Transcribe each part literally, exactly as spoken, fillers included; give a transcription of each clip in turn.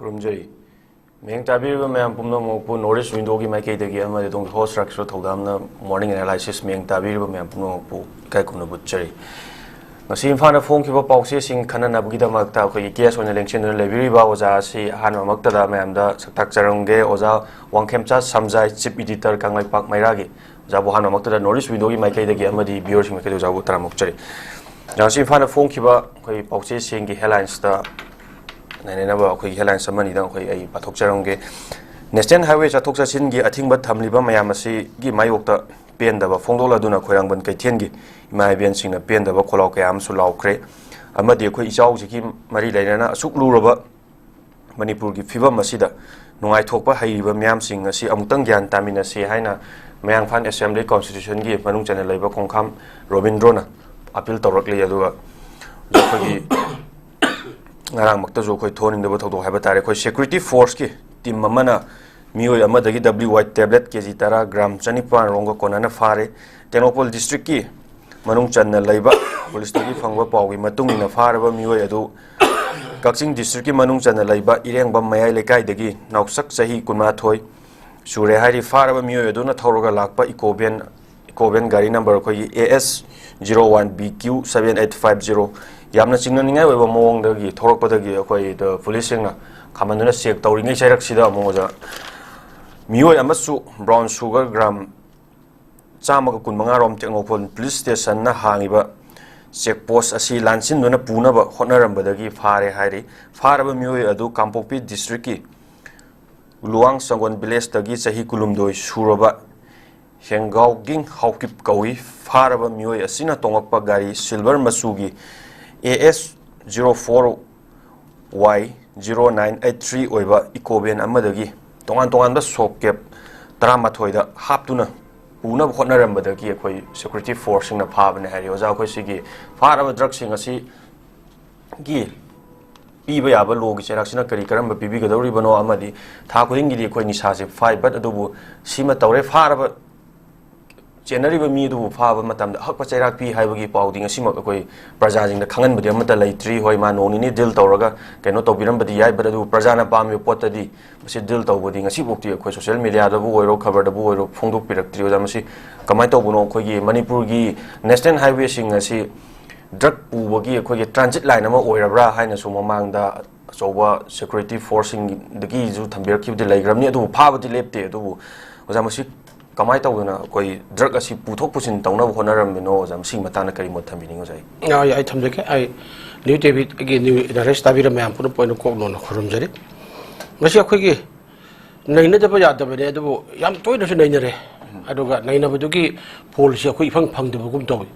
ꯈꯨꯔꯨꯝꯖꯔꯤ꯫ ꯃꯤꯌꯦꯡ ꯇꯥꯕꯤꯔꯤꯕ ꯃꯌꯥꯝ ꯄꯨꯝꯅꯃꯛꯄꯨ North East Windowꯒꯤ ꯃꯥꯏꯀꯩꯗꯒꯤ ꯑꯃꯗꯤ ꯑꯗꯣꯝꯒꯤ host ꯔꯥꯀꯦꯁꯣꯔ ꯊꯧꯗꯥꯝꯅ Morning Analysis ꯃꯤꯌꯦꯡ ꯇꯥꯕꯤꯔꯤꯕ ꯃꯌꯥꯝ ꯄꯨꯝꯅꯃꯛꯄꯨ ꯏꯀꯥꯏ ꯈꯨꯝꯅꯕ ꯎꯠꯆꯔꯤ꯫ ꯉꯁꯤ ꯏꯝꯐꯥꯜꯗ ꯐꯣꯡꯈꯤꯕ ꯄꯥꯎꯆꯦꯁꯤꯡ ꯈꯟꯅꯅꯕꯒꯤꯗꯃꯛꯇ ꯑꯩꯈꯣꯏꯒꯤ guest ꯑꯣꯏꯅ ꯂꯦꯡꯁꯤꯟꯗꯨꯅ ꯂꯩꯕꯤꯔꯤꯕ ꯑꯣꯖꯥ ꯑꯁꯤ ꯑꯍꯥꯟꯕꯃꯛꯇꯗ ꯃꯌꯥꯝꯗ ꯁꯛ ꯇꯥꯛꯆꯔꯝꯒꯦ꯫ ꯑꯣꯖꯥ Wangkhemcha ꯁꯝꯖꯥꯏ, Chief Editor, Kangleipak ꯃꯩꯔꯥꯒꯤ꯫ ꯑꯣꯖꯥꯕꯨ ꯑꯍꯥꯟꯕꯃꯛꯇꯗ North East Windowꯒꯤ ꯃꯥꯏꯀꯩꯗꯒꯤ ꯑꯃꯗꯤ viewerꯁꯤꯡ ꯃꯥꯏꯀꯩꯗꯒꯤ ꯑꯣꯖꯥꯕꯨ ꯇꯔꯥꯝꯅ ꯑꯣꯛꯆꯔꯤ꯫ ꯑꯣꯖꯥ, ꯉꯁꯤ ꯏꯝꯐꯥꯜꯗ ꯐꯣꯡꯈꯤꯕ ꯑꯩꯈꯣꯏ ꯄꯥꯎꯆꯦꯁꯤꯡꯒꯤ headlinesꯇ ꯅꯩꯅꯅꯕ ꯑꯩꯈꯣꯏꯒꯤ headlines ꯑꯃꯅꯤꯗꯪ ꯑꯩꯈꯣꯏ ꯑꯩ ꯄꯥꯊꯣꯛꯆꯔꯝꯒꯦ꯫ National Highway ꯆꯠꯊꯣꯛ ꯆꯠꯁꯤꯟꯒꯤ ꯑꯊꯤꯡꯕ ꯊꯝꯂꯤꯕ ꯃꯌꯥꯝ ꯑꯁꯤꯒꯤ ꯃꯥꯌꯣꯛꯇ ꯄꯦꯟꯗꯕ ꯐꯣꯡꯗꯣꯛꯂꯗꯨꯅ ꯈꯣꯏꯔꯥꯡꯕꯟ ꯀꯩꯊꯦꯜꯒꯤ ꯏꯃꯥ ꯏꯕꯦꯟꯁꯤꯡꯅ ꯄꯦꯟꯗꯕ ꯈꯣꯜꯂꯥꯎ ꯀꯌꯥ ꯑꯃꯁꯨ ꯂꯥꯎꯈ꯭ꯔꯦ꯫ ꯑꯃꯗꯤ ꯑꯩꯈꯣꯏ ꯏꯆꯥꯎꯁꯤꯒꯤ ꯃꯔꯤ ꯂꯩꯅꯅ ꯑꯁꯨꯛ ꯂꯨꯔꯕ ꯃꯅꯤꯄꯨꯔꯒꯤ ꯐꯤꯕꯝ ꯑꯁꯤꯗ ꯅꯨꯡꯉꯥꯏꯊꯣꯛꯄ ꯍꯩꯔꯤꯕ ꯃꯤꯌꯥꯝꯁꯤꯡ ꯑꯁꯤ ꯑꯃꯨꯛꯇꯪ ꯒ꯭ꯌꯥꯟ ꯇꯥꯃꯤꯟꯅꯁꯤ ꯍꯥꯏꯅ ꯃꯌꯥꯡꯐꯥꯟ Assembly Constitutionꯒꯤ ꯃꯅꯨꯡ ꯆꯟꯅ ꯂꯩꯕ ꯈꯣꯡꯈꯥꯝ ꯔꯣꯕꯤꯟꯗ꯭ꯔꯣꯅ appeal ꯇꯧꯔꯛꯂꯤ꯫ ꯑꯗꯨꯒ ꯑꯩꯈꯣꯏꯒꯤ ꯉꯔꯥꯡꯃꯛꯇꯁꯨ ꯑꯩꯈꯣꯏ ꯊꯣꯛꯍꯟꯅꯤꯡꯗꯕ ꯊꯧꯗꯣꯛ ꯍꯥꯏꯕ ꯇꯥꯔꯦ, ꯑꯩꯈꯣꯏ security forceꯀꯤ team ꯑꯃꯅ ꯃꯤꯑꯣꯏ ꯑꯃꯗꯒꯤ W Y tablet K G ꯇꯔꯥ, gram ꯆꯅꯤꯄꯥꯟ ꯔꯣꯝꯒ ꯀꯣꯟꯅꯅ ꯐꯥꯔꯦ꯫ ꯇꯦꯡꯅꯧꯄꯜ districtꯀꯤ ꯃꯅꯨꯡ ꯆꯟꯅ ꯂꯩꯕ ꯄꯨꯂꯤꯁꯇꯒꯤ ꯐꯪꯕ ꯄꯥꯎꯒꯤ ꯃꯇꯨꯡ ꯏꯟꯅ ꯐꯥꯔꯕ ꯃꯤꯑꯣꯏ ꯑꯗꯨ ꯀꯛꯆꯤꯡ districtꯀꯤ ꯃꯅꯨꯡ ꯆꯟꯅ ꯂꯩꯕ ꯏꯔꯦꯡꯕꯝ ꯃꯌꯥꯏ ꯂꯩꯀꯥꯏꯗꯒꯤ ꯅꯥꯎꯁꯛ ꯆꯍꯤ ꯀꯨꯟꯃꯥꯊꯣꯏ ꯁꯨꯔꯦ ꯍꯥꯏꯔꯤ꯫ ꯐꯥꯔꯕ ꯃꯤꯑꯣꯏ ꯑꯗꯨꯅ ꯊꯧꯔꯒ ꯂꯥꯛꯄ eco van, eco van ꯒꯥꯔꯤ number ꯑꯩꯈꯣꯏꯒꯤ A S zero one B Q seven eight five zero, ꯌꯥꯝꯅ ꯆꯤꯡꯅꯅꯤꯡꯉꯥꯏ ꯑꯣꯏꯕ ꯃꯑꯣꯡꯗꯒꯤ ꯊꯧꯔꯛꯄꯗꯒꯤ ꯑꯩꯈꯣꯏ ꯗ ꯄꯨꯂꯤꯁꯁꯤꯡꯅ ꯈꯥꯝꯍꯟꯗꯨꯅ check ꯇꯧꯔꯤꯉꯩ ꯆꯩꯔꯛꯁꯤꯗ ꯑꯃꯨꯛ ꯑꯣꯖꯥ ꯃꯤꯑꯣꯏ ꯑꯃꯁꯨ brown sugar gram ꯆꯥꯝꯃꯒ ꯀꯨꯟꯃꯉꯥ ꯔꯣꯝ ꯇꯦꯡꯅꯧꯄꯜ police stationꯅ ꯍꯥꯡꯉꯤꯕ check post ꯑꯁꯤ ꯂꯥꯟꯁꯤꯟꯗꯨꯅ ꯄꯨꯅꯕ ꯍꯣꯠꯅꯔꯝꯕꯗꯒꯤ ꯐꯥꯔꯦ ꯍꯥꯏꯔꯤ꯫ ꯐꯥꯔꯕ ꯃꯤꯑꯣꯏ ꯑꯗꯨ ꯀꯥꯡꯄꯣꯛꯄꯤ districtꯀꯤ ꯂꯨꯋꯥꯡ ꯆꯪꯒꯣꯟ villageꯇꯒꯤ ꯆꯍꯤ ꯀꯨꯟꯍꯨꯝꯗꯣꯏ ꯁꯨꯔꯕ ꯍꯦꯡꯒꯥꯎꯒꯤꯡ ꯍꯥꯎꯀꯤꯞ ꯀꯧꯏ꯫ ꯐꯥꯔꯕ ꯃꯤꯑꯣꯏ ꯑꯁꯤꯅ ꯇꯣꯡꯂꯛꯄ ꯒꯥꯔꯤ silver ꯃꯆꯨꯒꯤ A S zero four Y zero nine eight three ꯑꯣꯏꯕ eco van ꯑꯃꯗꯒꯤ ꯇꯣꯉꯥꯟ ꯇꯣꯉꯥꯟꯕ soap cab ꯇꯔꯥꯃꯥꯊꯣꯏꯗ ꯍꯥꯞꯇꯨꯅ ꯄꯨꯅꯕ ꯍꯣꯠꯅꯔꯝꯕꯗꯒꯤ ꯑꯩꯈꯣꯏ security forceꯁꯤꯡꯅ ꯐꯥꯕꯅꯦ ꯍꯥꯏꯔꯤ꯫ ꯑꯣꯖꯥ, ꯑꯩꯈꯣꯏ ꯁꯤꯒꯤ ꯐꯥꯔꯕ drugꯁꯤꯡ ꯑꯁꯤꯒꯤ ꯄꯤꯕ ꯌꯥꯕ lawꯒꯤ ꯆꯩꯔꯥꯛꯁꯤꯅ ꯀꯔꯤ ꯀꯔꯝꯕ ꯄꯤꯕꯤꯒꯗꯧꯔꯤꯕꯅꯣ, ꯑꯃꯗꯤ ꯊꯥ ꯈꯨꯗꯤꯡꯒꯤꯗꯤ ꯑꯩꯈꯣꯏ ꯅꯤꯁꯥꯁꯦ ꯐꯥꯏ, but ꯑꯗꯨꯕꯨ ꯁꯤꯃ ꯇꯧꯔꯦ, ꯐꯥꯔꯕ ꯆꯦꯟꯅꯔꯤꯕ ꯃꯤ ꯑꯗꯨꯕꯨ ꯐꯥꯕ ꯃꯇꯝꯗ ꯑꯍꯛꯄ ꯆꯩꯔꯥꯛ ꯄꯤ ꯍꯥꯏꯕꯒꯤ ꯄꯥꯎꯗꯤ ꯉꯁꯤꯃꯛ ꯑꯩꯈꯣꯏ ꯄ꯭ꯔꯖꯥꯁꯤꯡꯗ ꯈꯪꯍꯟꯕꯗꯤ ꯑꯃꯠꯇ ꯂꯩꯇ꯭ꯔꯤ꯫ ꯍꯣꯏ, ꯃꯥ ꯅꯣꯡ ꯅꯤꯅꯤ ꯗꯤꯜ ꯇꯧꯔꯒ ꯀꯩꯅꯣ ꯇꯧꯕꯤꯔꯝꯕꯗꯤ ꯌꯥꯏ, but ꯑꯗꯨꯕꯨ ꯄ꯭ꯔꯖꯥꯅ ꯄꯥꯝꯃꯤꯕ ꯄꯣꯠꯇꯗꯤ ꯃꯁꯤ ꯗꯤꯜ ꯇꯧꯕꯗꯤ ꯉꯁꯤꯐꯥꯎꯗꯤ ꯑꯩꯈꯣꯏ ꯁꯣꯁꯤꯌꯦꯜ ꯃꯦꯗꯤꯌꯥꯗꯕꯨ ꯑꯣꯏꯔꯣ, ꯈꯕꯔꯗꯕꯨ ꯑꯣꯏꯔꯣ, ꯐꯣꯡꯗꯣꯛꯄꯤꯔꯛꯇ꯭ꯔꯤ꯫ ꯑꯣꯖꯥ, ꯃꯁꯤ ꯀꯃꯥꯏꯅ ꯇꯧꯕꯅꯣ? ꯑꯩꯈꯣꯏꯒꯤ ꯃꯅꯤꯄꯨꯔꯒꯤ ꯅꯦꯁꯅꯦꯜ ꯍꯥꯏꯋꯦꯁꯤꯡ ꯑꯁꯤ ꯗ꯭ꯔꯒ ꯄꯨꯕꯒꯤ ꯑꯩꯈꯣꯏꯒꯤ ꯇ꯭ꯔꯥꯟꯖꯤꯠ ꯂꯥꯏꯟ ꯑꯃ ꯑꯣꯏꯔꯕ꯭ꯔꯥ ꯍꯥꯏꯅꯁꯨ ꯃꯃꯥꯡꯗ ꯑꯆꯧꯕ ꯁꯦꯀ꯭ꯌꯨꯔꯤꯇꯤ ꯐꯣꯔꯁꯁꯤꯡꯗꯒꯤꯁꯨ ꯊꯝꯕꯤꯔꯛꯈꯤꯕꯗꯤ ꯂꯩꯈ꯭ꯔꯕꯅꯤ, ꯑꯗꯨꯕꯨ ꯐꯥꯕꯗꯤ ꯂꯦꯞꯇꯦ꯫ ꯑꯗꯨꯕꯨ ꯑꯣꯖꯥ, ꯃꯁꯤ ꯀꯃꯥꯏꯅ ꯇꯧꯗꯅ ꯑꯩꯈꯣꯏ ꯗ꯭ꯔꯒ ꯑꯁꯤ ꯄꯨꯊꯣꯛ ꯄꯨꯁꯤꯟ ꯇꯧꯅꯕ ꯍꯣꯠꯅꯔꯝꯃꯤꯅꯣ? ꯑꯣꯖꯥ, ꯃꯁꯤꯒꯤ ꯃꯇꯥꯡꯗ ꯀꯔꯤ ꯃꯣꯠ ꯊꯝꯕꯤꯅꯤꯡꯉꯤ, ꯑꯣꯖꯥ? ꯑꯩ ꯑꯩ ꯊꯝꯖꯒꯦ꯫ ꯑꯩ ꯅ꯭ꯌꯨ ꯇꯤꯚꯤꯒꯤ ꯅ꯭ꯌꯨ ꯑꯦꯅꯥꯂꯤꯁ ꯇꯥꯕꯤꯔ ꯃꯌꯥꯝ ꯄꯨꯝꯅꯃꯛꯄꯨ ꯑꯩꯅ ꯀꯣꯛ ꯅꯣꯟꯅ ꯈꯨꯔꯨꯝꯖꯔꯤ꯫ ꯃꯁꯤ ꯑꯩꯈꯣꯏꯒꯤ ꯅꯩꯅꯗꯕ ꯌꯥꯗꯕꯅꯦ, ꯑꯗꯨꯕꯨ ꯌꯥꯝ ꯇꯣꯏꯅꯁꯨ ꯅꯩꯅꯔꯦ꯫ ꯑꯗꯨꯒ ꯅꯩꯅꯕꯗꯨꯒꯤ ꯐꯣꯜꯁꯤ ꯑꯩꯈꯣꯏ ꯏꯐꯪ ꯐꯪꯗꯕꯒꯨꯝ ꯇꯧꯏ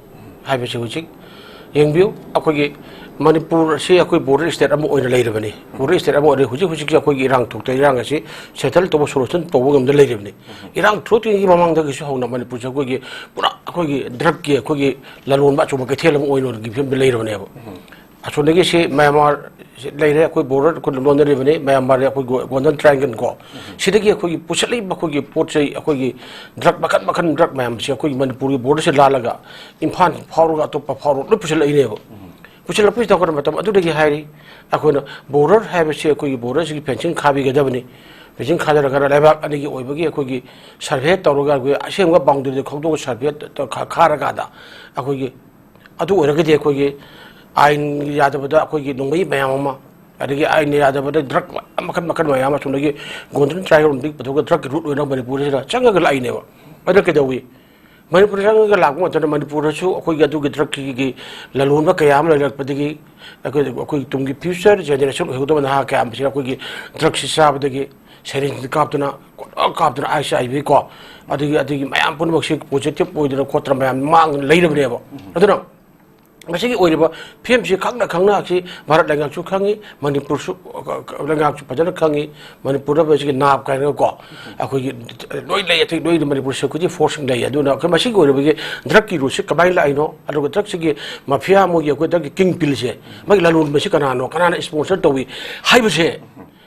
ꯍꯥꯏꯕꯁꯤ ꯍꯧꯖꯤꯛ ꯌꯦꯡꯕꯤꯌꯨ꯫ ꯑꯩꯈꯣꯏꯒꯤ ꯃꯅꯤꯄꯨꯔ ꯑꯁꯤ ꯑꯩꯈꯣꯏ ꯕꯣꯔꯗꯔ ꯁ꯭ꯇꯦꯠ ꯑꯃ ꯑꯣꯏꯅ ꯂꯩꯔꯕꯅꯤ꯫ ꯕꯣꯔꯗꯔ ꯁ꯭ꯇꯦꯠ ꯑꯃ ꯑꯣꯏꯔꯦ꯫ ꯍꯧꯖꯤꯛ ꯍꯧꯖꯤꯛꯁꯤ ꯑꯩꯈꯣꯏꯒꯤ ꯏꯔꯥꯡ ꯊꯣꯛꯇ ꯏꯔꯥꯡ ꯑꯁꯤ ꯁꯦꯇꯜ ꯇꯧꯕ, ꯁꯣꯂꯨꯁꯟ ꯇꯧꯕ ꯉꯝꯗ ꯂꯩꯔꯤꯕꯅꯤ꯫ ꯏꯔꯥꯡ ꯊꯣꯛꯇ꯭ꯔꯤꯉꯩꯒꯤ ꯃꯃꯥꯡꯗꯒꯤꯁꯨ ꯍꯧꯅ ꯃꯅꯤꯄꯨꯔꯁꯦ ꯑꯩꯈꯣꯏꯒꯤ ꯄꯨꯔꯥ ꯑꯩꯈꯣꯏꯒꯤ ꯗ꯭ꯔꯒꯀꯤ ꯑꯩꯈꯣꯏꯒꯤ ꯂꯂꯣꯟꯕ ꯑꯆꯧꯕ ꯀꯩꯊꯦꯜ ꯑꯃ ꯑꯣꯏꯅ ꯑꯣꯏꯅꯒꯤ ꯐꯤꯕꯝꯗ ꯂꯩꯔꯕꯅꯦꯕ꯫ ꯑꯁꯣꯝꯗꯒꯤ ꯁꯤ ꯃꯌꯥꯟꯃꯥꯔ ꯂꯩꯔꯦ, ꯑꯩꯈꯣꯏ ꯕꯣꯔꯗꯔ ꯑꯩꯈꯣꯏ ꯂꯣꯟꯅꯔꯤꯕꯅꯤ, ꯃꯌꯥꯟꯃꯥꯔ ꯑꯩꯈꯣꯏ ꯒꯣ-, ꯒꯣꯜꯗꯟ ꯇ꯭ꯔꯥꯏꯡꯒꯜ ꯀꯣ, ꯁꯤꯗꯒꯤ ꯑꯩꯈꯣꯏꯒꯤ ꯄꯨꯁꯤꯜꯂꯛꯏꯕ ꯑꯩꯈꯣꯏꯒꯤ ꯄꯣꯠ ꯆꯩ, ꯑꯩꯈꯣꯏꯒꯤ ꯗ꯭ꯔꯒ ꯃꯈꯟ ꯃꯈꯟ ꯗ꯭ꯔꯒ ꯃꯌꯥꯝꯁꯦ ꯑꯩꯈꯣꯏꯒꯤ ꯃꯅꯤꯄꯨꯔꯒꯤ ꯕꯣꯔꯗꯔꯁꯦ ꯂꯥꯜꯂꯒ ꯏꯝꯐꯥꯜ ꯐꯥꯎꯔꯒ ꯑꯇꯣꯞꯄ ꯐꯥꯎꯔꯒ ꯂꯣꯏ ꯄꯨꯁꯤꯜꯂꯛꯏꯅꯦꯕ꯫ ꯄꯨꯁꯤꯜꯂꯛꯄꯁꯤ ꯇꯧꯔꯛꯄ ꯃꯇꯝ ꯑꯗꯨꯗꯒꯤ ꯍꯥꯏꯔꯤ, ꯑꯩꯈꯣꯏꯅ ꯕꯣꯔꯗꯔ ꯍꯥꯏꯕꯁꯤ ꯑꯩꯈꯣꯏꯒꯤ ꯕꯣꯔꯗꯔꯁꯤꯒꯤ ꯐꯦꯟꯁꯤꯡ ꯈꯥꯕꯤꯒꯗꯕꯅꯤ꯫ ꯐꯦꯟꯁꯤꯡ ꯈꯥꯖꯤꯜꯂꯒ ꯂꯩꯕꯥꯛ ꯑꯅꯤꯒꯤ ꯑꯣꯏꯕꯒꯤ ꯑꯩꯈꯣꯏꯒꯤ ꯁꯔꯚꯦ ꯇꯧꯔꯒ ꯑꯩꯈꯣꯏ ꯑꯁꯦꯡꯕ ꯕꯥꯎꯟꯗꯔꯤꯗ ꯈꯪꯗꯣꯛꯑꯒ ꯁꯔꯚꯦ ꯇ-, ꯈꯥ-, ꯈꯥꯔꯀꯥꯟꯗ ꯑꯩꯈꯣꯏꯒꯤ ꯑꯗꯨ ꯑꯣꯏꯔꯒꯗꯤ ꯑꯩꯈꯣꯏꯒꯤ ꯑꯥꯏꯟ ꯌꯥꯗꯕꯗ ꯑꯩꯈꯣꯏꯒꯤ ꯅꯣꯡꯃꯩ ꯃꯌꯥꯝ ꯑꯃ, ꯑꯗꯒꯤ ꯑꯥꯏꯟ ꯌꯥꯗꯕꯗ ꯗ꯭ꯔꯒ ꯃꯈꯜ ꯃꯈꯜ ꯃꯌꯥꯝ ꯑꯃ ꯑꯁꯣꯝꯗꯒꯤ ꯒꯣꯜꯗꯟ ꯇ꯭ꯔꯥꯏꯡꯒꯜ ꯄꯨꯊꯣꯛꯑꯒ ꯗ꯭ꯔꯒꯀꯤ ꯔꯨꯠ ꯑꯣꯏꯅ ꯃꯅꯤꯄꯨꯔꯁꯤꯗ ꯆꯪꯉꯒ ꯂꯥꯛꯏꯅꯦꯕ꯫ ꯑꯗꯨꯅ ꯀꯩꯗꯧꯏ? ꯃꯅꯤꯄꯨꯔ ꯆꯪꯉꯒ ꯂꯥꯛꯄ ꯃꯇꯝꯗ ꯃꯅꯤꯄꯨꯔꯗꯁꯨ ꯑꯩꯈꯣꯏꯒꯤ ꯑꯗꯨꯒꯤ ꯗ꯭ꯔꯒꯀꯤ ꯂꯂꯣꯟꯕ ꯀꯌꯥ ꯑꯃ ꯂꯩꯔꯛꯄꯗꯒꯤ ꯑꯩꯈꯣꯏ, ꯑꯩꯈꯣꯏ ꯇꯨꯡꯒꯤ ꯐ꯭ꯌꯨꯆꯔ ꯖꯦꯅꯦꯔꯦꯁꯟ ꯑꯣꯏꯍꯧꯗꯕ ꯅꯍꯥ ꯀꯌꯥ ꯑꯃꯁꯤꯅ ꯑꯩꯈꯣꯏꯒꯤ ꯗ꯭ꯔꯒꯁꯤ ꯆꯥꯕꯗꯒꯤ ꯁꯦꯔꯤꯟꯁ ꯀꯥꯞꯇꯅ, ꯀꯣꯏꯀꯥꯞ ꯀꯥꯞꯇꯅ, ꯑꯥꯏꯁ ꯑꯥꯏ ꯚꯤ ꯀꯣ, ꯑꯗꯒꯤ, ꯑꯗꯒꯤ ꯃꯌꯥꯝ ꯄꯨꯝꯅꯃꯛꯁꯤ ꯄꯣꯖꯤꯇꯤꯚ ꯑꯣꯏꯗꯅ ꯈꯣꯠꯇꯅ ꯃꯌꯥꯝ ꯃꯥꯡꯗꯅ ꯂꯩꯔꯕꯅꯦꯕ꯫ ꯑꯗꯨꯅ ꯃꯁꯤꯒꯤ ꯑꯣꯏꯔꯤꯕ ꯐꯤꯕꯝꯁꯤ ꯈꯪꯅ ꯈꯪꯅ ꯑꯁꯤ ꯚꯥꯔꯠ ꯂꯩꯉꯥꯛꯁꯨ ꯈꯪꯉꯤ, ꯃꯅꯤꯄꯨꯔꯁꯨ, ꯑ, ꯑ, ꯂꯩꯉꯥꯛꯁꯨ ꯐꯖꯅ ꯈꯪꯉꯤ, ꯃꯅꯤꯄꯨꯔꯗ ꯃꯁꯤꯒꯤ ꯅꯥꯞ ꯀꯥꯏꯅꯒꯀꯣ, ꯑꯩꯈꯣꯏꯒꯤ ꯂꯣꯏ ꯂꯩ, ꯑꯇꯩ ꯂꯣꯏꯅ ꯃꯅꯤꯄꯨꯔ ꯁꯦꯀ꯭ꯌꯨꯔꯤꯇꯤ ꯐꯣꯔꯁꯁꯤꯡ ꯂꯩ꯫ ꯑꯗꯨꯅ ꯑꯩꯈꯣꯏ ꯃꯁꯤꯒꯤ ꯑꯣꯏꯔꯤꯕꯒꯤ ꯗ꯭ꯔꯒꯀꯤ ꯔꯨꯠꯁꯤ ꯀꯃꯥꯏꯅ ꯂꯥꯛꯏꯅꯣ, ꯑꯗꯨꯒ ꯗ꯭ꯔꯒꯁꯤꯒꯤ ꯃꯐꯤꯌꯥ, ꯃꯣꯏꯒꯤ ꯑꯩꯈꯣꯏ ꯗ꯭ꯔꯒꯀꯤ ꯀꯤꯡ ꯄꯤꯟꯁꯦ, ꯃꯥꯒꯤ ꯂꯂꯣꯟꯕꯁꯤ ꯀꯅꯥꯅꯣ, ꯀꯅꯥꯅ ꯏꯁꯄꯣꯟꯁꯔ ꯇꯧꯏ ꯍꯥꯏꯕꯁꯦ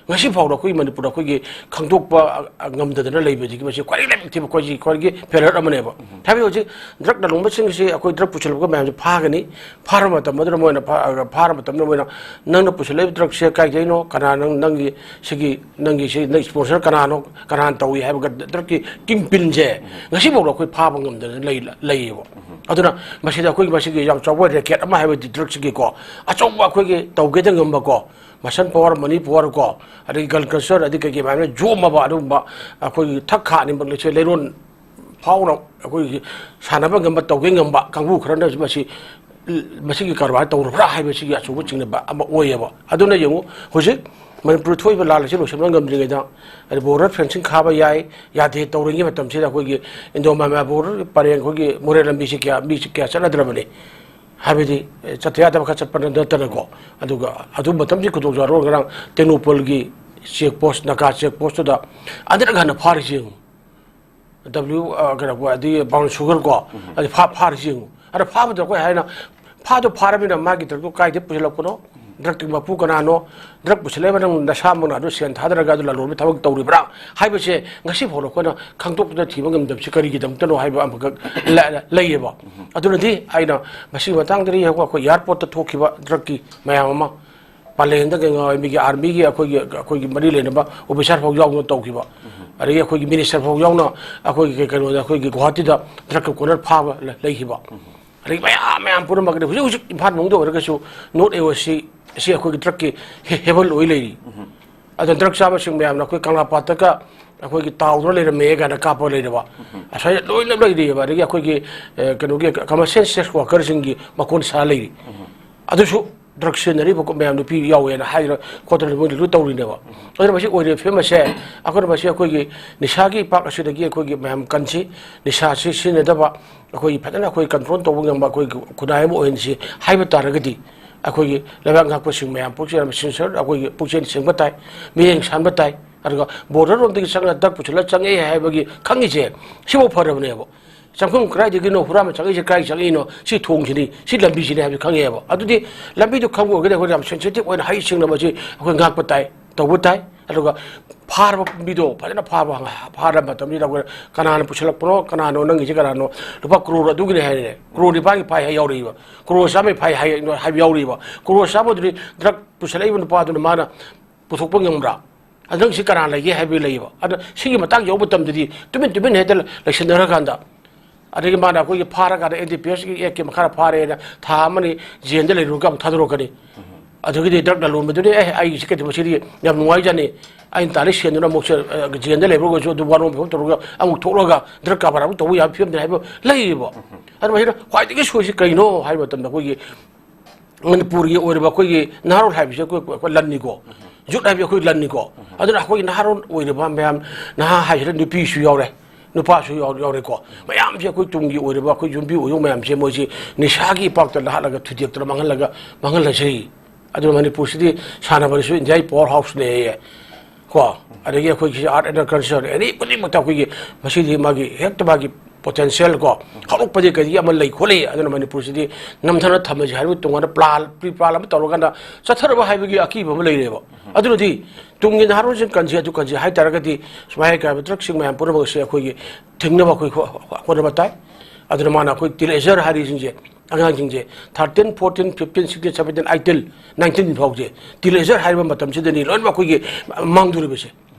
ꯉꯁꯤ ꯐꯥꯎꯗ ꯑꯩꯈꯣꯏ ꯃꯅꯤꯄꯨꯔꯗ ꯑꯩꯈꯣꯏꯒꯤ ꯈꯪꯗꯣꯛꯄ, ꯑ, ꯉꯝꯗꯗꯅ ꯂꯩꯕꯁꯤꯒꯤ ꯃꯁꯤ ꯈ꯭ꯋꯥꯏꯗꯒꯤ ꯂꯥꯏꯕꯛ ꯊꯤꯕ ꯑꯩꯈꯣꯏꯒꯤ, ꯑꯩꯈꯣꯏꯒꯤ ꯐꯦꯂꯔ ꯑꯃꯅꯦꯕ꯫ ꯍꯥꯏꯕꯗꯤ ꯍꯧꯖꯤꯛ ꯗ꯭ꯔꯒ ꯂꯂꯣꯟꯕꯁꯤꯡꯁꯤ ꯑꯩꯈꯣꯏ ꯗ꯭ꯔꯒ ꯄꯨꯁꯤꯜꯂꯛꯄ ꯃꯌꯥꯝꯁꯦ ꯐꯥꯒꯅꯤ, ꯐꯥꯔ ꯃꯇꯝ ꯑꯗꯨꯗ ꯃꯣꯏꯅ ꯐꯥ-, ꯐꯥꯔ ꯃꯇꯝꯗ ꯃꯣꯏꯅ, "ꯅꯪꯅ ꯄꯨꯁꯤꯜꯂꯛꯏꯕ ꯗ꯭ꯔꯒꯁꯦ ꯀꯥꯏꯗꯩꯅꯣ? ꯀꯅꯥ ꯅꯪ, ꯅꯪꯒꯤ ꯁꯤꯒꯤ, ꯅꯪꯒꯤ ꯁꯤ, ꯅꯪ ꯁ꯭ꯄꯣꯟꯁꯔ ꯀꯅꯥꯅꯣ? ꯀꯅꯥꯅ ꯇꯧꯏ?" ꯍꯥꯏꯕꯒ ꯗ꯭ꯔꯒꯀꯤ ꯀꯤꯡ ꯄꯤꯟꯁꯦ ꯉꯁꯤꯐꯥꯎꯗ ꯑꯩꯈꯣꯏ ꯐꯥꯕ ꯉꯝꯗꯅ ꯂꯩ-, ꯂꯩꯌꯦꯕ꯫ ꯑꯗꯨꯅ ꯃꯁꯤꯗ ꯑꯩꯈꯣꯏꯒꯤ ꯃꯁꯤꯒꯤ ꯌꯥꯝ ꯆꯥꯎꯕ ꯔꯦꯀꯦꯠ ꯑꯃ ꯍꯥꯏꯕꯗꯤ ꯗ꯭ꯔꯒꯁꯤꯒꯤꯀꯣ, ꯑꯆꯧꯕ ꯑꯩꯈꯣꯏꯒꯤ ꯇꯧꯒꯦꯗ ꯉꯝꯕꯀꯣ, ꯃꯁꯜ ꯄꯋꯥꯔ, ꯃꯅꯤ ꯄꯋꯥꯔ ꯀꯣ, ꯑꯗꯒꯤ ꯒꯟ ꯀꯜꯆꯔ, ꯑꯗꯒꯤ ꯀꯩꯀꯩ ꯃꯌꯥꯝꯅ ꯌꯣꯝꯃꯕ ꯑꯗꯨꯒꯨꯝꯕ ꯑꯩꯈꯣꯏꯒꯤ ꯊꯛ ꯈꯥ ꯑꯅꯤꯃꯛ ꯂꯩꯁꯦ ꯂꯩꯔꯣꯟ ꯐꯥꯎꯅ ꯑꯩꯈꯣꯏꯒꯤ ꯁꯥꯟꯅꯕ ꯉꯝꯕ, ꯇꯧꯒꯦ ꯉꯝꯕ ꯀꯥꯡꯕꯨ ꯈꯔꯅ ꯃꯁꯤ, ꯃꯁꯤꯒꯤ ꯀꯔꯕꯥꯔ ꯇꯧꯔꯕ꯭ꯔꯥ ꯍꯥꯏꯕꯁꯤꯒꯤ ꯑꯆꯧꯕ ꯆꯤꯡꯅꯕ ꯑꯃ ꯑꯣꯏꯌꯦꯕ꯫ ꯑꯗꯨꯅ ꯌꯦꯡꯉꯨ, ꯍꯧꯖꯤꯛ ꯃꯅꯤꯄꯨꯔ ꯊꯣꯛꯏꯕ ꯂꯥꯟ ꯑꯁꯤ ꯂꯣꯏꯁꯤꯟꯕ ꯉꯝꯗ꯭ꯔꯤꯉꯩꯗ, ꯑꯗꯩ ꯕꯣꯔꯗꯔ ꯐꯦꯟꯁꯤꯡ ꯈꯥꯕ ꯌꯥꯏ, ꯌꯥꯗꯦ ꯇꯧꯔꯤꯉꯩ ꯃꯇꯝꯁꯤꯗ ꯑꯩꯈꯣꯏꯒꯤ ꯏꯟꯗꯣ ꯃꯌꯥꯟꯃꯥꯔ ꯕꯣꯔꯗꯔꯒꯤ ꯄꯔꯦꯡ ꯑꯩꯈꯣꯏꯒꯤ ꯃꯣꯔꯦ ꯂꯝꯕꯤꯁꯤ ꯀꯌꯥ, ꯃꯤꯁꯤ ꯀꯌꯥ ꯆꯠꯅꯗ꯭ꯔꯕꯅꯤ꯫ ꯍꯥꯏꯕꯗꯤ, ꯑꯦ, ꯆꯠꯇ ꯌꯥꯗꯕ ꯈꯔ ꯆꯠꯄ ꯅꯠꯇꯅꯀꯣ꯫ ꯑꯗꯨꯒ ꯑꯗꯨ ꯃꯇꯝꯁꯤ ꯈꯨꯗꯣꯡꯆꯥꯗꯕ ꯉꯔꯥꯡ ꯇꯦꯡꯅꯧꯄꯜꯒꯤ ꯆꯦꯛ ꯄꯣꯁ, ꯅꯥꯒꯥ ꯆꯦꯛ ꯄꯣꯁꯇꯨꯗ ꯑꯅꯤꯔꯛ ꯍꯟꯅ ꯐꯥꯔꯤꯁꯤ ꯌꯦꯡꯉꯨ꯫ ꯗꯕ꯭ꯂꯤꯎ, ꯑ, ꯀꯩꯅꯣ, ꯑꯗꯒꯤ ꯕ꯭ꯔꯥꯎꯟ ꯁꯨꯒꯔ ꯀꯣ, ꯑꯗꯨ ꯐꯥ-, ꯐꯥꯔꯤꯁꯤ ꯌꯦꯡꯉꯨ꯫ ꯑꯗ ꯐꯥꯕꯗ ꯑꯩꯈꯣꯏ ꯍꯥꯏꯅ, ꯐꯥꯗꯣ ꯐꯥꯔꯕꯅꯤꯅ ꯃꯥꯒꯤ ꯗ꯭ꯔꯒꯇꯣ ꯀꯥꯏꯗ ꯄꯨꯁꯤꯜꯂꯛꯄꯅꯣ? ꯗ꯭ꯔꯒꯀꯤ ꯃꯄꯨ ꯀꯅꯥꯅꯣ? ꯗ꯭ꯔꯒ ꯄꯨꯁꯤꯜꯂꯛꯏꯕ ꯅꯪ ꯅꯁꯥꯃꯛꯅ ꯑꯗꯨ ꯁꯦꯟ ꯊꯥꯗꯔꯒ ꯑꯗꯨ ꯂꯂꯣꯟꯕ ꯊꯕꯛ ꯇꯧꯔꯤꯕ꯭ꯔꯥ? ꯍꯥꯏꯕꯁꯦ ꯉꯁꯤ ꯐꯥꯎꯗ ꯑꯩꯈꯣꯏꯅ ꯈꯪꯗꯣꯛꯇꯅ ꯊꯤꯕ ꯉꯝꯗꯕꯁꯤ ꯀꯔꯤꯒꯤꯗꯃꯛꯇꯅꯣ ꯍꯥꯏꯕ ꯑꯃꯈꯛ ꯂ-, ꯂꯩꯌꯦꯕ꯫ ꯑꯗꯨꯅꯗꯤ ꯑꯩꯅ ꯃꯁꯤꯒꯤ ꯃꯇꯥꯡꯗꯗꯤ ꯑꯩꯈꯣꯏ ꯑꯦꯌꯥꯔꯄꯣꯔꯠꯇ ꯊꯣꯛꯈꯤꯕ ꯗ꯭ꯔꯒꯀꯤ ꯃꯌꯥꯝ ꯑꯃ, ꯄꯥꯂꯦꯟꯗ ꯀꯩꯅꯣ ꯃꯤꯒꯤ ꯑꯥꯔꯃꯤꯒꯤ ꯑꯩꯈꯣꯏꯒꯤ, ꯑꯩꯈꯣꯏꯒꯤ ꯃꯔꯤ ꯂꯩꯅꯕ ꯑꯣꯐꯤꯁꯥꯔ ꯐꯥꯎ ꯌꯥꯎꯅ ꯇꯧꯈꯤꯕ, ꯑꯗꯒꯤ ꯑꯩꯈꯣꯏꯒꯤ ꯃꯤꯅꯤꯁꯇꯔ ꯐꯥꯎ ꯌꯥꯎꯅ ꯑꯩꯈꯣꯏꯒꯤ ꯀꯩ-, ꯀꯩꯅꯣꯗ ꯑꯩꯈꯣꯏꯒꯤ ꯒꯨꯋꯥꯍꯥꯇꯤꯗ ꯗ꯭ꯔꯒ ꯀꯣꯅꯔ ꯐꯥꯕ ꯂ-, ꯂꯩꯈꯤꯕ, ꯑꯗꯒꯤ ꯃꯌꯥꯝ ꯃꯌꯥꯝ ꯄꯨꯝꯅꯃꯛ ꯍꯧꯖꯤꯛ ꯍꯧꯖꯤꯛ ꯏꯝꯐꯥꯜ ꯃꯅꯨꯡꯗ ꯑꯣꯏꯔꯒꯁꯨ ꯅꯣꯔꯠ ꯏꯁ ꯑꯁꯤ, ꯑꯁꯤ ꯑꯩꯈꯣꯏꯒꯤ ꯗ꯭ꯔꯒꯀꯤ ꯍꯦ-, ꯍꯦꯕꯟ ꯑꯣꯏ ꯂꯩꯔꯤ꯫ ꯑꯗꯣ ꯗ꯭ꯔꯒ ꯆꯥꯕꯁꯤꯡ ꯃꯌꯥꯝꯅ ꯑꯩꯈꯣꯏ ꯀꯪꯂꯥꯄꯥꯠꯇꯒ ꯑꯩꯈꯣꯏꯒꯤ ꯇꯥꯎꯗꯨꯅ ꯂꯩꯔꯝꯃꯦ ꯀꯥꯏꯅ ꯀꯥꯞꯄ ꯂꯩꯔꯕ, ꯑꯁ꯭ꯋꯥꯏꯗ ꯂꯣꯏꯅ ꯂꯩꯔꯤꯑꯕ꯫ ꯑꯗꯒꯤ ꯑꯩꯈꯣꯏꯒꯤ, ꯑꯦ, ꯀꯩꯅꯣꯒꯤ ꯀꯃꯔꯁꯤꯌꯦꯜ ꯁꯦꯛꯁ ꯋꯥꯔꯀꯔꯁꯤꯡꯒꯤ ꯃꯀꯣꯟ ꯁꯥ ꯂꯩꯔꯤ꯫ ꯑꯗꯨꯁꯨ ꯗ꯭ꯔꯒ ꯁꯤꯖꯤꯟꯅꯔꯤꯕ ꯃꯌꯥꯝ ꯅꯨꯄꯤ ꯌꯥꯎꯋꯦꯅ ꯍꯥꯏꯗꯅ ꯈꯣꯠꯇꯅ ꯃꯣꯏꯗꯤ ꯂꯣꯏ ꯇꯧꯔꯤꯅꯦꯕ꯫ ꯑꯗꯨꯅ ꯃꯁꯤ ꯑꯣꯏꯔꯤꯕ ꯐꯤꯕꯝ ꯑꯁꯦ ꯑꯩꯈꯣꯏꯅ ꯃꯁꯤ ꯑꯩꯈꯣꯏꯒꯤ ꯅꯤꯁꯥꯒꯤ ꯏꯄꯥꯛ ꯑꯁꯤꯗꯒꯤ ꯑꯩꯈꯣꯏꯒꯤ ꯃꯌꯥꯝ ꯀꯟꯁꯤ, ꯅꯤꯁꯥꯁꯤ ꯁꯤꯖꯤꯟꯅꯗꯕ, ꯑꯩꯈꯣꯏꯒꯤ ꯐꯖꯅ ꯑꯩꯈꯣꯏ ꯀꯟꯇ꯭ꯔꯣꯜ ꯇꯧꯕ ꯉꯝꯕ ꯑꯩꯈꯣꯏꯒꯤ ꯈꯨꯟꯅꯥꯏ ꯑꯃ ꯑꯣꯏꯍꯟꯁꯤ ꯍꯥꯏꯕ ꯇꯥꯔꯒꯗꯤ, ꯑꯩꯈꯣꯏꯒꯤ ꯂꯩꯕꯥꯛ ꯉꯥꯛꯄꯁꯤꯡ ꯃꯌꯥꯝ ꯄꯨꯛꯆꯦꯜ ꯁꯤꯟꯁꯔ-, ꯑꯩꯈꯣꯏꯒꯤ ꯄꯨꯛꯆꯦꯜ ꯁꯦꯡꯕ ꯇꯥꯏ, ꯃꯤꯠꯌꯦꯡ ꯁꯥꯟꯕ ꯇꯥꯏ꯫ ꯑꯗꯨꯒ ꯕꯣꯔꯗꯔ ꯔꯣꯝꯗꯒꯤ ꯆꯪꯉ ꯗ꯭ꯔꯒ ꯄꯨꯁꯤꯜꯂ ꯆꯪꯉꯛꯑꯦ ꯍꯥꯏꯕꯒꯤ ꯈꯪꯉꯤꯁꯦ ꯁꯤꯐꯥꯎ ꯐꯔꯕꯅꯦꯕ꯫ ꯆꯪꯐꯝ ꯀꯗꯥꯏꯗꯒꯤꯅꯣ, ꯍꯨꯔꯥꯟꯕ ꯆꯪꯉꯛꯏꯁꯦ ꯀꯗꯥꯏ ꯆꯪꯉꯛꯏꯅꯣ, ꯁꯤ ꯊꯣꯡꯁꯤꯅꯤ, ꯁꯤ ꯂꯝꯕꯤꯁꯤꯅꯤ ꯍꯥꯏꯕꯁꯤ ꯈꯪꯉꯦꯕ꯫ ꯑꯗꯨꯗꯤ ꯂꯝꯕꯤꯗꯨ ꯈꯪꯕ ꯑꯣꯏꯔꯒꯗꯤ ꯑꯩꯈꯣꯏꯅ ꯌꯥꯝ ꯁꯦꯟꯁꯤꯇꯤꯚ ꯑꯣꯏꯅ ꯍꯩꯁꯤꯡꯅ ꯃꯁꯤ ꯑꯩꯈꯣꯏ ꯉꯥꯛꯄ ꯇꯥꯏ꯫ ꯇꯧꯕ ꯇꯥꯏ꯫ ꯑꯗꯨꯒ ꯐꯥꯔꯕ ꯃꯤꯗꯣ ꯐꯖꯅ ꯐꯥꯕ, ꯐꯥꯔꯕ ꯃꯇꯝꯁꯤꯗ ꯑꯩꯈꯣꯏ ꯀꯅꯥꯅ ꯄꯨꯁꯤꯜꯂꯛꯄꯅꯣ, ꯀꯅꯥꯅꯣ ꯅꯪꯒꯤꯁꯦ ꯀꯅꯥꯅꯣ, ꯂꯨꯄꯥ ꯀ꯭ꯔꯣꯔ ꯑꯗꯨꯒꯤꯅꯦ ꯍꯥꯏꯔꯦ, ꯀ꯭ꯔꯣꯔ ꯅꯤꯄꯥꯟꯒꯤ ꯐꯥꯏ ꯍꯥꯏ ꯌꯥꯎꯔꯛꯏꯕ, ꯀ꯭ꯔꯣꯔ ꯆꯥꯝꯃꯩ ꯐꯥꯏ ꯍꯥꯏ ꯍꯥꯏꯕ ꯌꯥꯎꯔꯛꯏꯕ꯫ ꯀ꯭ꯔꯣꯔ ꯆꯥꯝꯃꯗꯨꯗꯤ ꯗ꯭ꯔꯒ ꯄꯨꯁꯤꯜꯂꯛꯏꯕ ꯅꯨꯄꯥꯗꯨꯅ ꯃꯥꯅ ꯄꯨꯊꯣꯛꯄ ꯉꯝꯕ꯭ꯔꯥ? ꯑꯗ ꯅꯪ ꯁꯤ ꯀꯅꯥ ꯂꯩꯒꯦ ꯍꯥꯏꯕ ꯂꯩꯌꯦꯕ꯫ ꯑꯗ ꯁꯤꯒꯤ ꯃꯇꯥꯡ ꯌꯧꯕ ꯃꯇꯝꯗꯗꯤ ꯇꯨꯃꯤꯟ ꯇꯨꯃꯤꯟ ꯍꯦꯛꯇ ꯂꯩꯁꯤꯟꯅꯔꯀꯥꯟꯗ, ꯑꯗꯒꯤ ꯃꯥꯅ ꯑꯩꯈꯣꯏꯒꯤ ꯐꯥꯔꯀꯥꯟꯗ ꯑꯦꯟ ꯗꯤ ꯄꯤ ꯑꯦꯁꯀꯤ ꯑꯦꯛꯀꯤ ꯃꯈꯥꯗ ꯐꯥꯔꯦꯅ ꯊꯥ ꯑꯃꯅꯤ ꯖꯦꯜꯗ ꯂꯩꯔꯨꯔꯒ ꯑꯃꯨꯛ ꯊꯥꯗꯣꯔꯛꯀꯅꯤ꯫ ꯑꯗꯨꯒꯤꯗꯤ ꯗ꯭ꯔꯒ ꯂꯂꯣꯟꯕꯗꯨꯅꯤ, "ꯑꯦ, ꯑꯩꯒꯤꯁꯤ ꯀꯩꯗꯧꯕ, ꯁꯤꯗꯤ ꯌꯥꯝ ꯅꯨꯡꯉꯥꯏꯖꯥꯠꯅꯤ, ꯑꯩꯅ ꯇꯥꯜꯂꯤ ꯁꯦꯟꯗꯨꯅ ꯑꯃꯨꯛ ꯁꯦ-, ꯑ, ꯖꯦꯜꯗ ꯂꯩꯕ ꯑꯣꯏꯔꯁꯨ ꯑꯗꯨ ꯋꯥꯔꯣꯝ ꯐꯤꯕꯝ ꯇꯧꯔꯒ ꯑꯃꯨꯛ ꯊꯣꯛꯂꯒ ꯗ꯭ꯔꯒ ꯀꯔꯕꯥꯔ ꯑꯃꯨꯛ ꯇꯧꯕ ꯌꯥꯕ ꯐꯤꯕꯝꯗꯅꯤ" ꯍꯥꯏꯕ ꯂꯩꯌꯦꯕ꯫ ꯑꯗꯨ ꯃꯁꯤꯗ ꯈ꯭ꯋꯥꯏꯗꯒꯤ ꯁꯣꯏꯁꯤ ꯀꯩꯅꯣ ꯍꯥꯏꯕ ꯃꯇꯝꯗ, ꯑꯩꯈꯣꯏꯒꯤ ꯃꯅꯤꯄꯨꯔꯒꯤ ꯑꯣꯏꯔꯤꯕ ꯑꯩꯈꯣꯏꯒꯤ ꯅꯍꯥꯔꯣꯜ ꯍꯥꯏꯕꯁꯦ ꯑꯩꯈꯣꯏ, ꯑꯩꯈꯣꯏ ꯂꯟꯅꯤꯀꯣ, ꯌꯨꯠ ꯍꯥꯏꯕꯁꯦ ꯑꯩꯈꯣꯏ ꯂꯟꯅꯤꯀꯣ꯫ ꯑꯗꯨꯅ ꯑꯩꯈꯣꯏꯒꯤ ꯅꯍꯥꯔꯣꯜ ꯑꯣꯏꯔꯤꯕ ꯃꯌꯥꯝ, ꯅꯍꯥ ꯍꯥꯏꯁꯤꯗ ꯅꯨꯄꯤꯁꯨ ꯌꯥꯎꯔꯦ, ꯅꯨꯄꯥꯁꯨ ꯌꯥꯎ-, ꯌꯥꯎꯔꯦꯀꯣ꯫ ꯃꯌꯥꯝꯁꯦ ꯑꯩꯈꯣꯏ ꯇꯨꯡꯒꯤ ꯑꯣꯏꯔꯤꯕ ꯑꯩꯈꯣꯏ ꯌꯨꯝꯕꯤ ꯑꯣꯏꯔꯤꯕ ꯃꯌꯥꯝꯁꯦ ꯃꯣꯏꯁꯤ ꯅꯤꯁꯥꯒꯤ ꯏꯄꯥꯛꯇ ꯂꯥꯛꯍꯜꯂꯒ ꯊꯨꯗꯦꯛꯇꯅ ꯃꯥꯡꯍꯜꯂꯒ, ꯃꯥꯡꯍꯜꯂꯁꯤ꯫ ꯑꯗꯨꯅ ꯃꯅꯤꯄꯨꯔꯁꯤꯗꯤ ꯁꯥꯟꯅꯕꯗꯁꯨ ꯏꯟꯗꯤꯌꯥꯒꯤ ꯄꯋꯥꯔ ꯍꯥꯎꯁꯅꯦꯌꯦ꯫ ꯀꯣ, ꯑꯗꯒꯤ ꯑꯩꯈꯣꯏꯒꯤ art and culture, ꯑꯦꯅꯤ ꯈꯨꯗꯤꯡꯃꯛꯇ ꯑꯩꯈꯣꯏꯒꯤ ꯃꯁꯤꯗꯤ ꯃꯥꯒꯤ ꯍꯦꯛꯇ ꯃꯥꯒꯤ ꯄꯣꯇꯦꯟꯁꯤꯌꯦꯜ ꯀꯣ, ꯍꯧꯔꯛꯄꯗꯒꯤ ꯀꯩꯗꯒꯤ ꯑꯃ ꯂꯩ ꯈꯣꯠꯂꯤ꯫ ꯑꯗꯨꯅ ꯃꯅꯤꯄꯨꯔꯁꯤꯗꯤ ꯅꯝꯊꯅ ꯊꯝꯃꯁꯤ ꯍꯥꯏꯕꯒꯤ ꯇꯣꯉꯥꯟꯅ ꯄ꯭ꯂꯥꯟ, ꯄ꯭ꯔꯤ ꯄ꯭ꯂꯥꯟ ꯑꯃ ꯇꯧꯔꯀꯥꯟꯗ ꯆꯠꯊꯅꯕ ꯍꯥꯏꯕꯒꯤ ꯑꯀꯤꯕ ꯑꯃ ꯂꯩꯔꯦꯕ꯫ ꯑꯗꯨꯅꯗꯤ ꯇꯨꯡꯒꯤ ꯅꯍꯥꯔꯣꯜꯁꯤꯡ ꯀꯟꯁꯤ ꯑꯗꯨ ꯀꯟꯁꯤ ꯍꯥꯏ ꯇꯥꯔꯒꯗꯤ ꯁꯨꯃꯥꯏꯅ ꯍꯥꯏꯇꯥꯔꯦ, ꯗ꯭ꯔꯒꯁꯤꯡ ꯃꯌꯥꯝ ꯄꯨꯝꯅꯃꯛ ꯑꯁꯤ ꯑꯩꯈꯣꯏꯒꯤ ꯊꯤꯡꯅꯕ ꯑꯩꯈꯣꯏ ꯍꯣ-, ꯍꯣ-, ꯍꯣꯠꯅꯕ ꯇꯥꯏ꯫ ꯑꯗꯨꯅ ꯃꯥꯅ ꯑꯩꯈꯣꯏ ꯇꯤꯟ ꯑꯦꯖꯔ ꯍꯥꯏꯔꯤꯁꯤꯡꯁꯦ, ꯑꯉꯥꯡꯁꯤꯡꯁꯦ thirteen, fourteen, fifteen, sixteen, seventeen, eighteen, nineteen ꯐꯥꯎꯁꯦ ꯇꯤꯟ ꯑꯦꯖꯔ ꯍꯥꯏꯔꯤꯕ ꯃꯇꯝꯁꯤꯗꯅꯤ ꯂꯣꯏꯅꯃꯛ ꯑꯩꯈꯣꯏꯒꯤ ꯃꯥꯡꯗꯣꯔꯤꯕꯁꯦ꯫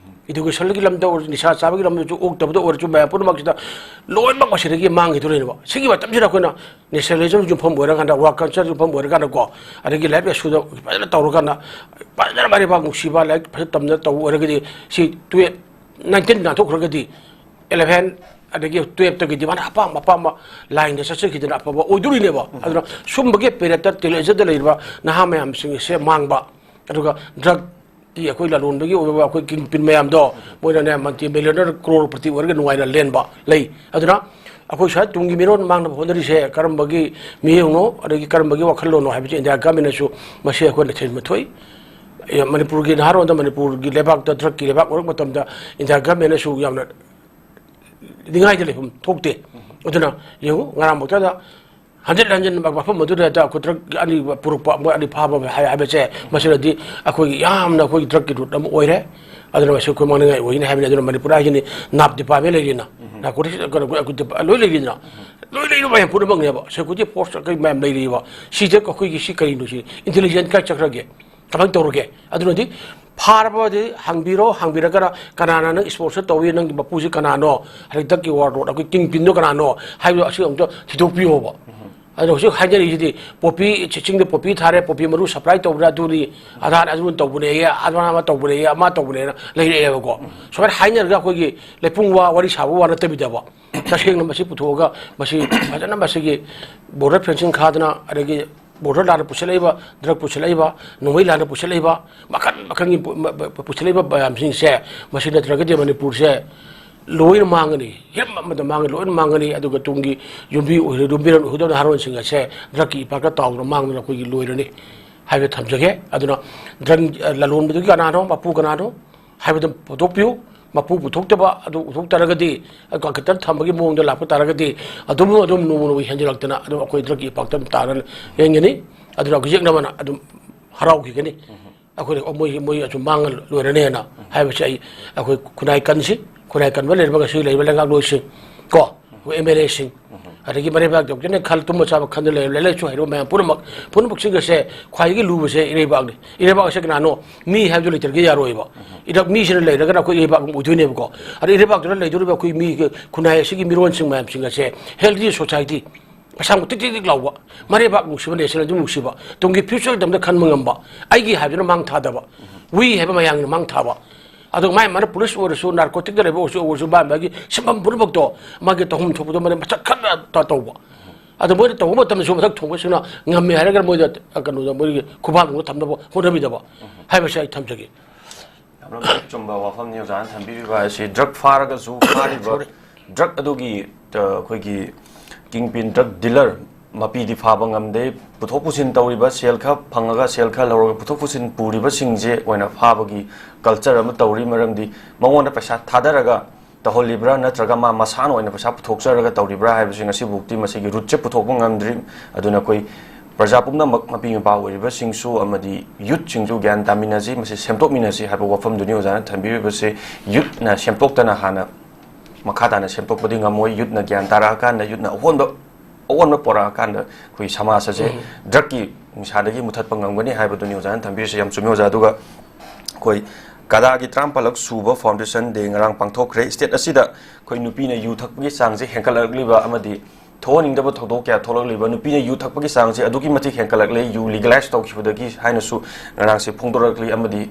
ꯏꯗꯨꯀꯦꯁꯟꯒꯤ ꯂꯝꯗ ꯑꯣꯏꯔꯁꯨ, ꯅꯤꯁꯥ ꯆꯥꯕꯒꯤ ꯂꯝꯗꯁꯨ, ꯑꯣꯛꯇꯕꯗ ꯑꯣꯏꯔꯁꯨ, ꯃꯌꯥꯝ ꯄꯨꯝꯅꯃꯛꯁꯤꯗ ꯂꯣꯏꯅꯃꯛ ꯃꯁꯤꯗꯒꯤ ꯃꯥꯡꯈꯤꯗꯣꯔꯤꯅꯦꯕ꯫ ꯁꯤꯒꯤ ꯃꯇꯝꯁꯤꯗ ꯑꯩꯈꯣꯏꯅ ꯅꯦꯁꯅꯦꯂꯤꯖꯝ ꯌꯨꯝꯐꯝ ꯑꯣꯏꯔꯀꯥꯟꯗ, ꯋꯥꯔꯛ ꯀꯜꯆꯔ ꯌꯨꯝꯐꯝ ꯑꯣꯏꯔꯀꯥꯟꯗꯀꯣ, ꯑꯗꯒꯤ ꯂꯥꯏꯔꯤꯛ ꯂꯥꯏꯁꯨꯗ ꯐꯖꯅ ꯇꯧꯔꯀꯥꯟꯗ, ꯐꯖꯅ ꯃꯔꯩꯕꯥꯛ ꯅꯨꯡꯁꯤꯕ, ꯂꯥꯏꯔꯤꯛ ꯐꯖꯅ ꯇꯝꯗꯅ ꯇꯧꯕ ꯑꯣꯏꯔꯒꯗꯤ, ꯁꯤ ꯇꯨꯌꯦꯜꯞ, ꯅꯥꯏꯟꯇꯤꯟ ꯅꯥꯟꯊꯣꯛꯈ꯭ꯔꯒꯗꯤ, ꯑꯦꯂꯚꯦꯟ, ꯑꯗꯒꯤ ꯇꯨꯌꯦꯜꯞꯇꯒꯤꯗꯤ ꯃꯥꯅ ꯑꯄꯥꯝꯕ ꯑꯄꯥꯝꯕ ꯂꯥꯏꯟꯗ ꯆꯠꯆꯈꯤꯗꯅ ꯑꯐꯕ ꯑꯣꯏꯗꯣꯔꯤꯅꯦꯕ꯫ ꯑꯗꯨꯅ ꯁꯨꯝꯕꯒꯤ ꯄꯦꯔꯦꯠꯇ ꯇꯤꯟ ꯑꯦꯖꯔꯗ ꯂꯩꯔꯤꯕ ꯅꯍꯥ ꯃꯌꯥꯝꯁꯤꯡ ꯑꯁꯦ ꯃꯥꯡꯕ, ꯑꯗꯨꯒ ꯗ꯭ꯔꯒꯀꯤ ꯑꯩꯈꯣꯏ ꯂꯂꯣꯟꯕꯒꯤ ꯑꯣꯏꯕ ꯑꯩꯈꯣꯏ ꯀꯤꯡ ꯄꯤꯟ ꯃꯌꯥꯝꯗꯣ, ꯃꯣꯏꯅꯅꯦ ꯃꯜꯇꯤ ꯃꯤꯂꯤꯌꯅꯔ, ꯀ꯭ꯔꯣꯔꯄꯇꯤ ꯑꯣꯏꯔꯒ ꯅꯨꯡꯉꯥꯏꯅ ꯂꯦꯟꯕ ꯂꯩ꯫ ꯑꯗꯨꯅ ꯑꯩꯈꯣꯏ ꯁ꯭ꯋꯥꯏ ꯇꯨꯡꯒꯤ ꯃꯤꯔꯣꯟ ꯃꯥꯡꯅꯕ ꯍꯣꯠꯅꯔꯤꯁꯦ ꯀꯔꯝꯕꯒꯤ ꯃꯤꯌꯦꯡꯅꯣ, ꯑꯗꯒꯤ ꯀꯔꯝꯕꯒꯤ ꯋꯥꯈꯜꯂꯣꯟꯅꯣ ꯍꯥꯏꯕꯁꯤ ꯏꯟꯗꯤꯌꯥ ꯒꯃꯦꯟꯅꯁꯨ ꯃꯁꯤ ꯑꯩꯈꯣꯏꯅ ꯊꯤꯖꯤꯟꯕ ꯊꯣꯛꯏ꯫ ꯑꯦ, ꯃꯅꯤꯄꯨꯔꯒꯤ ꯅꯍꯥꯔꯣꯟꯗ ꯃꯅꯤꯄꯨꯔꯒꯤ ꯂꯩꯕꯥꯛꯇ ꯗ꯭ꯔꯒꯀꯤ ꯂꯩꯕꯥꯛ ꯑꯣꯏꯔꯛꯄ ꯃꯇꯝꯗ ꯏꯟꯗꯤꯌꯥ ꯒꯃꯦꯟꯅꯁꯨ ꯌꯥꯝꯅ ꯅꯤꯡꯉꯥꯏꯗ ꯂꯩꯐꯝ ꯊꯣꯛꯇꯦ꯫ ꯑꯗꯨꯅ ꯌꯦꯡꯉꯨ, ꯉꯔꯥꯡꯃꯛꯇꯗ ꯍꯟꯖꯤꯟ ꯍꯟꯖꯤꯟ ꯃꯐꯝ ꯑꯗꯨꯗ ꯑꯩꯈꯣꯏ ꯗ꯭ꯔꯒ ꯑꯅꯤ ꯄꯨꯔꯛꯄ, ꯃꯣꯏ ꯑꯅꯤ ꯐꯥꯕ ꯍꯥꯏ-, ꯍꯥꯏꯕꯁꯦ, ꯃꯁꯤꯅꯗꯤ ꯑꯩꯈꯣꯏꯒꯤ ꯌꯥꯝꯅ ꯑꯩꯈꯣꯏꯒꯤ ꯗ꯭ꯔꯒꯀꯤ ꯔꯨꯠ ꯑꯃ ꯑꯣꯏꯔꯦ꯫ ꯑꯗꯨꯅ ꯃꯁꯤ ꯑꯩꯈꯣꯏ ꯃꯥꯡꯅꯤꯡꯉꯥꯏ ꯑꯣꯏꯒꯅꯤ ꯍꯥꯏꯕꯅꯤ꯫ ꯑꯗꯨꯅ ꯃꯅꯤꯄꯨꯔ ꯍꯥꯏꯁꯤꯅꯤ, ꯅꯥꯞ ꯗꯤꯄꯥꯔꯠꯃꯦꯟ ꯂꯩꯔꯤꯅ, ꯅꯥꯔꯀꯣꯇꯤꯛꯁ ꯂꯣꯏ ꯂꯩꯔꯤꯅ, ꯂꯣꯏ ꯂꯩꯔꯤ ꯃꯌꯥꯝ ꯄꯨꯝꯅꯃꯛꯅꯦꯕ, ꯁꯦꯀ꯭ꯌꯨꯔꯤꯇꯤ ꯐꯣꯔꯁ ꯑꯩꯈꯣꯏ ꯃꯌꯥꯝ ꯂꯩꯔꯤꯕ꯫ ꯁꯤꯗ ꯑꯩꯈꯣꯏꯒꯤ ꯁꯤ ꯀꯔꯤꯅꯣ, ꯁꯤ ꯏꯟꯇꯦꯂꯤꯖꯦꯟꯁ ꯀꯥꯏ ꯆꯠꯈ꯭ꯔꯒꯦ? ꯀꯃꯥꯏꯅ ꯇꯧꯔꯒꯦ? ꯑꯗꯨꯅꯗꯤ ꯐꯥꯔꯕꯗꯤ ꯍꯪꯕꯤꯔꯣ, ꯍꯪꯕꯤꯔꯒꯅ ꯀꯅꯥꯅ ꯅꯪ ꯏꯁꯄꯣꯟꯁꯔ ꯇꯧꯏ, ꯅꯪꯒꯤ ꯃꯄꯨꯁꯤ ꯀꯅꯥꯅꯣ, ꯍꯟꯗꯛꯀꯤ ꯋꯥꯔ ꯔꯣꯠ ꯑꯩꯈꯣꯏ ꯀꯤꯡ ꯄꯤꯟꯗꯣ ꯀꯅꯥꯅꯣ ꯍꯥꯏꯕꯗꯣ ꯑꯁꯤ ꯑꯃꯨꯛꯇ ꯊꯤꯗꯣꯛꯄꯤꯌꯣꯕ꯫ ꯑꯗꯣ ꯍꯧꯖꯤꯛ ꯍꯥꯏꯅꯔꯤꯁꯤꯗꯤ ꯄꯣꯄꯤ, ꯆꯤꯡꯗ ꯄꯣꯄꯤ ꯊꯥꯔꯦ, ꯄꯣꯄꯤ ꯃꯔꯨ ꯁꯄ꯭ꯂꯥꯏ ꯇꯧꯕ꯭ꯔꯥ, ꯑꯗꯨꯅꯤ, ꯑꯙꯥꯔ ꯑꯗꯨ ꯇꯧꯕꯅꯦꯌꯦ, ꯑꯃ ꯑꯃ ꯇꯧꯕꯅꯦꯌꯦ, ꯑꯃ ꯇꯧꯕꯅꯦꯅ ꯂꯩꯔꯛꯑꯦꯕꯀꯣ꯫ ꯁꯨꯃꯥꯏꯅ ꯍꯥꯏꯅꯔꯒ ꯑꯩꯈꯣꯏꯒꯤ ꯂꯩꯄꯨꯡ ꯋꯥ ꯋꯥꯔꯤ ꯁꯥꯕ ꯋꯥ ꯅꯠꯇꯕꯤꯗꯕ, ꯇꯁꯦꯡꯅ ꯃꯁꯤ ꯄꯨꯊꯣꯛꯑꯒ ꯃꯁꯤ ꯐꯖꯅ ꯃꯁꯤꯒꯤ ꯕꯣꯔꯗꯔ ꯐꯦꯟꯁꯤꯡ ꯈꯥꯗꯅ, ꯑꯗꯒꯤ ꯕꯣꯔꯗꯔ ꯂꯥꯟꯅ ꯄꯨꯁꯤꯜꯂꯛꯏꯕ, ꯗ꯭ꯔꯒ ꯄꯨꯁꯤꯜꯂꯛꯏꯕ, ꯅꯣꯡꯃꯩ ꯂꯥꯟꯅ ꯄꯨꯁꯤꯜꯂꯛꯏꯕ, ꯃꯈꯜ ꯃꯈꯜꯒꯤ ꯄꯨ-, ꯃ-, ꯃ-, ꯄꯨꯁꯤꯜꯂꯛꯏꯕ ꯃꯌꯥꯝꯁꯤꯡꯁꯦ, ꯃꯁꯤ ꯅꯠꯇ꯭ꯔꯒꯗꯤ ꯃꯅꯤꯄꯨꯔꯁꯦ ꯂꯣꯏꯅ ꯃꯥꯡꯒꯅꯤ, ꯍꯤꯔꯝ ꯑꯃꯗ ꯃꯥꯡꯒꯅꯤ, ꯂꯣꯏꯅ ꯃꯥꯡꯒꯅꯤ꯫ ꯑꯗꯨꯒ ꯇꯨꯡꯒꯤ ꯌꯨꯝꯕꯤ ꯑꯣꯏꯔꯣ-, ꯌꯨꯝꯕꯤꯔꯣꯟ ꯑꯣꯏꯒꯗꯕ ꯅꯍꯥꯔꯣꯟꯁꯤꯡ ꯑꯁꯦ ꯗ꯭ꯔꯒꯀꯤ ꯏꯄꯥꯛꯇ ꯇꯥꯎꯗꯨꯅ ꯃꯥꯡꯗꯅ ꯑꯩꯈꯣꯏꯒꯤ ꯂꯣꯏꯔꯅꯤ ꯍꯥꯏꯕ ꯊꯝꯖꯒꯦ꯫ ꯑꯗꯨꯅ ꯗ꯭ꯔꯒ, ꯑ, ꯂꯂꯣꯟꯕꯗꯨꯒꯤ ꯀꯅꯥꯅꯣ, ꯃꯄꯨ ꯀꯅꯥꯅꯣ ꯍꯥꯏꯕꯗꯨ ꯄꯨꯊꯣꯛꯄꯤꯌꯨ꯫ ꯃꯄꯨ ꯄꯨꯊꯣꯛꯇꯕ ꯑꯗꯨ ꯄꯨꯊꯣꯛ ꯇꯥꯔꯒꯗꯤ, ꯀꯪꯀꯇ ꯊꯝꯕꯒꯤ ꯃꯑꯣꯡꯗ ꯂꯥꯛꯄ ꯇꯥꯔꯒꯗꯤ, ꯑꯗꯨꯝ, ꯑꯗꯨꯝ ꯅꯣꯡꯃ ꯅꯣꯡꯃꯒꯤ ꯍꯦꯟꯖꯜꯂꯛꯇꯅ ꯑꯗꯨꯝ ꯑꯩꯈꯣꯏ ꯗ꯭ꯔꯒꯀꯤ ꯏꯄꯥꯛꯇ ꯑꯗꯨꯝ ꯇꯥꯔ ꯂꯩꯒꯅꯤ꯫ ꯑꯗꯨꯅ ꯑꯩꯈꯣꯏ ꯌꯦꯛꯅꯕꯅ ꯑꯗꯨꯝ ꯍꯔꯥꯎꯈꯤꯒꯅꯤ꯫ ꯑꯩꯈꯣꯏꯅ, "ꯑꯣ, ꯃꯣꯏ, ꯃꯣꯏ ꯑꯗꯨꯝ ꯃꯥꯡꯉ ꯂꯣꯏꯔꯅꯦꯅ" ꯍꯥꯏꯕꯁꯦ ꯑꯩ, ꯑꯩꯈꯣꯏ ꯈꯨꯟꯅꯥꯏ ꯀꯟꯁꯤ, ꯈꯨꯟꯅꯥꯏ ꯀꯟꯕ ꯂꯩꯔꯕ ꯉꯁꯤ ꯂꯩꯔꯤꯕ ꯂꯩꯉꯥꯛꯂꯣꯏꯁꯤꯡ ꯀꯣ, ꯑꯩꯈꯣꯏ ꯑꯦꯝ ꯑꯦꯜ ꯑꯦꯁꯤꯡ, ꯑꯗꯒꯤ ꯃꯔꯩꯕꯥꯛ ꯌꯧꯗꯅ ꯈꯜ ꯇꯨꯝꯕ ꯆꯥꯕ ꯈꯟꯗ ꯂꯩꯔꯕ ꯂꯥꯏꯔꯤꯛ ꯂꯥꯏꯁꯨ ꯍꯩꯔꯕ ꯃꯌꯥꯝ ꯄꯨꯝꯅꯃꯛ, ꯄꯨꯝꯅꯃꯛꯁꯤꯡ ꯑꯁꯦ ꯈ꯭ꯋꯥꯏꯗꯒꯤ ꯂꯨꯕꯁꯦ ꯏꯔꯩꯕꯥꯛꯅꯤ꯫ ꯏꯔꯩꯕꯥꯛ ꯑꯁꯦ ꯀꯅꯥꯅꯣ? ꯃꯤ ꯍꯥꯏꯕꯗꯨ ꯂꯩꯇ꯭ꯔꯒꯗꯤ ꯌꯥꯔꯣꯏꯕ꯫ ꯏꯔꯩ-, ꯃꯤꯁꯤꯅ ꯂꯩꯔꯒꯅ ꯑꯩꯈꯣꯏ ꯏꯔꯩꯕꯥꯛ ꯑꯃ ꯑꯣꯏꯗꯣꯏꯅꯦꯕꯀꯣ꯫ ꯑꯗ ꯏꯔꯩꯕꯥꯛꯇꯨꯗ ꯂꯩꯗꯧꯔꯤꯕ ꯑꯩꯈꯣꯏ ꯃꯤ, ꯈꯨꯟꯅꯥꯏ ꯑꯁꯤꯒꯤ ꯃꯤꯔꯣꯟꯁꯤꯡ ꯃꯌꯥꯝꯁꯤꯡ ꯑꯁꯦ healthy society, ꯃꯁꯥ ꯃꯎ ꯇꯤꯛ ꯇꯤꯛ ꯇꯤꯛ ꯂꯥꯎꯕ, ꯃꯔꯩꯕꯥꯛ ꯅꯨꯡꯁꯤꯕ, nationalism ꯅꯨꯡꯁꯤꯕ, ꯇꯨꯡꯒꯤ future ꯇꯝꯗ ꯈꯟꯕ ꯉꯝꯕ, ꯑꯩꯒꯤ ꯍꯥꯏꯕꯗꯨꯅ ꯃꯥꯡ ꯊꯥꯗꯕ, we ꯍꯥꯏꯕ ꯃꯌꯥꯝꯒꯤꯅ ꯃꯥꯡ ꯊꯥꯕ꯫ ꯑꯗꯨꯒ ꯃꯥꯏ ꯃꯥꯅ ꯄꯨꯂꯤꯁ ꯑꯣꯏꯔꯁꯨ, ꯅꯥꯔꯀꯣꯇꯤꯛꯇ ꯂꯩꯕ ꯑꯣꯏꯔꯁꯨ, ꯑꯣꯏꯔꯁꯨ ꯃꯥꯏ ꯃꯥꯒꯤ ꯁꯤꯟꯐꯝ ꯄꯨꯝꯅꯃꯛꯇꯣ ꯃꯥꯒꯤ ꯇꯧꯐꯝ ꯊꯣꯛꯄꯗꯣ ꯃꯥꯅ ꯃꯁꯛ ꯈꯪꯅ ꯇ-, ꯇꯧꯕ꯫ ꯑꯗꯣ ꯃꯣꯏꯅ ꯇꯧꯕ ꯃꯇꯝꯗꯁꯨ ꯃꯊꯛ ꯊꯣꯡꯕꯁꯤꯡꯅ ꯉꯝꯃꯦ ꯍꯥꯏꯔꯒ ꯃꯣꯏꯗ, ꯑ, ꯀꯩꯅꯣꯗ ꯃꯣꯏꯒꯤ ꯈꯨꯕꯥꯛꯅꯨꯡꯗ ꯊꯝꯅꯕ ꯍꯣꯠꯅꯕꯤꯗꯕ ꯍꯥꯏꯕꯁꯤ ꯑꯩ ꯊꯝꯖꯒꯦ꯫ ꯌꯥꯝꯅ ꯆꯨꯝꯕ ꯋꯥꯐꯝꯅꯤ ꯑꯣꯖꯥꯅ ꯊꯝꯕꯤꯔꯤꯕ ꯍꯥꯏꯁꯤ꯫ ꯗ꯭ꯔꯒ ꯐꯥꯔꯒꯁꯨ ꯐꯥꯔꯤꯕ ꯗ꯭ꯔꯒ ꯑꯗꯨꯒꯤ, ꯑ, ꯑꯩꯈꯣꯏꯒꯤ ꯀꯤꯡ ꯄꯤꯟ, ꯗ꯭ꯔꯒ ꯗꯤꯂꯔ ꯃꯄꯤꯗꯤ ꯐꯥꯕ ꯉꯝꯗꯦ꯫ ꯄꯨꯊꯣꯛ ꯄꯨꯁꯤꯟ ꯇꯧꯔꯤꯕ, ꯁꯦꯜ ꯈꯔ ꯐꯪꯉꯒ ꯁꯦꯜ ꯈꯔ ꯂꯧꯔꯒ ꯄꯨꯊꯣꯛ ꯄꯨꯁꯤꯟ ꯄꯨꯔꯤꯕꯁꯤꯡꯁꯦ ꯑꯣꯏꯅ ꯐꯥꯕꯒꯤ ꯀꯜꯆꯔ ꯑꯃ ꯇꯧꯔꯤ꯫ ꯃꯔꯝꯗꯤ ꯃꯉꯣꯟꯗ ꯄꯩꯁꯥ ꯊꯥꯗꯔꯒ ꯇꯧꯍꯜꯂꯤꯕ꯭ꯔꯥ, ꯅꯠꯇ꯭ꯔꯒ ꯃꯥ ꯃꯁꯥꯅ ꯑꯣꯏꯅ ꯄꯩꯁꯥ ꯄꯨꯊꯣꯛꯆꯔꯒ ꯇꯧꯔꯤꯕ꯭ꯔꯥ ꯍꯥꯏꯕꯁꯤ ꯉꯁꯤꯐꯥꯎꯗꯤ ꯃꯁꯤꯒꯤ ꯔꯨꯠꯁꯦ ꯄꯨꯊꯣꯛꯄ ꯉꯝꯗ꯭ꯔꯤ꯫ ꯑꯗꯨꯅ ꯑꯩꯈꯣꯏ ꯄ꯭ꯔꯖꯥ ꯄꯨꯝꯅꯃꯛ, ꯃꯄꯤ ꯃꯄꯥ ꯑꯣꯏꯔꯤꯕꯁꯤꯡꯁꯨ ꯑꯃꯗꯤ ꯌꯨꯠꯁꯤꯡꯁꯨ ꯒ꯭ꯌꯥꯟ ꯇꯥꯃꯤꯟꯅꯁꯤ, ꯃꯁꯤ ꯁꯦꯝꯗꯣꯛꯃꯤꯟꯅꯁꯤ ꯍꯥꯏꯕ ꯋꯥꯐꯝꯗꯨꯅꯤ ꯑꯣꯖꯥꯅ ꯊꯝꯕꯤꯔꯤꯕꯁꯤ꯫ ꯌꯨꯠꯅ ꯁꯦꯝꯗꯣꯛꯇꯅ ꯍꯥꯟꯅ ꯃꯈꯥ ꯇꯥꯅ ꯁꯦꯝꯗꯣꯛꯄꯗꯤ ꯉꯝꯃꯣꯏ꯫ ꯌꯨꯠꯅ ꯒ꯭ꯌꯥꯟ ꯇꯥꯔꯛꯑꯀꯥꯟꯗ, ꯌꯨꯠꯅ ꯑꯍꯣꯟꯕ, ꯑꯑꯣꯟꯕ ꯄꯣꯔꯛꯑꯀꯥꯟꯗ ꯑꯩꯈꯣꯏ ꯁꯃꯥꯖ ꯑꯁꯦ ꯎꯝ꯫ ꯗ꯭ꯔꯛꯀꯤ ꯅꯤꯁꯥꯗꯒꯤ ꯃꯨꯊꯠꯄ ꯉꯝꯒꯅꯤ ꯍꯥꯏꯕꯗꯨꯅꯤ ꯑꯣꯖꯥꯅ ꯊꯝꯕꯤꯔꯤꯁꯤ꯫ ꯌꯥꯝ ꯆꯨꯝꯃꯤ ꯑꯣꯖꯥ꯫ ꯑꯗꯨꯒ ꯑꯩꯈꯣꯏ ꯀꯗꯥꯒꯤ ꯇꯔꯥꯃꯥꯄꯜꯂꯛ ꯁꯨꯕ ꯐꯥꯎꯟꯗꯦꯁꯟ ꯗꯦ ꯉꯔꯥꯡ ꯄꯥꯡꯊꯣꯛꯈ꯭ꯔꯦ꯫ ꯁ꯭ꯇꯦꯠ ꯑꯁꯤꯗ ꯑꯩꯈꯣꯏ ꯅꯨꯄꯤꯅ ꯌꯨ ꯊꯛꯄꯒꯤ ꯆꯥꯡꯁꯦ ꯍꯦꯟꯒꯠꯂꯛꯂꯤꯕ ꯑꯃꯗꯤ ꯊꯣꯛꯍꯟꯅꯤꯡꯗꯕ ꯊꯧꯗꯣꯛ ꯀꯌꯥ ꯊꯣꯛꯂꯛꯂꯤꯕ, ꯅꯨꯄꯤꯅ ꯌꯨ ꯊꯛꯄꯒꯤ ꯆꯥꯡꯁꯦ ꯑꯗꯨꯛꯀꯤ ꯃꯇꯤꯛ ꯍꯦꯟꯒꯠꯂꯛꯂꯦ, ꯌꯨ ꯂꯤꯒꯦꯂꯥꯏꯁ ꯇꯧꯈꯤꯕꯗꯒꯤ ꯍꯥꯏꯅꯁꯨ ꯉꯔꯥꯡꯁꯦ ꯐꯣꯡꯗꯣꯔꯛꯂꯤ꯫ ꯑꯃꯗꯤ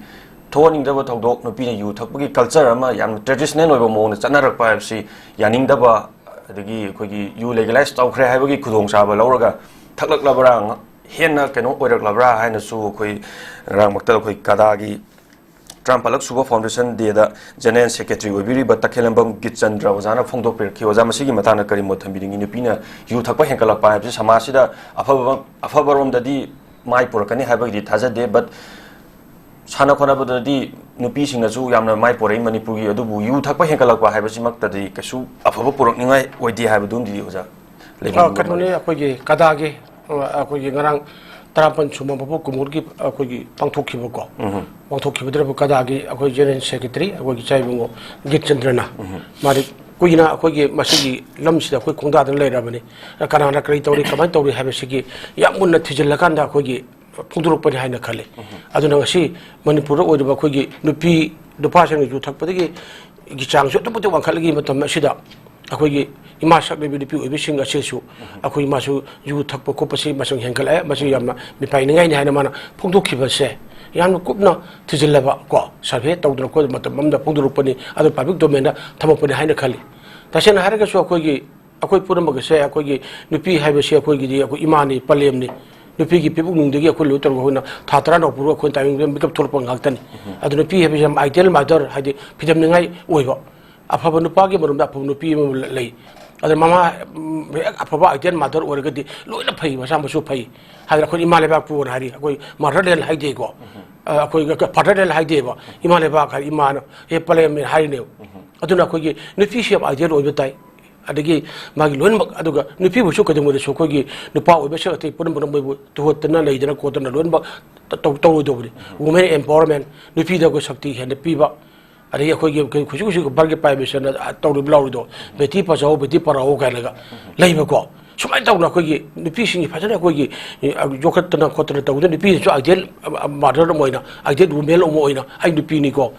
ꯊꯣꯛꯍꯟꯅꯤꯡꯗꯕ ꯊꯧꯗꯣꯛ, ꯅꯨꯄꯤꯅ ꯌꯨ ꯊꯛꯄꯒꯤ ꯀꯜꯆꯔ ꯑꯃ ꯌꯥꯝꯅ ꯇ꯭ꯔꯦꯗꯤꯁꯅꯦꯜ ꯑꯣꯏꯕ ꯃꯑꯣꯡꯗ ꯆꯠꯅꯔꯛꯄ ꯍꯥꯏꯕꯁꯤ ꯌꯥꯅꯤꯡꯗꯕ, ꯑꯗꯒꯤ ꯑꯩꯈꯣꯏꯒꯤ ꯌꯨ ꯂꯤꯒꯦꯂꯥꯏꯁ ꯇꯧꯈ꯭ꯔꯦ ꯍꯥꯏꯕꯒꯤ ꯈꯨꯗꯣꯡꯆꯥꯕ ꯂꯧꯔꯒ ꯊꯛꯂꯛꯂꯕ꯭ꯔꯥ, ꯍꯦꯟꯅ ꯀꯩꯅꯣ ꯑꯣꯏꯔꯛꯂꯕ꯭ꯔꯥ ꯍꯥꯏꯅꯁꯨ ꯑꯩꯈꯣꯏ ꯉꯔꯥꯡꯃꯛꯇ ꯑꯩꯈꯣꯏ ꯀꯗꯥꯒꯤ ꯇꯔꯥꯃꯥꯄꯜꯂꯛ ꯁꯨꯕ ꯐꯥꯎꯟꯗꯦꯁꯟ ꯗꯦꯗ ꯖꯦꯅꯔꯦꯜ ꯁꯦꯀ꯭ꯔꯦꯇꯔꯤ ꯑꯣꯏꯕꯤꯔꯤꯕ ꯇꯈꯦꯂꯝꯕꯝ ꯒꯤꯠꯆꯟꯗ꯭ꯔ ꯑꯣꯖꯥꯅ ꯐꯣꯡꯗꯣꯛꯄꯤꯔꯛꯈꯤ꯫ ꯑꯣꯖꯥ, ꯃꯁꯤꯒꯤ ꯃꯇꯥꯡꯗ ꯀꯔꯤ ꯃꯣꯠ ꯊꯝꯕꯤꯅꯤꯡꯉꯤ? ꯅꯨꯄꯤꯅ ꯌꯨ ꯊꯛꯄ ꯍꯦꯟꯒꯠꯂꯛꯄ ꯍꯥꯏꯕꯁꯤ ꯁꯃꯥꯖꯁꯤꯗ ꯑꯐꯕ, ꯑꯐꯕꯔꯣꯝꯗꯗꯤ ꯃꯥꯏ ꯄꯨꯔꯛꯀꯅꯤ ꯍꯥꯏꯕꯒꯤꯗꯤ ꯊꯥꯖꯗꯦ, ꯕꯠ ꯁꯥꯟꯅ ꯈꯣꯠꯅꯕꯗꯗꯤ ꯅꯨꯄꯤꯁꯤꯡꯅꯁꯨ ꯌꯥꯝꯅ ꯃꯥꯏ ꯄꯨꯔꯛꯏ ꯃꯅꯤꯄꯨꯔꯒꯤ, ꯑꯗꯨꯕꯨ ꯌꯨ ꯊꯛꯄ ꯍꯦꯟꯒꯠꯂꯛꯄ ꯍꯥꯏꯕꯁꯤꯃꯛꯇꯗꯤ ꯀꯩꯁꯨ ꯑꯐꯕ ꯄꯨꯔꯛꯅꯤꯡꯉꯥꯏ ꯑꯣꯏꯗꯦ ꯍꯥꯏꯕꯗꯨꯝꯗꯤ ꯑꯣꯖꯥ ꯑ, ꯂꯩꯕꯤꯅꯤꯡꯕ ꯀꯩꯅꯣꯅꯤ, ꯃꯥꯜꯂꯤ꯫ ꯑꯩꯈꯣꯏꯒꯤ ꯀꯗꯥꯒꯤ, ꯑ, ꯑꯩꯈꯣꯏꯒꯤ ꯉꯔꯥꯡ ꯇꯔꯥꯃꯥꯄꯜ ꯁꯨꯕ ꯃꯄꯣꯛ ꯀꯨꯝꯑꯣꯟꯒꯤ ꯑꯩꯈꯣꯏꯒꯤ ꯄꯥꯡꯊꯣꯛꯈꯤꯕꯀꯣ꯫ ꯎꯝ꯫ ꯄꯥꯡꯊꯣꯛꯈꯤꯕꯗꯨꯗꯕꯨ ꯀꯗꯥꯒꯤ ꯑꯩꯈꯣꯏ ꯖꯦꯅꯔꯦꯜ ꯁꯦꯀ꯭ꯔꯦꯇꯔꯤ ꯑꯩꯈꯣꯏꯒꯤ ꯏꯆꯥ ꯏꯕꯨꯡꯉꯣ ꯒꯤꯠꯆꯟꯗ꯭ꯔꯅ꯫ ꯎꯝ꯫ ꯃꯥꯗꯤ ꯀꯨꯏꯅ ꯑꯩꯈꯣꯏꯒꯤ ꯃꯁꯤꯒꯤ ꯂꯝꯁꯤꯗ ꯑꯩꯈꯣꯏ ꯈꯣꯡꯗꯥꯗꯨꯅ ꯂꯩꯔꯕꯅꯤ꯫ ꯀꯅꯥꯅ ꯀꯔꯤ ꯇꯧꯔꯤ, ꯀꯃꯥꯏꯅ ꯇꯧꯔꯤ ꯍꯥꯏꯕꯁꯤꯒꯤ ꯌꯥꯝ ꯃꯨꯟꯅ ꯊꯤꯖꯤꯜꯂꯀꯥꯟꯗ ꯑꯩꯈꯣꯏꯒꯤ ꯐꯣꯡꯗꯣꯔꯛꯄꯅꯤ ꯍꯥꯏꯅ ꯈꯜꯂꯤ꯫ ꯎꯝ꯫ ꯑꯗꯨꯅ ꯉꯁꯤ ꯃꯅꯤꯄꯨꯔꯗ ꯑꯣꯏꯔꯤꯕ ꯑꯩꯈꯣꯏꯒꯤ ꯅꯨꯄꯤ ꯅꯨꯄꯥꯁꯤꯡꯅ ꯌꯨ ꯊꯛꯄꯗꯒꯤ ꯒꯤ ꯆꯥꯡꯁꯨ ꯑꯗꯨꯛꯀꯤ ꯃꯇꯤꯛ ꯋꯥꯡꯈꯠꯂꯛꯂꯤꯕ ꯃꯇꯝ ꯑꯁꯤꯗ ꯑꯩꯈꯣꯏꯒꯤ ꯏꯃꯥ ꯁꯛꯅꯕꯤ ꯅꯨꯄꯤ ꯑꯣꯏꯕꯤꯁꯤꯡ ꯑꯁꯤꯁꯨ ꯎꯝ꯫ ꯑꯩꯈꯣꯏ ꯃꯥꯁꯨ ꯌꯨ ꯊꯛꯄ ꯈꯣꯠꯄꯁꯤ ꯃꯁꯤꯡ ꯍꯦꯟꯒꯠꯂꯛꯑꯦ, ꯃꯁꯤ ꯌꯥꯝꯅ ꯃꯤꯄꯥꯏꯅꯤꯡꯉꯥꯏꯅꯤ ꯍꯥꯏꯅ ꯃꯥꯅ ꯐꯣꯡꯗꯣꯛꯈꯤꯕꯁꯦ ꯌꯥꯝꯅ ꯀꯨꯞꯅ ꯊꯤꯖꯤꯜꯂꯕ ꯀꯣ, ꯁꯔꯚꯦ ꯇꯧꯗꯅ ꯈꯣꯠꯇꯅ ꯃꯇꯝ ꯑꯃꯗ ꯐꯣꯡꯗꯣꯔꯛꯄꯅꯤ꯫ ꯑꯗꯨ ꯄꯕ꯭ꯂꯤꯛ ꯗꯣꯃꯦꯟꯗ ꯊꯝꯃꯛꯄꯅꯤ ꯍꯥꯏꯅ ꯈꯜꯂꯤ꯫ ꯇꯁꯦꯡꯅ ꯍꯥꯏꯔꯒꯁꯨ ꯑꯩꯈꯣꯏꯒꯤ, ꯑꯩꯈꯣꯏ ꯄꯨꯝꯅꯃꯛ ꯑꯁꯦ ꯑꯩꯈꯣꯏꯒꯤ ꯅꯨꯄꯤ ꯍꯥꯏꯕꯁꯤ ꯑꯩꯈꯣꯏꯒꯤꯗꯤ ꯑꯩꯈꯣꯏ ꯏꯃꯥꯅꯤ, ꯄꯂꯦꯝꯅꯤ꯫ ꯅꯨꯄꯤꯒꯤ ꯄꯤꯕꯨꯛꯅꯨꯡꯗꯒꯤ ꯑꯩꯈꯣꯏ ꯂꯣꯏ ꯇꯧꯔꯒ ꯑꯩꯈꯣꯏꯅ ꯊꯥ ꯇꯔꯥ ꯅꯧꯕ ꯄꯣꯛꯂꯒ ꯑꯩꯈꯣꯏꯅ ꯇꯥꯏꯕꯪꯗ ꯃꯤꯀꯞ ꯊꯣꯛꯂꯛꯄ ꯉꯥꯛꯇꯅꯤ꯫ ꯎꯝ꯫ ꯑꯗꯨ ꯅꯨꯄꯤ ꯍꯥꯏꯕꯁꯤ ꯌꯥꯝ ꯑꯥꯏꯗꯤꯌꯦꯜ ꯃꯥꯗꯔ, ꯍꯥꯏꯗꯤ ꯐꯤꯗꯝꯅꯤꯡꯉꯥꯏ ꯑꯣꯏꯕ, ꯑꯐꯕ ꯅꯨꯄꯥꯒꯤ ꯃꯔꯨꯝꯗ ꯑꯐꯕ ꯅꯨꯄꯤ ꯑꯃ ꯂꯩ꯫ ꯑꯗꯨ ꯃꯃꯥ, ꯎꯝ, ꯍꯦꯛ ꯑꯐꯕ ꯑꯥꯏꯗꯤꯌꯦꯜ ꯃꯥꯗꯔ ꯑꯣꯏꯔꯒꯗꯤ ꯂꯣꯏꯅ ꯐꯩ, ꯃꯆꯥ ꯃꯁꯨ ꯐꯩ꯫ ꯍꯥꯏꯗꯅ ꯑꯩꯈꯣꯏ ꯏꯃꯥ ꯂꯩꯕꯥꯛꯄꯨꯅ ꯍꯥꯏꯔꯤ, ꯑꯩꯈꯣꯏ ꯃꯥꯗꯔ ꯂꯦꯟ ꯍꯥꯏꯗꯦꯀꯣ꯫ ꯎꯝ꯫ ꯑ, ꯑꯩꯈꯣꯏꯒꯤ ꯐꯥꯗꯔ ꯂꯦꯟ ꯍꯥꯏꯗꯦꯕ, ꯏꯃꯥ ꯂꯩꯕꯥꯛ ꯍꯥꯏ, ꯏꯃꯥꯅ ꯍꯦ ꯄꯂꯦꯝ ꯍꯥꯏꯔꯤꯅꯦꯕ꯫ ꯑꯗꯨꯅ ꯑꯩꯈꯣꯏꯒꯤ ꯅꯨꯄꯤꯁꯤ ꯌꯥꯝ ꯑꯥꯏꯗꯤꯌꯦꯜ ꯑꯣꯏꯕ ꯇꯥꯏ꯫ ꯑꯗꯒꯤ ꯃꯥꯒꯤ ꯂꯣꯏꯅꯃꯛ, ꯑꯗꯨꯒ ꯅꯨꯄꯤꯕꯨꯁꯨ ꯀꯩꯗꯧꯉꯩꯗꯁꯨ ꯑꯩꯈꯣꯏꯒꯤ ꯅꯨꯄꯥ ꯑꯣꯏꯕꯁꯤꯡ ꯑꯇꯩ ꯄꯨꯝꯅꯃꯛꯅ ꯃꯣꯏꯕꯨ ꯇꯨꯍꯠꯇꯅ ꯂꯩꯗꯅ ꯈꯣꯠꯇꯅ ꯂꯣꯏꯅꯃꯛ ꯇ-, ꯇꯧ-, ꯇꯧꯔꯣꯏꯗꯧꯕꯅꯤ꯫ ꯋꯨꯃꯦꯟ ꯑꯦꯝꯄꯥꯋꯔꯃꯦꯟ, ꯅꯨꯄꯤꯗ ꯑꯩꯈꯣꯏ ꯁꯛꯇꯤ ꯍꯦꯟꯅ ꯄꯤꯕ, ꯑꯗꯒꯤ ꯑꯩꯈꯣꯏꯒꯤ ꯍꯧꯖꯤꯛ ꯍꯧꯖꯤꯛ ꯚꯥꯔꯠꯀꯤ ꯄ꯭ꯔꯥꯏꯝ ꯃꯤꯅꯤꯁꯇꯔꯅ ꯇꯧꯔꯤꯕ ꯂꯥꯎꯔꯤꯗꯣ, ꯕꯦꯇꯤ ꯕꯆꯥꯎ, ꯕꯦꯇꯤ ꯄꯔꯥꯎ ꯀꯥꯏꯅꯒ ꯂꯩꯕꯀꯣ꯫ ꯁꯨꯃꯥꯏꯅ ꯇꯧꯗꯅ ꯑꯩꯈꯣꯏꯒꯤ ꯅꯨꯄꯤꯁꯤꯡꯒꯤ ꯐꯖꯅ ꯑꯩꯈꯣꯏꯒꯤ, ꯑ, ꯌꯣꯛꯈꯠꯇꯅ ꯈꯣꯠꯇꯅ ꯇꯧꯗꯅ ꯅꯨꯄꯤꯁꯤꯡꯁꯨ ꯑꯥꯏꯗꯤꯌꯦꯜ, ꯑ, ꯑ, ꯃꯥꯗꯔ ꯑꯃ ꯑꯣꯏꯅ, ꯑꯥꯏꯗꯤꯌꯦꯜ ꯋꯨꯃꯦꯟ ꯑꯃ ꯑꯣꯏꯅ ꯑꯩ ꯅꯨꯄꯤꯅꯤꯀꯣ,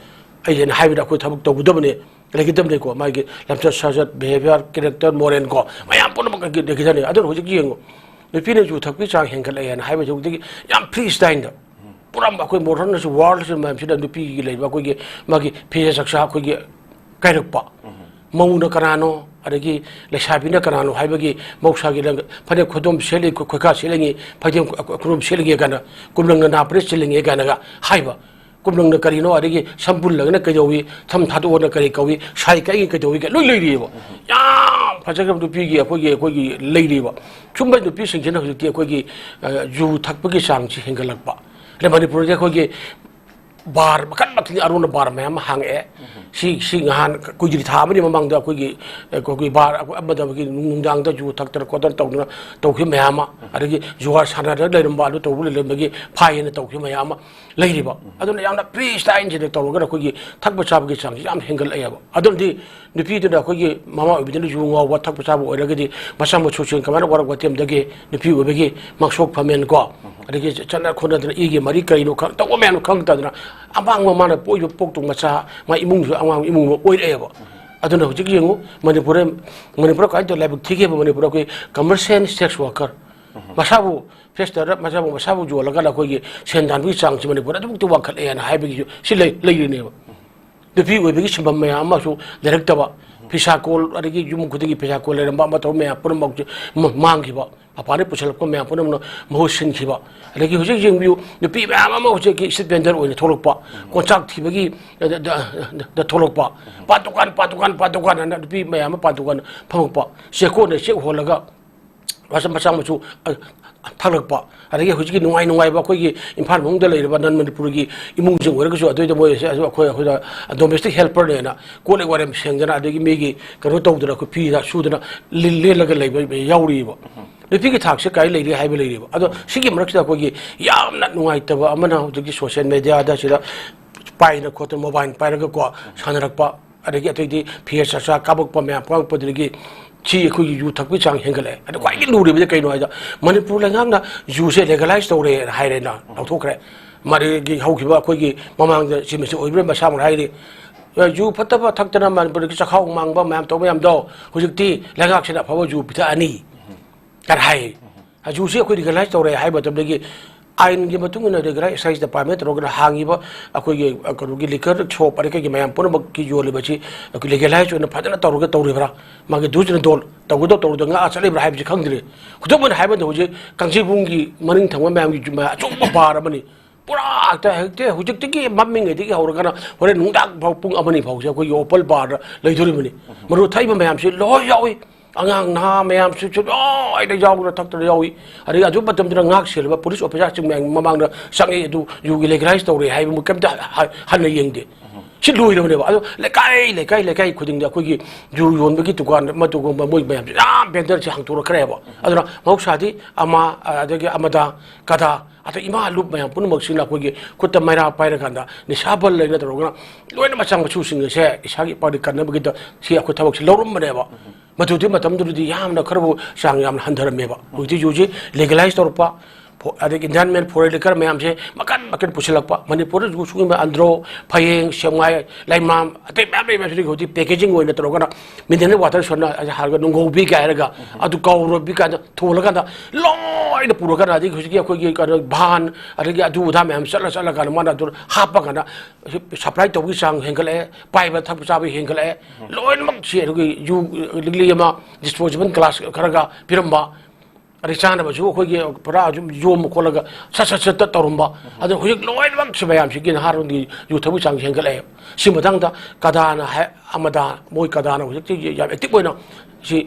ꯑꯩ ꯍꯥꯏꯅ ꯍꯥꯏꯕꯗ ꯑꯩꯈꯣꯏ ꯊꯕꯛ ꯇꯧꯒꯗꯕꯅꯦ, ꯂꯩꯒꯗꯕꯅꯤꯀꯣ꯫ ꯃꯥꯒꯤ ꯂꯝꯆꯠ ꯁꯥꯖꯠ, ꯕꯤꯍꯦꯕꯤꯌꯔ, ꯀꯦꯔꯦꯛꯇꯔ, ꯃꯣꯔꯦꯜ ꯀꯣ, ꯃꯌꯥꯝ ꯄꯨꯝꯅꯃꯛ ꯂꯩꯒꯗꯕꯅꯤ꯫ ꯑꯗꯨꯅ ꯍꯧꯖꯤꯛ ꯌꯦꯡꯉꯨ, ꯅꯨꯄꯤꯅ ꯌꯨ ꯊꯛꯄꯒꯤ ꯆꯥꯡ ꯍꯦꯟꯒꯠꯂꯛꯑꯦꯅ ꯍꯥꯏꯕꯁꯤ ꯍꯧꯖꯤꯛꯇꯤ ꯌꯥꯝ ꯐ꯭ꯔꯤ ꯁ꯭ꯇꯥꯏꯜꯗ ꯄꯨꯔꯥ ꯑꯩꯈꯣꯏ ꯃꯣꯗꯔꯟꯅꯁꯨ ꯋꯥꯔꯜꯗꯁꯨ ꯃꯌꯥꯝꯁꯤꯗ ꯅꯨꯄꯤꯒꯤ ꯂꯩꯔꯤꯕ ꯑꯩꯈꯣꯏꯒꯤ ꯃꯥꯒꯤ ꯐꯤꯖꯦꯠ ꯆꯛꯆꯥ ꯑꯩꯈꯣꯏꯒꯤ ꯀꯥꯏꯔꯛꯄ꯫ ꯃꯧꯅ ꯀꯅꯥꯅꯣ, ꯑꯗꯒꯤ ꯂꯩꯁꯥꯕꯤꯅ ꯀꯅꯥꯅꯣ ꯍꯥꯏꯕꯒꯤ ꯃꯍꯧꯁꯥꯒꯤ ꯂꯪ-, ꯐꯅꯦꯛ ꯈꯣꯏꯗꯣꯝ ꯁꯦꯠꯂꯤ, ꯈꯨ-, ꯈꯨꯠꯈꯥ ꯁꯦꯠꯂꯤꯉꯤ, ꯐꯩꯖꯦꯝ ꯈꯨ-, ꯈꯨ-, ꯈꯨꯔꯨꯝ ꯁꯦꯠꯂꯤꯉꯤ ꯀꯥꯏꯅ, ꯀꯨꯝꯂꯪꯅ ꯅꯥ ꯐꯅꯦꯛ ꯁꯦꯠꯂꯤꯉꯤ ꯀꯥꯏꯅꯒ ꯍꯥꯏꯕ꯫ ꯀꯨꯝꯂꯪꯅ ꯀꯔꯤꯅꯣ, ꯑꯗꯒꯤ ꯁꯝꯕꯨꯜꯂꯒꯅ ꯀꯩꯗꯧꯏ, ꯁꯝ ꯊꯥꯗꯣꯛꯑꯒꯅ ꯀꯔꯤ ꯀꯧꯏ, ꯁꯥꯏ ꯀꯛꯏ ꯀꯩꯗꯧꯏ ꯀꯥꯏ ꯂꯣꯏ ꯂꯩꯔꯤꯑꯕ꯫ ꯌꯥꯝ ꯐꯖꯈ꯭ꯔꯕ ꯅꯨꯄꯤꯒꯤ ꯑꯩꯈꯣꯏꯒꯤ, ꯑꯩꯈꯣꯏꯒꯤ ꯂꯩꯔꯤꯕ꯫ ꯁꯨꯝꯕ ꯅꯨꯄꯤꯁꯤꯡꯁꯤꯅ ꯍꯧꯖꯤꯛꯇꯤ ꯑꯩꯈꯣꯏꯒꯤ, ꯑ, ꯌꯨ ꯊꯛꯄꯒꯤ ꯆꯥꯡꯁꯤ ꯍꯦꯟꯒꯠꯂꯛꯄ꯫ ꯑꯗꯩ ꯃꯅꯤꯄꯨꯔꯗ ꯑꯩꯈꯣꯏꯒꯤ ꯕꯥꯔ ꯃꯈꯜ ꯃꯈꯜꯒꯤ ꯑꯔꯣꯟꯕ ꯕꯥꯔ ꯃꯌꯥꯝ ꯑꯃ ꯍꯥꯡꯉꯛꯑꯦ꯫ ꯁꯤ, ꯁꯤ ꯉꯍꯥꯟ ꯀꯨꯏꯗ꯭ꯔꯤ ꯊꯥ ꯑꯃꯅꯤ ꯃꯃꯥꯡꯗ ꯑꯩꯈꯣꯏꯒꯤ, ꯑꯩꯈꯣꯏꯒꯤ ꯕꯥꯔ ꯑꯃꯗ ꯑꯩꯈꯣꯏꯒꯤ ꯅꯨꯡꯗꯥꯡꯗ ꯌꯨ ꯊꯛꯇꯅ ꯈꯣꯠꯇꯅ ꯇꯧꯗꯅ ꯇꯧꯈꯤꯕ ꯃꯌꯥꯝ ꯑꯃ, ꯑꯗꯒꯤ ꯖꯨꯋꯥꯔ ꯁꯥꯟꯅꯗꯅ ꯂꯩꯔꯝꯕ ꯑꯗꯨ ꯇꯧꯕ ꯂꯩꯔꯝꯕꯒꯤ ꯐꯥꯏ ꯍꯥꯏꯅ ꯇꯧꯈꯤꯕ ꯃꯌꯥꯝ ꯑꯃ ꯂꯩꯔꯤꯕ꯫ ꯑꯗꯨꯅ ꯌꯥꯝꯅ ꯐ꯭ꯔꯤ ꯁ꯭ꯇꯥꯏꯜꯁꯤꯗ ꯇꯧꯔꯒꯅ ꯑꯩꯈꯣꯏꯒꯤ ꯊꯛꯄ ꯆꯥꯕꯒꯤ ꯆꯥꯡꯁꯤ ꯌꯥꯝ ꯍꯦꯟꯒꯠꯂꯛꯑꯦꯕ꯫ ꯑꯗꯨꯅꯗꯤ ꯅꯨꯄꯤꯗꯨꯅ ꯑꯩꯈꯣꯏꯒꯤ ꯃꯃꯥ ꯑꯣꯏꯕꯤꯗꯨꯅ ꯌꯨ ꯉꯥꯎꯕ ꯊꯛꯄ ꯆꯥꯕ ꯑꯣꯏꯔꯒꯗꯤ ꯃꯆꯥ ꯃꯁꯨꯁꯤꯡ ꯀꯃꯥꯏꯅ ꯋꯥꯔꯛ ꯋꯥꯇꯦꯝꯗꯒꯤ ꯅꯨꯄꯤ ꯑꯣꯏꯕꯒꯤ ꯃꯥꯡꯁꯣꯛ ꯐꯝꯃꯦꯟ ꯀꯣ, ꯑꯗꯒꯤ ꯆꯠꯅ ꯈꯣꯠꯅꯗꯅ ꯏꯒꯤ ꯃꯔꯤ ꯀꯔꯤꯅꯣ ꯈꯪ-, ꯇꯧꯕ ꯃꯌꯥꯝꯗꯣ ꯈꯪꯗꯗꯅ ꯑꯃꯥꯡꯕ ꯃꯥꯅ ꯄꯣꯛꯏꯕ ꯄꯣꯛꯇꯨ ꯃꯆꯥ ꯃꯥ ꯏꯃꯨꯡꯁꯨ ꯑꯃꯥꯡꯕ ꯏꯃꯨꯡ ꯑꯃ ꯑꯣꯏꯔꯛꯑꯦꯕ꯫ ꯑꯗꯨꯅ ꯍꯧꯖꯤꯛ ꯌꯦꯡꯉꯨ, ꯃꯅꯤꯄꯨꯔ, ꯃꯅꯤꯄꯨꯔ ꯀꯃꯥꯏꯅ ꯇꯧꯔ ꯂꯥꯏꯕꯛ ꯊꯤꯒꯦꯕ? ꯃꯅꯤꯄꯨꯔ ꯑꯩꯈꯣꯏ ꯀꯃꯔꯁꯤꯌꯦꯜ ꯁꯦꯛꯁ ꯋꯥꯔꯀꯔ, ꯃꯁꯥꯕꯨ ꯐꯦꯁꯇ ꯃꯁꯥꯕꯨ, ꯃꯁꯥꯕꯨ ꯌꯣꯜꯂꯒ ꯑꯩꯈꯣꯏꯒꯤ ꯁꯦꯟ ꯇꯥꯟꯕꯒꯤ ꯆꯥꯡꯁꯤ ꯃꯅꯤꯄꯨꯔꯗ ꯑꯗꯨꯛꯇꯤ ꯋꯥꯡꯈꯠꯂꯛꯑꯦꯅ ꯍꯥꯏꯕꯒꯤꯁꯨ ꯁꯤ ꯂꯩ-, ꯂꯩꯔꯤꯅꯦꯕ꯫ ꯅꯨꯄꯤ ꯑꯣꯏꯕꯒꯤ ꯁꯤꯟꯐꯝ ꯃꯌꯥꯝ ꯑꯃꯁꯨ ꯂꯩꯔꯛꯇꯕ, ꯐꯤꯁꯥ ꯀꯣꯜ, ꯑꯗꯒꯤ ꯌꯨꯝ ꯈꯨꯗꯤꯡꯒꯤ ꯐꯤꯁꯥ ꯀꯣꯜ ꯂꯩꯔꯝꯕ ꯑꯃ ꯇꯧꯕ ꯃꯌꯥꯝ ꯄꯨꯝꯅꯃꯛꯁꯦ ꯃ-, ꯃꯥꯡꯈꯤꯕ, ꯃꯄꯥꯟꯗꯒꯤ ꯄꯨꯁꯤꯜꯂꯛꯄ ꯃꯌꯥꯝ ꯄꯨꯝꯅꯃꯛꯅ ꯃꯍꯨꯠ ꯁꯤꯟꯈꯤꯕ꯫ ꯑꯗꯒꯤ ꯍꯧꯖꯤꯛ ꯌꯦꯡꯕꯤꯌꯨ, ꯅꯨꯄꯤ ꯃꯌꯥꯝ ꯑꯃ ꯍꯧꯖꯤꯛꯀꯤ ꯁ꯭ꯇ꯭ꯔꯤꯠ ꯚꯦꯟꯗꯔ ꯑꯣꯏꯅ ꯊꯣꯛꯂꯛꯄ, ꯀꯣꯟꯆꯥꯛ ꯊꯤꯕꯒꯤ, ꯑ, ꯗ, ꯗ, ꯗ, ꯗ ꯊꯣꯛꯂꯛꯄ, ꯄꯥꯟ ꯗꯨꯀꯥꯟ, ꯄꯥꯟ ꯗꯨꯀꯥꯟ, ꯄꯥꯟ ꯗꯨꯀꯥꯟ ꯍꯥꯏꯅ ꯅꯨꯄꯤ ꯃꯌꯥꯝ ꯑꯃ ꯄꯥꯟ ꯗꯨꯀꯥꯟ ꯐꯝꯃꯛꯄ, ꯆꯦꯛꯀꯣꯟꯗ ꯆꯦꯛ ꯍꯣꯜꯂꯒ ꯃꯆꯥ, ꯃꯆꯥ ꯃꯁꯨ, ꯑ, ꯊꯛꯂꯛꯄ, ꯑꯗꯒꯤ ꯍꯧꯖꯤꯛꯀꯤ ꯅꯨꯡꯉꯥꯏ ꯅꯨꯡꯉꯥꯏꯕ ꯑꯩꯈꯣꯏꯒꯤ ꯏꯝꯐꯥꯜ ꯃꯅꯨꯡꯗ ꯂꯩꯔꯤꯕ ꯅꯟ ꯃꯅꯤꯄꯨꯔꯒꯤ ꯏꯃꯨꯡꯁꯤꯡ ꯑꯣꯏꯔꯒꯁꯨ ꯑꯗꯨꯏꯗ ꯃꯣꯏ ꯑꯩꯈꯣꯏ ꯑꯩꯈꯣꯏꯗ ꯗꯣꯃꯦꯁꯇꯤꯛ ꯍꯦꯜꯄꯔꯅꯦꯅ ꯀꯣꯜ ꯂꯤꯛ ꯋꯥꯏꯔꯦꯝ ꯁꯦꯡꯗꯅ ꯑꯗꯒꯤ ꯃꯤꯒꯤ ꯀꯩꯅꯣ ꯇꯧꯗꯅ ꯑꯩꯈꯣꯏ ꯐꯤꯗ ꯁꯨꯗꯅ ꯂꯤꯜ ꯂꯦꯜꯂꯒ ꯂꯩꯕ ꯌꯥꯎꯔꯤꯕ꯫ ꯅꯨꯄꯤꯒꯤ ꯊꯥꯛꯁꯦ ꯀꯥꯏ ꯂꯩꯔꯤ ꯍꯥꯏꯕ ꯂꯩꯔꯤꯕ꯫ ꯑꯗꯣ ꯁꯤꯒꯤ ꯃꯔꯛꯁꯤꯗ ꯑꯩꯈꯣꯏꯒꯤ ꯌꯥꯝꯅ ꯅꯨꯡꯉꯥꯏꯇꯕ ꯑꯃꯅ ꯍꯧꯖꯤꯛꯀꯤ ꯁꯣꯁꯤꯌꯦꯜ ꯃꯦꯗꯤꯌꯥꯗ ꯁꯤꯗ ꯄꯥꯏꯗꯅ ꯈꯣꯠꯇꯅ ꯃꯣꯕꯥꯏꯜ ꯄꯥꯏꯔꯒꯀꯣ ꯁꯥꯟꯅꯔꯛꯄ, ꯑꯗꯒꯤ ꯑꯇꯩꯗꯤ ꯐꯤꯌꯔ ꯆꯥꯛꯆꯥ ꯀꯥꯞꯄꯛꯄ ꯃꯌꯥꯝ ꯀꯥꯞꯄꯛꯄꯗꯒꯤ ꯁꯤ ꯑꯩꯈꯣꯏꯒꯤ ꯌꯨ ꯊꯛꯄꯒꯤ ꯆꯥꯡ ꯍꯦꯟꯒꯠꯂꯛꯑꯦ꯫ ꯑꯗ ꯈ꯭ꯋꯥꯏꯗꯒꯤ ꯂꯨꯔꯤꯕꯗꯤ ꯀꯩꯅꯣ ꯍꯥꯏꯗ, ꯃꯅꯤꯄꯨꯔ ꯂꯩꯉꯥꯛꯅ ꯌꯨꯁꯦ ꯂꯦꯒꯦꯂꯥꯏꯁ ꯇꯧꯔꯦꯅ ꯍꯥꯏꯔꯦꯅ ꯂꯧꯊꯣꯛꯈ꯭ꯔꯦ꯫ ꯃꯗꯨꯒꯤ ꯍꯧꯈꯤꯕ ꯑꯩꯈꯣꯏꯒꯤ ꯃꯃꯥꯡꯗ ꯆꯤꯞ ꯃꯤꯅꯤꯁꯇꯔ ꯑꯣꯏꯕꯤꯔꯝꯕ ꯃꯁꯥꯃꯛꯅ ꯍꯥꯏꯔꯤ, ꯌꯨ ꯐꯠꯇꯕ ꯊꯛꯇꯅ ꯃꯅꯤꯄꯨꯔꯗꯒꯤ ꯆꯥꯛꯈꯥꯎ ꯃꯥꯡꯕ ꯃꯌꯥꯝ ꯇꯧꯕ ꯃꯌꯥꯝꯗꯣ ꯍꯧꯖꯤꯛꯇꯤ ꯂꯩꯉꯥꯛꯁꯤꯅ ꯑꯐꯕ ꯌꯨ ꯄꯤꯊꯛꯑꯅꯤ ꯀꯥꯏꯅ ꯍꯥꯏ꯫ ꯌꯨꯁꯤ ꯑꯩꯈꯣꯏ ꯂꯤꯒꯦꯂꯥꯏꯁ ꯇꯧꯔꯦ ꯍꯥꯏꯕ ꯃꯇꯝꯗꯒꯤ ꯑꯥꯏꯟꯒꯤ ꯃꯇꯨꯡ ꯏꯟꯅ ꯂꯤꯒꯦꯂꯥꯏꯁ ꯑꯦꯛꯁꯥꯏꯁ ꯗꯤꯄꯥꯔꯠꯃꯦꯟ ꯇꯧꯔꯒꯅ ꯍꯥꯡꯉꯤꯕ ꯑꯩꯈꯣꯏꯒꯤ, ꯑ, ꯀꯩꯅꯣꯒꯤ ꯂꯤꯀꯔ ꯁꯣꯞ ꯑꯗꯩ ꯀꯩꯒꯤ ꯃꯌꯥꯝ ꯄꯨꯝꯅꯃꯛꯀꯤ ꯌꯣꯜꯂꯤꯕꯁꯤ ꯑꯩꯈꯣꯏ ꯂꯤꯒꯦꯂꯥꯏꯁ ꯑꯣꯏꯅ ꯐꯖꯅ ꯇꯧꯔꯒ ꯇꯧꯔꯤꯕ꯭ꯔꯥ, ꯃꯥꯒꯤ ꯗꯨꯁ ꯑꯦꯟ ꯗꯣꯟ ꯇꯧꯒꯗꯧ ꯇꯧꯔꯣꯏꯗꯧ ꯉꯥꯛꯑ ꯆꯠꯂꯤꯕ꯭ꯔꯥ ꯍꯥꯏꯕꯁꯤ ꯈꯪꯗ꯭ꯔꯤ꯫ ꯈꯨꯗꯝ ꯑꯣꯏꯅ ꯍꯥꯏꯕꯗ ꯍꯧꯖꯤꯛ ꯀꯥꯡꯖꯩꯕꯨꯡꯒꯤ ꯃꯅꯤꯡ ꯊꯪꯕ ꯃꯌꯥꯝꯒꯤ ꯖꯨ-, ꯃ-, ꯑꯆꯧꯕ ꯕꯥꯔ ꯑꯃꯅꯤ꯫ ꯄꯨꯔꯥ ꯍꯦꯛꯇ, ꯍꯧꯖꯤꯛꯇꯒꯤ ꯃꯝꯃꯤꯉꯩꯗꯒꯤ ꯍꯧꯔꯒꯅ ꯍꯣꯔꯦꯟ ꯅꯨꯡꯗꯥꯡ ꯐꯥꯎ ꯄꯨꯡ ꯑꯃꯅꯤ ꯐꯥꯎꯁꯦ ꯑꯩꯈꯣꯏꯒꯤ ꯑꯣꯄꯟ ꯕꯥꯔꯗ ꯂꯩꯗꯣꯔꯤꯕꯅꯤ꯫ ꯃꯗꯨ ꯊꯛꯏꯕ ꯃꯌꯥꯝꯁꯤ ꯂꯣꯏ ꯌꯥꯎꯏ꯫ ꯑꯉꯥꯡ ꯅꯍꯥ ꯃꯌꯥꯝꯁꯤꯁꯨ ꯂꯣꯏꯅ ꯌꯥꯎꯗꯅ ꯊꯛꯇꯅ ꯌꯥꯎꯏ꯫ ꯑꯗꯒꯤ ꯑꯗꯨ ꯃꯇꯝꯗꯨꯗ ꯉꯥꯛ ꯁꯦꯜꯂꯤꯕ ꯄꯨꯂꯤꯁ ꯑꯣꯐꯤꯁꯥꯔꯁꯤꯡ ꯃꯌꯥꯝ ꯃꯃꯥꯡꯗ ꯆꯪꯉꯛꯏ, ꯑꯗꯨ ꯌꯨꯒꯤ ꯂꯦꯒꯦꯂꯥꯏꯁ ꯇꯧꯔꯦ ꯍꯥꯏꯕ ꯃꯣꯏ ꯀꯩꯝꯇ ꯍ-, ꯍꯟꯅ ꯌꯦꯡꯗꯦ꯫ ꯁꯤ ꯂꯣꯏꯔꯕꯅꯦꯕ꯫ ꯑꯗꯣ ꯂꯩꯀꯥꯏ, ꯂꯩꯀꯥꯏ, ꯂꯩꯀꯥꯏ ꯈꯨꯗꯤꯡꯗ ꯑꯩꯈꯣꯏꯒꯤ ꯌꯨ ꯌꯣꯟꯕꯒꯤ ꯗꯨꯀꯥꯟ ꯑꯃ, ꯑꯗꯨꯒꯨꯝꯕ ꯃꯣꯏ ꯃꯌꯥꯝꯁꯦ ꯌꯥꯝ ꯕꯦꯟꯗꯔꯁꯦ ꯍꯥꯡꯇꯣꯔꯛꯈ꯭ꯔꯦꯕ꯫ ꯑꯗꯨꯅ ꯃꯍꯧꯁꯥꯗꯤ ꯑꯃ, ꯑꯗꯒꯤ ꯑꯃꯗ, ꯀꯗꯥ, ꯑꯗꯩ ꯏꯃꯥ ꯂꯨꯞ ꯃꯌꯥꯝ ꯄꯨꯝꯅꯃꯛꯁꯤꯅ ꯑꯩꯈꯣꯏꯒꯤ ꯈꯨꯠꯇ ꯃꯩꯔꯥ ꯄꯥꯏꯔꯀꯥꯟꯗ ꯅꯤꯁꯥ ꯕꯜ ꯂꯩꯅ ꯇꯧꯔꯒ ꯂꯣꯏꯅ ꯃꯆꯥ ꯃꯁꯨꯁꯤꯡ ꯑꯁꯦ ꯏꯁꯥꯒꯤ ꯏꯄꯥꯗꯤ ꯀꯟꯅꯕꯒꯤꯗ ꯁꯤ ꯑꯩꯈꯣꯏ ꯊꯕꯛꯁꯤ ꯂꯧꯔꯝꯕꯅꯦꯕ꯫ ꯃꯗꯨꯗꯤ ꯃꯇꯝꯗꯨꯗꯗꯤ ꯌꯥꯝꯅ ꯈꯔꯕꯨ ꯆꯥꯡ ꯌꯥꯝꯅ ꯍꯟꯊꯔꯝꯃꯦꯕ꯫ ꯍꯧꯖꯤꯛꯇꯤ ꯌꯨꯁꯤ ꯂꯤꯒꯦꯂꯥꯏꯁ ꯇꯧꯔꯛꯄ, ꯐꯣ-, ꯑꯗꯒꯤ ꯏꯟꯗꯤꯌꯥꯟ ꯃꯦꯟ ꯐꯣꯔꯦꯟ ꯂꯤꯀꯔ ꯃꯌꯥꯝꯁꯦ ꯃꯈꯟ ꯃꯈꯟ ꯄꯨꯁꯤꯜꯂꯛꯄ꯫ ꯃꯅꯤꯄꯨꯔꯗꯁꯨ ꯁꯤꯒꯨꯝꯕ ꯑꯟꯗ꯭ꯔꯣ, ꯐꯌꯦꯡ, ꯁꯦꯛꯃꯥꯏ, ꯂꯩꯃꯔꯥꯝ, ꯑꯇꯩ ꯃꯌꯥꯝ ꯂꯩꯕ ꯁꯤꯗꯤ ꯍꯧꯖꯤꯛ ꯄꯦꯀꯦꯖꯤꯡ ꯑꯣꯏꯅ ꯇꯧꯔꯒꯅ ꯃꯤꯅꯔꯦꯜ ꯋꯥꯇꯔ ꯁꯣꯟꯅ ꯍꯥꯏꯔꯒ ꯅꯨꯡꯒꯧꯕꯤ ꯀꯥꯏ ꯍꯥꯏꯔꯒ ꯑꯗꯨ ꯀꯧꯔꯕꯤ ꯀꯥꯏꯅ ꯊꯣꯜꯂꯀꯥꯟꯗ ꯂꯣꯏꯅ ꯄꯨꯔꯀꯥꯟꯗ ꯑꯗꯒꯤ ꯍꯧꯖꯤꯛꯀꯤ ꯑꯩꯈꯣꯏꯒꯤ ꯀꯩꯅꯣ ꯚꯥꯟ ꯑꯗꯒꯤ ꯑꯗꯨ ꯑꯗꯥ ꯃꯌꯥꯝ ꯆꯠꯂ ꯆꯠꯂꯀꯥꯟꯗ ꯃꯥꯅ ꯑꯗꯨ ꯍꯥꯞꯄꯀꯥꯟꯗ ꯁꯄ꯭ꯂꯥꯏ ꯇꯧꯕꯒꯤ ꯆꯥꯡ ꯍꯦꯟꯒꯠꯂꯛꯑꯦ, ꯄꯥꯏꯕ ꯊꯛꯄ ꯆꯥꯕ ꯍꯦꯟꯒꯠꯂꯛꯑꯦ꯫ ꯂꯣꯏꯅꯃꯛ ꯁꯤ ꯑꯗꯨꯒꯤ ꯌꯨ ꯂꯤꯛꯂꯤ ꯑꯃ ꯗꯤꯁꯄꯣꯖꯦꯕꯜ ꯒ꯭ꯂꯥꯁ ꯈꯔꯒ ꯄꯤꯔꯝꯕ, ꯑꯗꯩ ꯆꯥꯅꯕꯁꯨ ꯑꯩꯈꯣꯏꯒꯤ ꯄꯨꯔꯥ ꯑꯗꯨꯝ ꯌꯣꯝꯕ ꯈꯣꯠꯂꯒ ꯁꯠ ꯁꯠ ꯁꯠꯇ ꯇꯧꯔꯝꯕ꯫ ꯑꯗꯣ ꯍꯧꯖꯤꯛ ꯂꯣꯏꯅꯃꯛ ꯁꯤ ꯃꯌꯥꯝꯁꯤꯒꯤ ꯅꯍꯥꯔꯣꯟꯒꯤ ꯌꯨ ꯊꯛꯄꯒꯤ ꯆꯥꯡꯁꯤ ꯍꯦꯟꯒꯠꯂꯛꯑꯦ꯫ ꯁꯤ ꯃꯇꯥꯡꯗ ꯀꯗꯥꯅ ꯍꯥꯏ, ꯑꯃꯗ ꯃꯣꯏ ꯀꯗꯥꯅ ꯍꯧꯖꯤꯛꯇꯤ ꯌꯥꯝ ꯑꯦꯛꯇꯤꯚ ꯑꯣꯏꯅ ꯁꯤ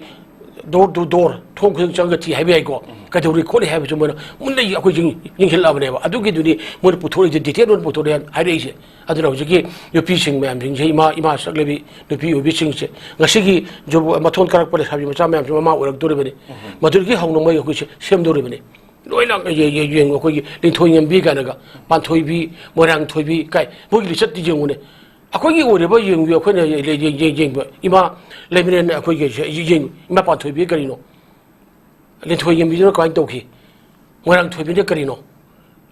door to door, ꯊꯣꯡ ꯈꯨꯗꯤꯡ ꯆꯪꯉꯒ ꯊꯤ ꯍꯥꯏꯕ ꯌꯥꯏꯀꯣ꯫ ꯀꯩꯗꯧꯔꯤ ꯈꯣꯠꯂꯤ ꯍꯥꯏꯕꯁꯨ ꯃꯣꯏꯅ ꯃꯨꯟꯅ ꯑꯩꯈꯣꯏ ꯌꯦꯡ-, ꯌꯦꯡꯁꯤꯜꯂꯛꯑꯕꯅꯦꯕ꯫ ꯑꯗꯨꯒꯤꯗꯨꯅꯤ ꯃꯣꯏꯅ ꯄꯨꯊꯣꯔꯛꯏꯁꯦ, detail ꯑꯣꯏꯅ ꯄꯨꯊꯣꯔꯛꯑꯦ ꯍꯥꯏꯔꯛꯏꯁꯦ꯫ ꯑꯗꯨꯅ ꯍꯧꯖꯤꯛꯀꯤ ꯅꯨꯄꯤꯁꯤꯡ ꯃꯌꯥꯝꯁꯤꯡꯁꯦ, ꯏꯃꯥ, ꯏꯃꯥ ꯁꯛꯂꯕꯤ ꯅꯨꯄꯤ ꯑꯣꯏꯕꯤꯁꯤꯡꯁꯦ, ꯉꯁꯤꯒꯤ ꯖꯨ-, ꯃꯊꯣꯟ ꯀꯥꯔꯛꯄ ꯂꯩꯁꯥꯕꯤ ꯃꯆꯥ ꯃꯌꯥꯝꯁꯦ ꯃꯃꯥ ꯑꯣꯏꯔꯛꯇꯣꯔꯤꯕꯅꯤ꯫ ꯃꯗꯨꯗꯒꯤ ꯍꯧꯅ ꯃꯣꯏ ꯑꯩꯈꯣꯏꯁꯦ ꯁꯦꯝꯗꯧꯔꯤꯕꯅꯤ꯫ ꯂꯣꯏꯅ ꯌꯦ-, ꯌꯦ-, ꯌꯦꯡꯉꯨ, ꯑꯩꯈꯣꯏꯒꯤ ꯂꯤꯟꯊꯣꯏ ꯉꯝꯕꯤ ꯀꯥꯏꯅꯒ, ꯄꯥꯟꯊꯣꯏꯕꯤ, ꯃꯣꯏꯔꯥꯡ ꯊꯣꯏꯕꯤ ꯀꯥꯏ, ꯃꯣꯏꯒꯤ ꯂꯤꯆꯠꯇꯤ ꯌꯦꯡꯉꯨꯅꯦ꯫ ꯑꯩꯈꯣꯏꯒꯤ ꯑꯣꯏꯔꯤꯕ ꯌꯦꯡꯕꯤ, ꯑꯩꯈꯣꯏꯅ ꯌꯦ-, ꯌꯦ-, ꯌꯦ-, ꯌꯦꯡꯕ ꯏꯃꯥ ꯂꯩꯃꯔꯦꯟ, ꯑꯩꯈꯣꯏꯒꯤ ꯌꯦ-, ꯌꯦꯡ-, ꯏꯃꯥ ꯄꯥꯟꯊꯣꯏꯕꯤ ꯀꯔꯤꯅꯣ? ꯂꯤꯟꯊꯣꯏ ꯉꯝꯕꯤꯗꯨꯅ ꯀꯃꯥꯏꯅ ꯇꯧꯈꯤ? ꯃꯣꯏꯔꯥꯡ ꯊꯣꯏꯕꯤꯅ ꯀꯔꯤꯅꯣ?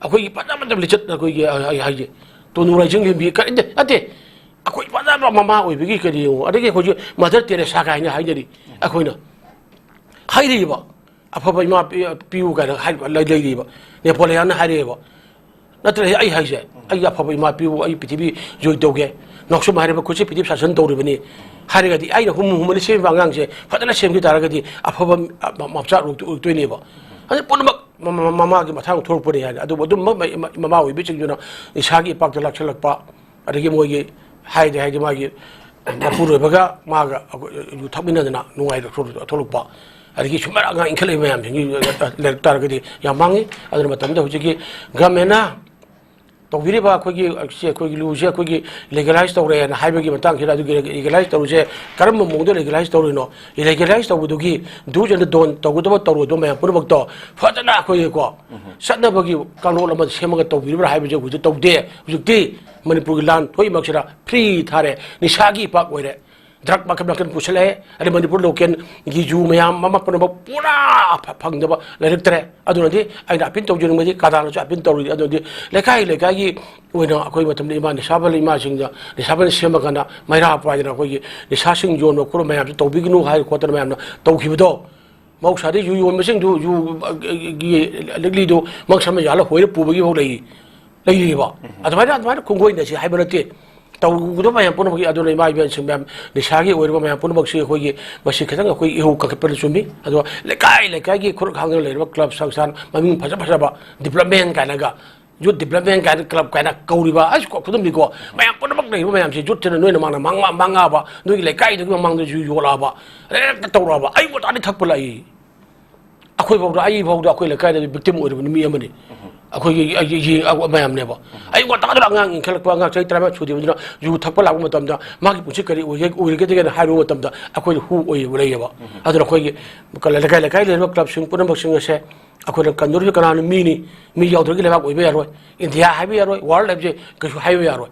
ꯑꯩꯈꯣꯏꯒꯤ ꯐꯖ ꯐꯖꯕ ꯂꯤꯆꯠ, ꯑꯩꯈꯣꯏꯒꯤ, ꯑ, ꯑ, ꯍꯥꯏꯁꯦ, ꯇꯣꯅꯨ ꯂꯥꯏꯖꯤꯡ ꯂꯦꯝꯕꯤ ꯀꯔꯤ, ꯅꯠꯇꯦ, ꯅꯠꯇꯦ꯫ ꯑꯩꯈꯣꯏ ꯐꯖꯕ ꯃꯃꯥ ꯑꯣꯏꯕꯒꯤ ꯀꯔꯤ ꯌꯦꯡꯉꯨ, ꯑꯗꯒꯤ ꯑꯩꯈꯣꯏꯁꯨ ꯃꯥꯗꯔ ꯇꯦꯔꯦꯁꯥ ꯀꯥꯏꯅ ꯍꯥꯏꯅꯔꯤ꯫ ꯑꯩꯈꯣꯏꯅ ꯍꯥꯏꯔꯤꯕ ꯑꯐꯕ ꯏꯃꯥ ꯄꯤ-, ꯄꯤꯌꯨ ꯀꯥꯏꯅ ꯍꯥꯏ-, ꯂꯩ-, ꯂꯩꯔꯤꯕ, ꯅꯦꯄꯣꯂꯤꯌꯥꯟꯅ ꯍꯥꯏꯔꯛꯑꯦꯕ꯫ ꯅꯠꯇ꯭ꯔꯗꯤ ꯑꯩ ꯍꯥꯏꯁꯦ, "ꯑꯩꯒꯤ ꯑꯐꯕ ꯏꯃꯥ ꯄꯤꯌꯨ, ꯑꯩ ꯄ꯭ꯔꯤꯊꯤꯕꯤ ꯖꯣꯏ ꯇꯧꯒꯦ, ꯅꯥꯎꯁꯨꯝ ꯍꯥꯏꯔꯤꯕ ꯈꯨꯠꯁꯦ ꯄ꯭ꯔꯤꯊꯤꯕꯤ ꯁꯥꯁꯟ ꯇꯧꯔꯤꯕꯅꯤ" ꯍꯥꯏꯔꯒꯗꯤ, ꯑꯩꯅ ꯍꯨꯝꯃꯨ ꯍꯨꯝꯃꯨꯅ ꯁꯦꯝꯃꯤꯕ ꯑꯉꯥꯡꯁꯦ ꯐꯖꯅ ꯁꯦꯝꯈꯤ ꯇꯥꯔꯒꯗꯤ ꯑꯐꯕ ꯃ-, ꯃ-, ꯃꯆꯥ ꯑꯣꯏꯔꯛꯇꯣꯏꯅꯦꯕ꯫ ꯑꯗꯨ ꯄꯨꯝꯅꯃꯛ ꯃ-, ꯃ-, ꯃꯃꯥꯒꯤ ꯃꯊꯥꯡ ꯊꯣꯛꯂꯛꯄꯅꯤ ꯍꯥꯏꯅ꯫ ꯑꯗꯨꯕꯨ ꯑꯗꯨꯝ ꯃ-, ꯃ-, ꯃꯃꯥ ꯑꯣꯏꯕꯤꯁꯤꯡꯗꯨꯅ ꯅꯤꯁꯥꯒꯤ ꯏꯄꯥꯛꯇ ꯂꯥꯛꯁꯜꯂꯛꯄ, ꯑꯗꯒꯤ ꯃꯣꯏꯒꯤ ꯍꯥꯏꯗꯤ, ꯍꯥꯏꯗꯤ ꯃꯥꯒꯤ ꯃꯄꯨꯔꯣꯏꯕꯒ ꯃꯥꯒ ꯑꯩꯈꯣꯏ ꯌꯨ ꯊꯛꯃꯤꯟꯅꯗꯅ ꯅꯨꯡꯉꯥꯏꯅ ꯊꯣꯛꯂꯛ-, ꯊꯣꯛꯂꯛꯄ, ꯑꯗꯒꯤ ꯁꯨꯃꯥꯏꯅ ꯑꯉꯥꯡ ꯏꯟꯈꯠꯂꯛꯏꯕ ꯃꯌꯥꯝꯁꯤꯡꯒꯤ ꯂꯩꯔꯛ ꯇꯥꯔꯒꯗꯤ ꯌꯥꯝ ꯃꯥꯡꯉꯤ꯫ ꯑꯗꯨꯅ ꯃꯇꯝꯗ ꯍꯧꯖꯤꯛꯀꯤ ꯒꯃꯦꯟꯅ ꯇꯧꯕꯤꯔꯤꯕ ꯑꯩꯈꯣꯏꯒꯤ, ꯁꯤ ꯑꯩꯈꯣꯏꯒꯤ ꯂꯨꯁꯦ ꯑꯩꯈꯣꯏꯒꯤ ꯂꯤꯒꯦꯂꯥꯏꯁ ꯇꯧꯔꯦꯅ ꯍꯥꯏꯕꯒꯤ ꯃꯇꯥꯡꯁꯤꯗ, ꯑꯗꯨꯒꯤ ꯂꯤꯒꯦꯂꯥꯏꯁ ꯇꯧꯔꯤꯁꯦ ꯀꯔꯝꯕ ꯃꯑꯣꯡꯗ ꯂꯤꯒꯦꯂꯥꯏꯁ ꯇꯧꯔꯤꯅꯣ? ꯂꯤꯒꯦꯂꯥꯏꯁ ꯇꯧꯕꯗꯨꯒꯤ do's and the don't, ꯇꯧꯒꯗꯕ ꯇꯧꯔꯣꯏꯗꯕ ꯃꯌꯥꯝ ꯄꯨꯝꯅꯃꯛꯇꯣ ꯐꯖꯅ ꯑꯩꯈꯣꯏꯒꯤꯀꯣ ꯆꯠꯅꯕꯒꯤ ꯀꯥꯡꯂꯣꯟ ꯑꯃ ꯁꯦꯝꯃꯒ ꯇꯧꯕꯤꯔꯤꯕ꯭ꯔꯥ ꯍꯥꯏꯕꯁꯦ ꯍꯧꯖꯤꯛ ꯇꯧꯗꯦ꯫ ꯍꯧꯖꯤꯛꯇꯤ ꯃꯅꯤꯄꯨꯔꯒꯤ ꯂꯥꯟ ꯊꯣꯛꯏꯃꯛꯁꯤꯗ free ꯊꯥꯔꯦ, ꯅꯤꯁꯥꯒꯤ ꯏꯄꯥꯛ ꯑꯣꯏꯔꯦ꯫ ꯗ꯭ꯔꯒ ꯃꯈꯜ ꯃꯈꯜ ꯄꯨꯁꯜꯂꯛꯑꯦ꯫ ꯑꯗꯩ ꯃꯅꯤꯄꯨꯔ ꯂꯣꯀꯦꯜꯒꯤ ꯌꯨ ꯃꯌꯥꯝ ꯑꯃ ꯄꯨꯝꯅꯃꯛ ꯄꯨꯔꯥ ꯐ-, ꯐꯪꯗꯕ ꯂꯩꯔꯛꯇ꯭ꯔꯦ꯫ ꯑꯗꯨꯅꯗꯤ ꯑꯩꯅ ꯑꯄꯤꯜ ꯇꯧꯖꯅꯤꯡꯕꯗꯤ, ꯀꯗꯥꯅꯁꯨ ꯑꯄꯤꯜ ꯇꯧꯔꯤ꯫ ꯑꯗꯨꯅꯗꯤ ꯂꯩꯀꯥꯏ ꯂꯩꯀꯥꯏꯒꯤ ꯑꯣꯏꯅ ꯑꯩꯈꯣꯏ ꯃꯇꯝꯗ ꯏꯃꯥ ꯅꯤꯁꯥꯕꯟ ꯏꯃꯥꯁꯤꯡꯗ ꯅꯤꯁꯥꯕꯟ ꯁꯦꯝꯃꯀꯥꯟꯗ ꯃꯩꯔꯥ ꯄꯥꯏꯗꯅ ꯑꯩꯈꯣꯏꯒꯤ ꯅꯤꯁꯥꯁꯤꯡ ꯌꯣꯟꯕ ꯈꯣꯠꯄ ꯃꯌꯥꯝꯁꯦ ꯇꯧꯕꯤꯒꯅꯨ ꯍꯥꯏ ꯈꯣꯠꯇꯅ ꯃꯌꯥꯝꯅ ꯇꯧꯈꯤꯕꯗꯣ, ꯃꯍꯧꯁꯥꯗꯤ ꯌꯨ ꯌꯣꯟꯕꯁꯤꯡꯗꯨ ꯌꯨ, ꯑ, ꯒꯤ ꯂꯤꯛꯂꯤꯗꯨ ꯃꯪꯁꯝꯅ ꯌꯥꯜꯂ ꯍꯣꯏꯔ ꯄꯨꯕꯒꯤ ꯐꯥꯎ ꯂꯩ, ꯂꯩꯔꯤꯕ꯫ ꯑꯗꯨꯃꯥꯏꯅ, ꯑꯗꯨꯃꯥꯏꯅ ꯈꯣꯡꯒꯣꯏꯅꯁꯤ ꯍꯥꯏꯕ ꯅꯠꯇꯦ꯫ ꯇꯧꯒꯗꯕ ꯃꯌꯥꯝ ꯄꯨꯝꯅꯃꯛꯀꯤ, ꯑꯗꯨꯅ ꯏꯃꯥ ꯏꯕꯦꯟꯁꯤꯡ ꯃꯌꯥꯝ, ꯅꯤꯁꯥꯒꯤ ꯑꯣꯏꯔꯤꯕ ꯃꯌꯥꯝ ꯄꯨꯝꯅꯃꯛꯁꯤ ꯑꯩꯈꯣꯏꯒꯤ ꯃꯁꯤ ꯈꯤꯇꯪ ꯑꯩꯈꯣꯏ ꯏꯍꯧ ꯀꯟꯈꯠꯄꯗ ꯆꯨꯝꯃꯤ꯫ ꯑꯗꯨꯒ ꯂꯩꯀꯥꯏ ꯂꯩꯀꯥꯏꯒꯤ ꯈꯨꯔꯨꯛ ꯍꯥꯡꯗꯅ ꯂꯩꯔꯤꯕ ꯀ꯭ꯂꯕ ꯁꯪꯁꯊꯥꯟ ꯃꯃꯤꯡ ꯐꯖ ꯐꯖꯕ ꯗꯤꯕ꯭ꯂꯞꯃꯦꯟ ꯀꯥꯏꯅꯒ, ꯌꯨꯠ ꯗꯤꯕ꯭ꯂꯞꯃꯦꯟ ꯀꯥꯏꯅ ꯀ꯭ꯂꯕ ꯀꯥꯏꯅ ꯀꯧꯔꯤꯕ, ꯑꯩꯁꯨ ꯈꯨꯗꯝꯅꯤꯀꯣ, ꯃꯌꯥꯝ ꯄꯨꯝꯅꯃꯛ ꯂꯩꯔꯤꯕ ꯃꯌꯥꯝꯁꯦ ꯌꯨꯠꯁꯤꯅ ꯅꯣꯏꯅ ꯃꯥꯡꯅ ꯃꯥꯡ-, ꯃꯥꯡꯉꯛꯑꯕ, ꯅꯣꯏꯒꯤ ꯂꯩꯀꯥꯏꯗꯨꯒꯤ ꯃꯃꯥꯡꯗꯁꯨ ꯌꯣꯜꯂꯛꯑꯕ, ꯍꯦꯛꯇ ꯇꯧꯔꯛꯑꯕ꯫ ꯑꯌꯨꯛ ꯉꯟꯇꯥꯗꯤ ꯊꯛꯄ ꯂꯥꯛꯏ꯫ ꯑꯩꯈꯣꯏ ꯐꯥꯎꯗ, ꯑꯩ ꯐꯥꯎꯗ ꯑꯩꯈꯣꯏ ꯂꯩꯀꯥꯏꯗ ꯕꯤꯛꯇꯤꯝ ꯑꯣꯏꯔꯤꯕ ꯃꯤ ꯑꯃꯅꯤ꯫ ꯑꯩꯈꯣꯏꯒꯤ, ꯑꯩꯒꯤ ꯌꯦꯡ-, ꯑ-, ꯃꯌꯥꯝꯅꯦꯕ꯫ ꯑꯌꯨꯛ ꯉꯟꯇꯥꯗꯨꯗ ꯑꯉꯥꯡ ꯏꯟꯈꯠꯂꯛꯄ, ꯑꯉꯥꯡ ꯆꯍꯤ ꯇꯔꯥꯃꯉꯥ ꯁꯨꯗ꯭ꯔꯤꯕꯗꯨꯅ ꯌꯨ ꯊꯛꯄ ꯂꯥꯛꯄ ꯃꯇꯝꯗ ꯃꯥꯒꯤ ꯄꯨꯟꯁꯤ ꯀꯔꯤ ꯑꯣꯏꯒꯦ-, ꯑꯣꯏꯔꯒꯗꯒꯦꯅ ꯍꯥꯏꯔꯨꯕ ꯃꯇꯝꯗ ꯑꯩꯈꯣꯏꯗ ꯍꯨ ꯑꯣꯏꯕ ꯂꯩꯌꯦꯕ꯫ ꯑꯗꯨꯅ ꯑꯩꯈꯣꯏꯒꯤ ꯂꯩꯀꯥꯏ ꯂꯩꯀꯥꯏ ꯂꯩꯔꯤꯕ ꯀ꯭ꯂꯕꯁꯤꯡ ꯄꯨꯝꯅꯃꯛꯁꯤꯡ ꯑꯁꯦ ꯑꯩꯈꯣꯏꯅ ꯀꯟꯗꯣꯔꯤꯁꯤ ꯀꯅꯥꯅꯣ? ꯃꯤꯅꯤ꯫ ꯃꯤ ꯌꯥꯎꯗ꯭ꯔꯒ ꯂꯩꯕꯥꯛ ꯑꯣꯏꯕ ꯌꯥꯔꯣꯏ꯫ ꯏꯟꯗꯤꯌꯥ ꯍꯥꯏꯕ ꯌꯥꯔꯣꯏ, ꯋꯥꯔꯜ ꯍꯥꯏꯕꯁꯦ ꯀꯩꯁꯨ ꯍꯥꯏꯕ ꯌꯥꯔꯣꯏ꯫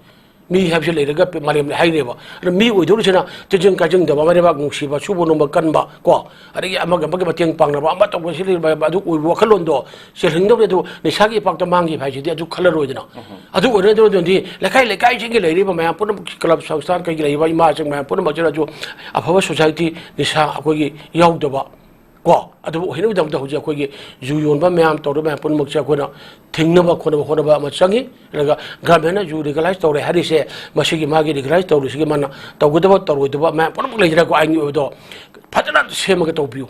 ꯃꯤ ꯍꯥꯏꯕꯁꯦ ꯂꯩꯔꯒ ꯃꯥꯂꯦꯝ ꯍꯥꯏꯅꯦꯕ꯫ ꯑꯗꯣ ꯃꯤ ꯑꯣꯏꯗꯧꯔꯤꯁꯤꯅ ꯆꯤꯟꯖꯤꯟ ꯀꯥꯏꯖꯤꯟꯗꯕ, ꯃꯔꯩꯕꯥꯛ ꯅꯨꯡꯁꯤꯕ, ꯁꯨꯕ ꯅꯣꯝꯕ ꯀꯟꯕ, ꯀꯣ, ꯑꯗꯒꯤ ꯑꯃꯒ ꯑꯃꯒ ꯃꯇꯦꯡ ꯄꯥꯡꯅꯕ, ꯑꯃ ꯇꯧꯕ, ꯁꯤ ꯂꯩꯕ, ꯑꯗꯨ ꯑꯣꯏꯕ ꯋꯥꯈꯜꯂꯣꯟꯗꯣ ꯆꯦꯜꯍꯟꯗꯧꯅꯤ꯫ ꯑꯗꯨ ꯅꯤꯁꯥꯒꯤ ꯏꯄꯥꯛꯇ ꯃꯥꯡꯈꯤꯕ ꯍꯥꯏꯁꯤꯗꯤ ꯑꯗꯨ ꯈꯜꯂꯔꯣꯏꯗꯅ꯫ ꯑꯗꯨ ꯑꯣꯏꯔꯗꯤ ꯂꯩꯀꯥꯏ ꯂꯩꯀꯥꯏꯁꯤꯡꯒꯤ ꯂꯩꯔꯤꯕ ꯃꯌꯥꯝ ꯄꯨꯝꯅꯃꯛ, ꯀ꯭ꯂꯕ ꯁꯪꯁꯊꯥꯟ ꯀꯩꯒꯤ ꯂꯩꯔꯤꯕ ꯏꯃꯥꯁꯤꯡ ꯃꯌꯥꯝ ꯄꯨꯝꯅꯃꯛꯁꯤꯅꯁꯨ ꯑꯐꯕ ꯁꯣꯁꯥꯏꯇꯤ, ꯅꯤꯁꯥ ꯑꯩꯈꯣꯏꯒꯤ ꯌꯥꯎꯗꯕ, ꯀꯣ, ꯑꯗꯨꯕꯨ ꯑꯣꯏꯍꯟꯅꯕꯒꯤꯗꯃꯛꯇ ꯍꯧꯖꯤꯛ ꯑꯩꯈꯣꯏꯒꯤ ꯌꯨ ꯌꯣꯟꯕ ꯃꯌꯥꯝ ꯇꯧꯔꯤꯕ ꯃꯌꯥꯝ ꯄꯨꯝꯅꯃꯛꯁꯦ ꯑꯩꯈꯣꯏꯅ ꯊꯤꯡꯅꯕ ꯈꯣꯠꯅꯕ ꯍꯣꯠꯅꯕ ꯑꯃ ꯆꯪꯉꯤ꯫ ꯑꯗꯨꯒ ꯒꯚꯔꯟꯃꯦꯟꯅ ꯌꯨ ꯂꯤꯒꯦꯂꯥꯏꯁ ꯇꯧꯔꯦ ꯍꯥꯏꯔꯤꯁꯦ, ꯃꯁꯤꯒꯤ ꯃꯥꯒꯤ ꯂꯤꯒꯦꯂꯥꯏꯁ ꯇꯧꯔꯤꯁꯤꯒꯤ ꯃꯥꯅ ꯇꯧꯒꯗꯕ ꯇꯧꯔꯣꯏꯗꯕ ꯃꯌꯥꯝ ꯄꯨꯝꯅꯃꯛ ꯂꯩꯖꯔꯦꯀꯣ, ꯑꯥꯏꯟꯒꯤ ꯑꯣꯏꯕꯗꯣ ꯐꯖꯅ ꯁꯦꯝꯃꯒ ꯇꯧꯕꯤꯌꯨ꯫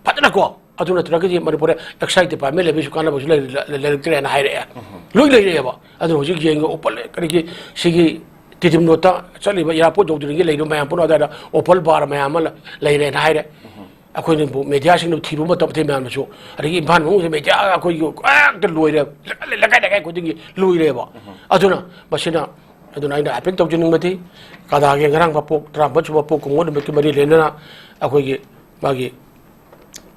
ꯐꯖꯅꯀꯣ꯫ ꯑꯗꯨ ꯅꯠꯇ꯭ꯔꯒꯗꯤ ꯃꯅꯤꯄꯨꯔꯗ ꯑꯦꯛꯁꯥꯏꯖ ꯗꯤꯄꯥꯔꯠꯃꯦꯟ ꯂꯩꯕꯒꯤꯁꯨ ꯀꯥꯟꯅꯕꯁꯨ ꯂꯩ-, ꯂꯩ-, ꯂꯩꯔꯛꯇ꯭ꯔꯦꯅ ꯍꯥꯏꯔꯛꯑꯦ꯫ ꯂꯣꯏ ꯂꯩꯔꯛꯑꯦꯕ꯫ ꯑꯗꯨꯅ ꯍꯧꯖꯤꯛ ꯌꯦꯡꯉꯦ, ꯑꯣꯄꯜ ꯀꯔꯤꯒꯤ ꯁꯤꯒꯤ ꯇꯤꯗꯤꯝ ꯔꯣꯗꯇ ꯆꯠꯂꯤꯕ ꯑꯦꯌꯥꯔꯄꯣꯔꯠ ꯌꯧꯗ꯭ꯔꯤꯉꯩꯒꯤ ꯂꯩꯔꯤꯕ ꯃꯌꯥꯝ ꯄꯨꯝꯅꯃꯛ ꯑꯗꯨꯋꯥꯏꯗ ꯑꯣꯄꯜ ꯕꯥꯔ ꯃꯌꯥꯝ ꯑꯃ ꯂꯩꯔꯦꯅ ꯍꯥꯏꯔꯦ꯫ ꯑꯩꯈꯣꯏꯅ ꯃꯦꯗꯤꯌꯥꯁꯤꯡꯅ ꯊꯤꯔꯨꯕ ꯃꯇꯝ, ꯑꯇꯩ ꯃꯌꯥꯝꯅꯁꯨ, ꯑꯗꯒꯤ ꯏꯝꯐꯥꯜ ꯃꯅꯨꯡꯁꯤ ꯃꯦꯗꯤꯌꯥ ꯑꯩꯈꯣꯏꯒꯤ ꯍꯦꯛꯇ ꯂꯣꯏꯔꯦ, ꯂꯩꯀꯥꯏ ꯂꯩꯀꯥꯏ ꯈꯨꯗꯤꯡꯒꯤ ꯂꯣꯏꯔꯦꯕ꯫ ꯑꯗꯨꯅ ꯃꯁꯤꯅ, ꯑꯗꯨꯅ ꯑꯩꯅ ꯑꯥꯄꯤꯜ ꯇꯧꯖꯅꯤꯡꯕꯗꯤ, ꯀꯗꯥꯒꯤ ꯉꯔꯥꯡ ꯃꯄꯣꯛ ꯇꯔꯥꯃꯥꯄꯟ ꯁꯨꯕ ꯄꯣꯛ ꯀꯨꯝꯑꯣꯟ ꯅꯨꯃꯤꯠꯀꯤ ꯃꯔꯤ ꯂꯩꯅꯅ ꯑꯩꯈꯣꯏꯒꯤ ꯃꯥꯒꯤ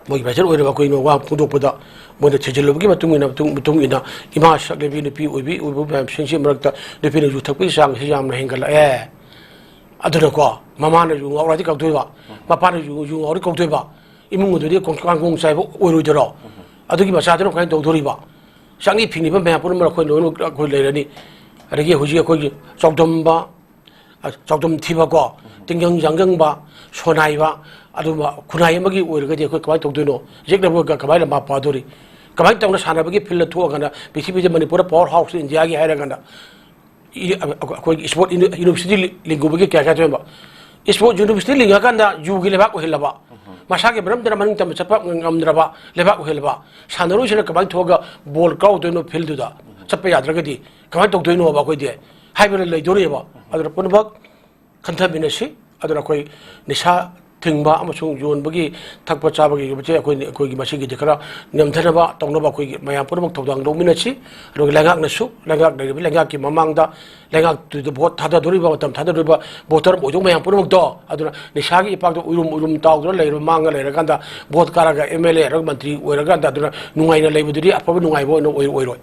ꯃꯣꯏꯒꯤ ꯚꯥꯏꯆꯔ ꯑꯣꯏꯔꯤꯕ ꯑꯩꯈꯣꯏꯅ ꯋꯥ ꯐꯣꯡꯗꯣꯛꯄꯗ, ꯃꯣꯏꯅ ꯊꯤꯖꯤꯜꯂꯨꯕꯒꯤ ꯃꯇꯨꯡ ꯏꯟꯅ, ꯃꯇꯨꯡ, ꯃꯇꯨꯡ ꯏꯟꯅ ꯏꯃꯥ ꯁꯛ ꯂꯩꯕꯤ ꯅꯨꯄꯤ ꯑꯣꯏꯕꯤ ꯑꯣꯏꯕ ꯃꯌꯥꯝꯁꯤꯡꯁꯤ ꯃꯔꯛꯇ ꯅꯨꯄꯤꯅ ꯌꯨ ꯊꯛꯄꯒꯤ ꯆꯥꯡꯁꯤ ꯌꯥꯝꯅ ꯍꯦꯟꯒꯠꯂꯛꯑꯦ꯫ ꯑꯗꯨꯅꯀꯣ, ꯃꯃꯥꯅ ꯌꯨ ꯉꯥꯎꯔꯗꯤ ꯀꯧꯗꯣꯏꯕ, ꯃꯄꯥꯅ ꯌꯨ, ꯌꯨ ꯉꯥꯎꯔꯗꯤ ꯀꯧꯗꯣꯏꯕ, ꯏꯃꯨꯡ ꯑꯗꯨꯗꯤ ꯀꯣꯡ-, ꯀꯥꯡꯒꯣꯡ ꯆꯥꯏꯕ ꯑꯣꯏꯔꯣꯏꯗꯣꯏꯔꯣ? ꯑꯗꯨꯒꯤ ꯃꯆꯥꯗꯨꯅ ꯀꯃꯥꯏꯅ ꯇꯧꯗꯣꯔꯤꯕ? ꯆꯥꯡꯒꯤ ꯐꯤꯡꯂꯤꯕ ꯃꯌꯥꯝ ꯄꯨꯝꯅꯃꯛ ꯑꯩꯈꯣꯏ ꯂꯣꯏꯅꯃꯛ ꯑꯩꯈꯣꯏ ꯂꯩꯔꯅꯤ꯫ ꯑꯗꯒꯤ ꯍꯧꯖꯤꯛ ꯑꯩꯈꯣꯏꯒꯤ ꯆꯥꯎꯗꯝꯕ, ꯑ, ꯆꯥꯎꯗꯝ ꯊꯤꯕꯀꯣ, ꯇꯤꯡꯒꯪ ꯌꯥꯡꯒꯪꯕ, ꯁꯣꯅꯥꯏꯕ, ꯑꯗꯨꯝꯕ ꯈꯨꯟꯅꯥꯏ ꯑꯃꯒꯤ ꯑꯣꯏꯔꯒꯗꯤ ꯑꯩꯈꯣꯏ ꯀꯃꯥꯏꯅ ꯇꯧꯗꯣꯏꯅꯣ? ꯌꯦꯛꯅꯕꯒ ꯀꯃꯥꯏꯅ ꯃꯄꯥ ꯄꯥꯗꯣꯔꯤ? ꯀꯃꯥꯏꯅ ꯇꯧꯅ ꯁꯥꯟꯅꯕꯒꯤ ꯐꯤꯜꯗ ꯊꯣꯛꯑꯀꯥꯟꯗ ꯄ꯭ꯔꯤꯊꯤꯕꯤꯗ ꯃꯅꯤꯄꯨꯔꯗ ꯄꯋꯥꯔ ꯍꯥꯎꯁ ꯏꯟꯗꯤꯌꯥꯒꯤ ꯍꯥꯏꯔꯀꯥꯟꯗ, ꯏ-, ꯑ-, ꯑ-, ꯑꯩꯈꯣꯏꯒꯤ ꯏꯁꯄꯣꯔꯠ ꯌꯨꯅꯤ-, ꯌꯨꯅꯤꯚꯔꯁꯤꯇꯤ ꯂꯤ-, ꯂꯤꯡꯒꯨꯕꯒꯤ ꯀꯌꯥ ꯀꯌꯥ ꯊꯣꯛꯑꯦꯕ? ꯏꯁꯄꯣꯔꯠ ꯌꯨꯅꯤꯚꯔꯁꯤꯇꯤ ꯂꯤꯡꯉꯀꯥꯟꯗ ꯌꯨꯒꯤ ꯂꯩꯕꯥꯛ ꯑꯣꯏꯍꯜꯂꯕ, ꯃꯁꯥꯒꯤ ꯃꯔꯝꯗꯅ ꯃꯅꯤꯡ ꯇꯝꯅ ꯆꯠꯄ ꯉꯝꯗ꯭ꯔꯕ ꯂꯩꯕꯥꯛ ꯑꯣꯏꯍꯜꯂꯕ, ꯁꯥꯟꯅꯔꯣꯏꯁꯤꯅ ꯀꯃꯥꯏꯅ ꯊꯣꯛꯑꯒ ꯕꯣꯜ ꯀꯥꯎꯗꯣꯏꯅꯣ ꯐꯤꯜꯗꯨꯗ? ꯆꯠꯄ ꯌꯥꯗ꯭ꯔꯒꯗꯤ ꯀꯃꯥꯏꯅ ꯇꯧꯗꯣꯏꯅꯣꯕ ꯑꯩꯈꯣꯏꯗꯤ? ꯍꯥꯏꯕ ꯂꯩꯗꯣꯔꯤꯕ꯫ ꯑꯗꯨꯅ ꯄꯨꯝꯅꯃꯛ ꯈꯟꯊꯃꯤꯟꯅꯁꯤ꯫ ꯑꯗꯨꯅ ꯑꯩꯈꯣꯏ ꯅꯤꯁꯥ ꯊꯤꯡꯕ ꯑꯃꯁꯨꯡ ꯌꯣꯟꯕꯒꯤ, ꯊꯛꯄ ꯆꯥꯕꯒꯤ ꯌꯣꯟꯕꯁꯦ ꯑꯩꯈꯣꯏ, ꯑꯩꯈꯣꯏꯒꯤ ꯃꯁꯤꯒꯤꯗꯤ ꯈꯔ ꯅꯦꯝꯊꯅꯕ ꯇꯧꯅꯕ ꯑꯩꯈꯣꯏꯒꯤ ꯃꯌꯥꯝ ꯄꯨꯝꯅꯃꯛ ꯊꯧꯗꯥꯡ ꯂꯧꯃꯤꯟꯅꯁꯤ꯫ ꯑꯗꯨꯒ ꯂꯩꯉꯥꯛꯅꯁꯨ, ꯂꯩꯉꯥꯛ ꯂꯩꯔꯤꯕ ꯂꯩꯉꯥꯛꯀꯤ ꯃꯃꯥꯡꯗ, ꯂꯩꯉꯥꯛꯇꯨꯗ ꯚꯣꯠ ꯊꯥꯗꯗꯣꯔꯤꯕ, ꯃꯇꯝ ꯊꯥꯗꯗꯣꯔꯤꯕ ꯚꯣꯇꯔ ꯑꯣꯏꯗꯧ ꯃꯌꯥꯝ ꯄꯨꯝꯅꯃꯛꯇꯣ, ꯑꯗꯨꯅ ꯅꯤꯁꯥꯒꯤ ꯏꯄꯥꯛꯇ ꯎꯏꯔꯨꯝ ꯎꯏꯔꯨꯝ ꯇꯥꯎꯗꯨꯅ ꯂꯩꯔꯕ, ꯃꯥꯡꯉ ꯂꯩꯔꯀꯥꯟꯗ ꯚꯣꯠ ꯀꯥꯔꯒ ꯑꯦꯝ ꯑꯦꯜ ꯑꯦ ꯑꯣꯏꯔꯒ ꯃꯟꯇ꯭ꯔꯤ ꯑꯣꯏꯔꯀꯥꯟꯗ ꯑꯗꯨꯅ ꯅꯨꯡꯉꯥꯏꯅ ꯂꯩꯕꯗꯨꯗꯤ ꯑꯐꯕ ꯅꯨꯡꯉꯥꯏꯕ ꯑꯣꯏꯅ ꯑꯣꯏ-, ꯑꯣꯏꯔꯣꯏ꯫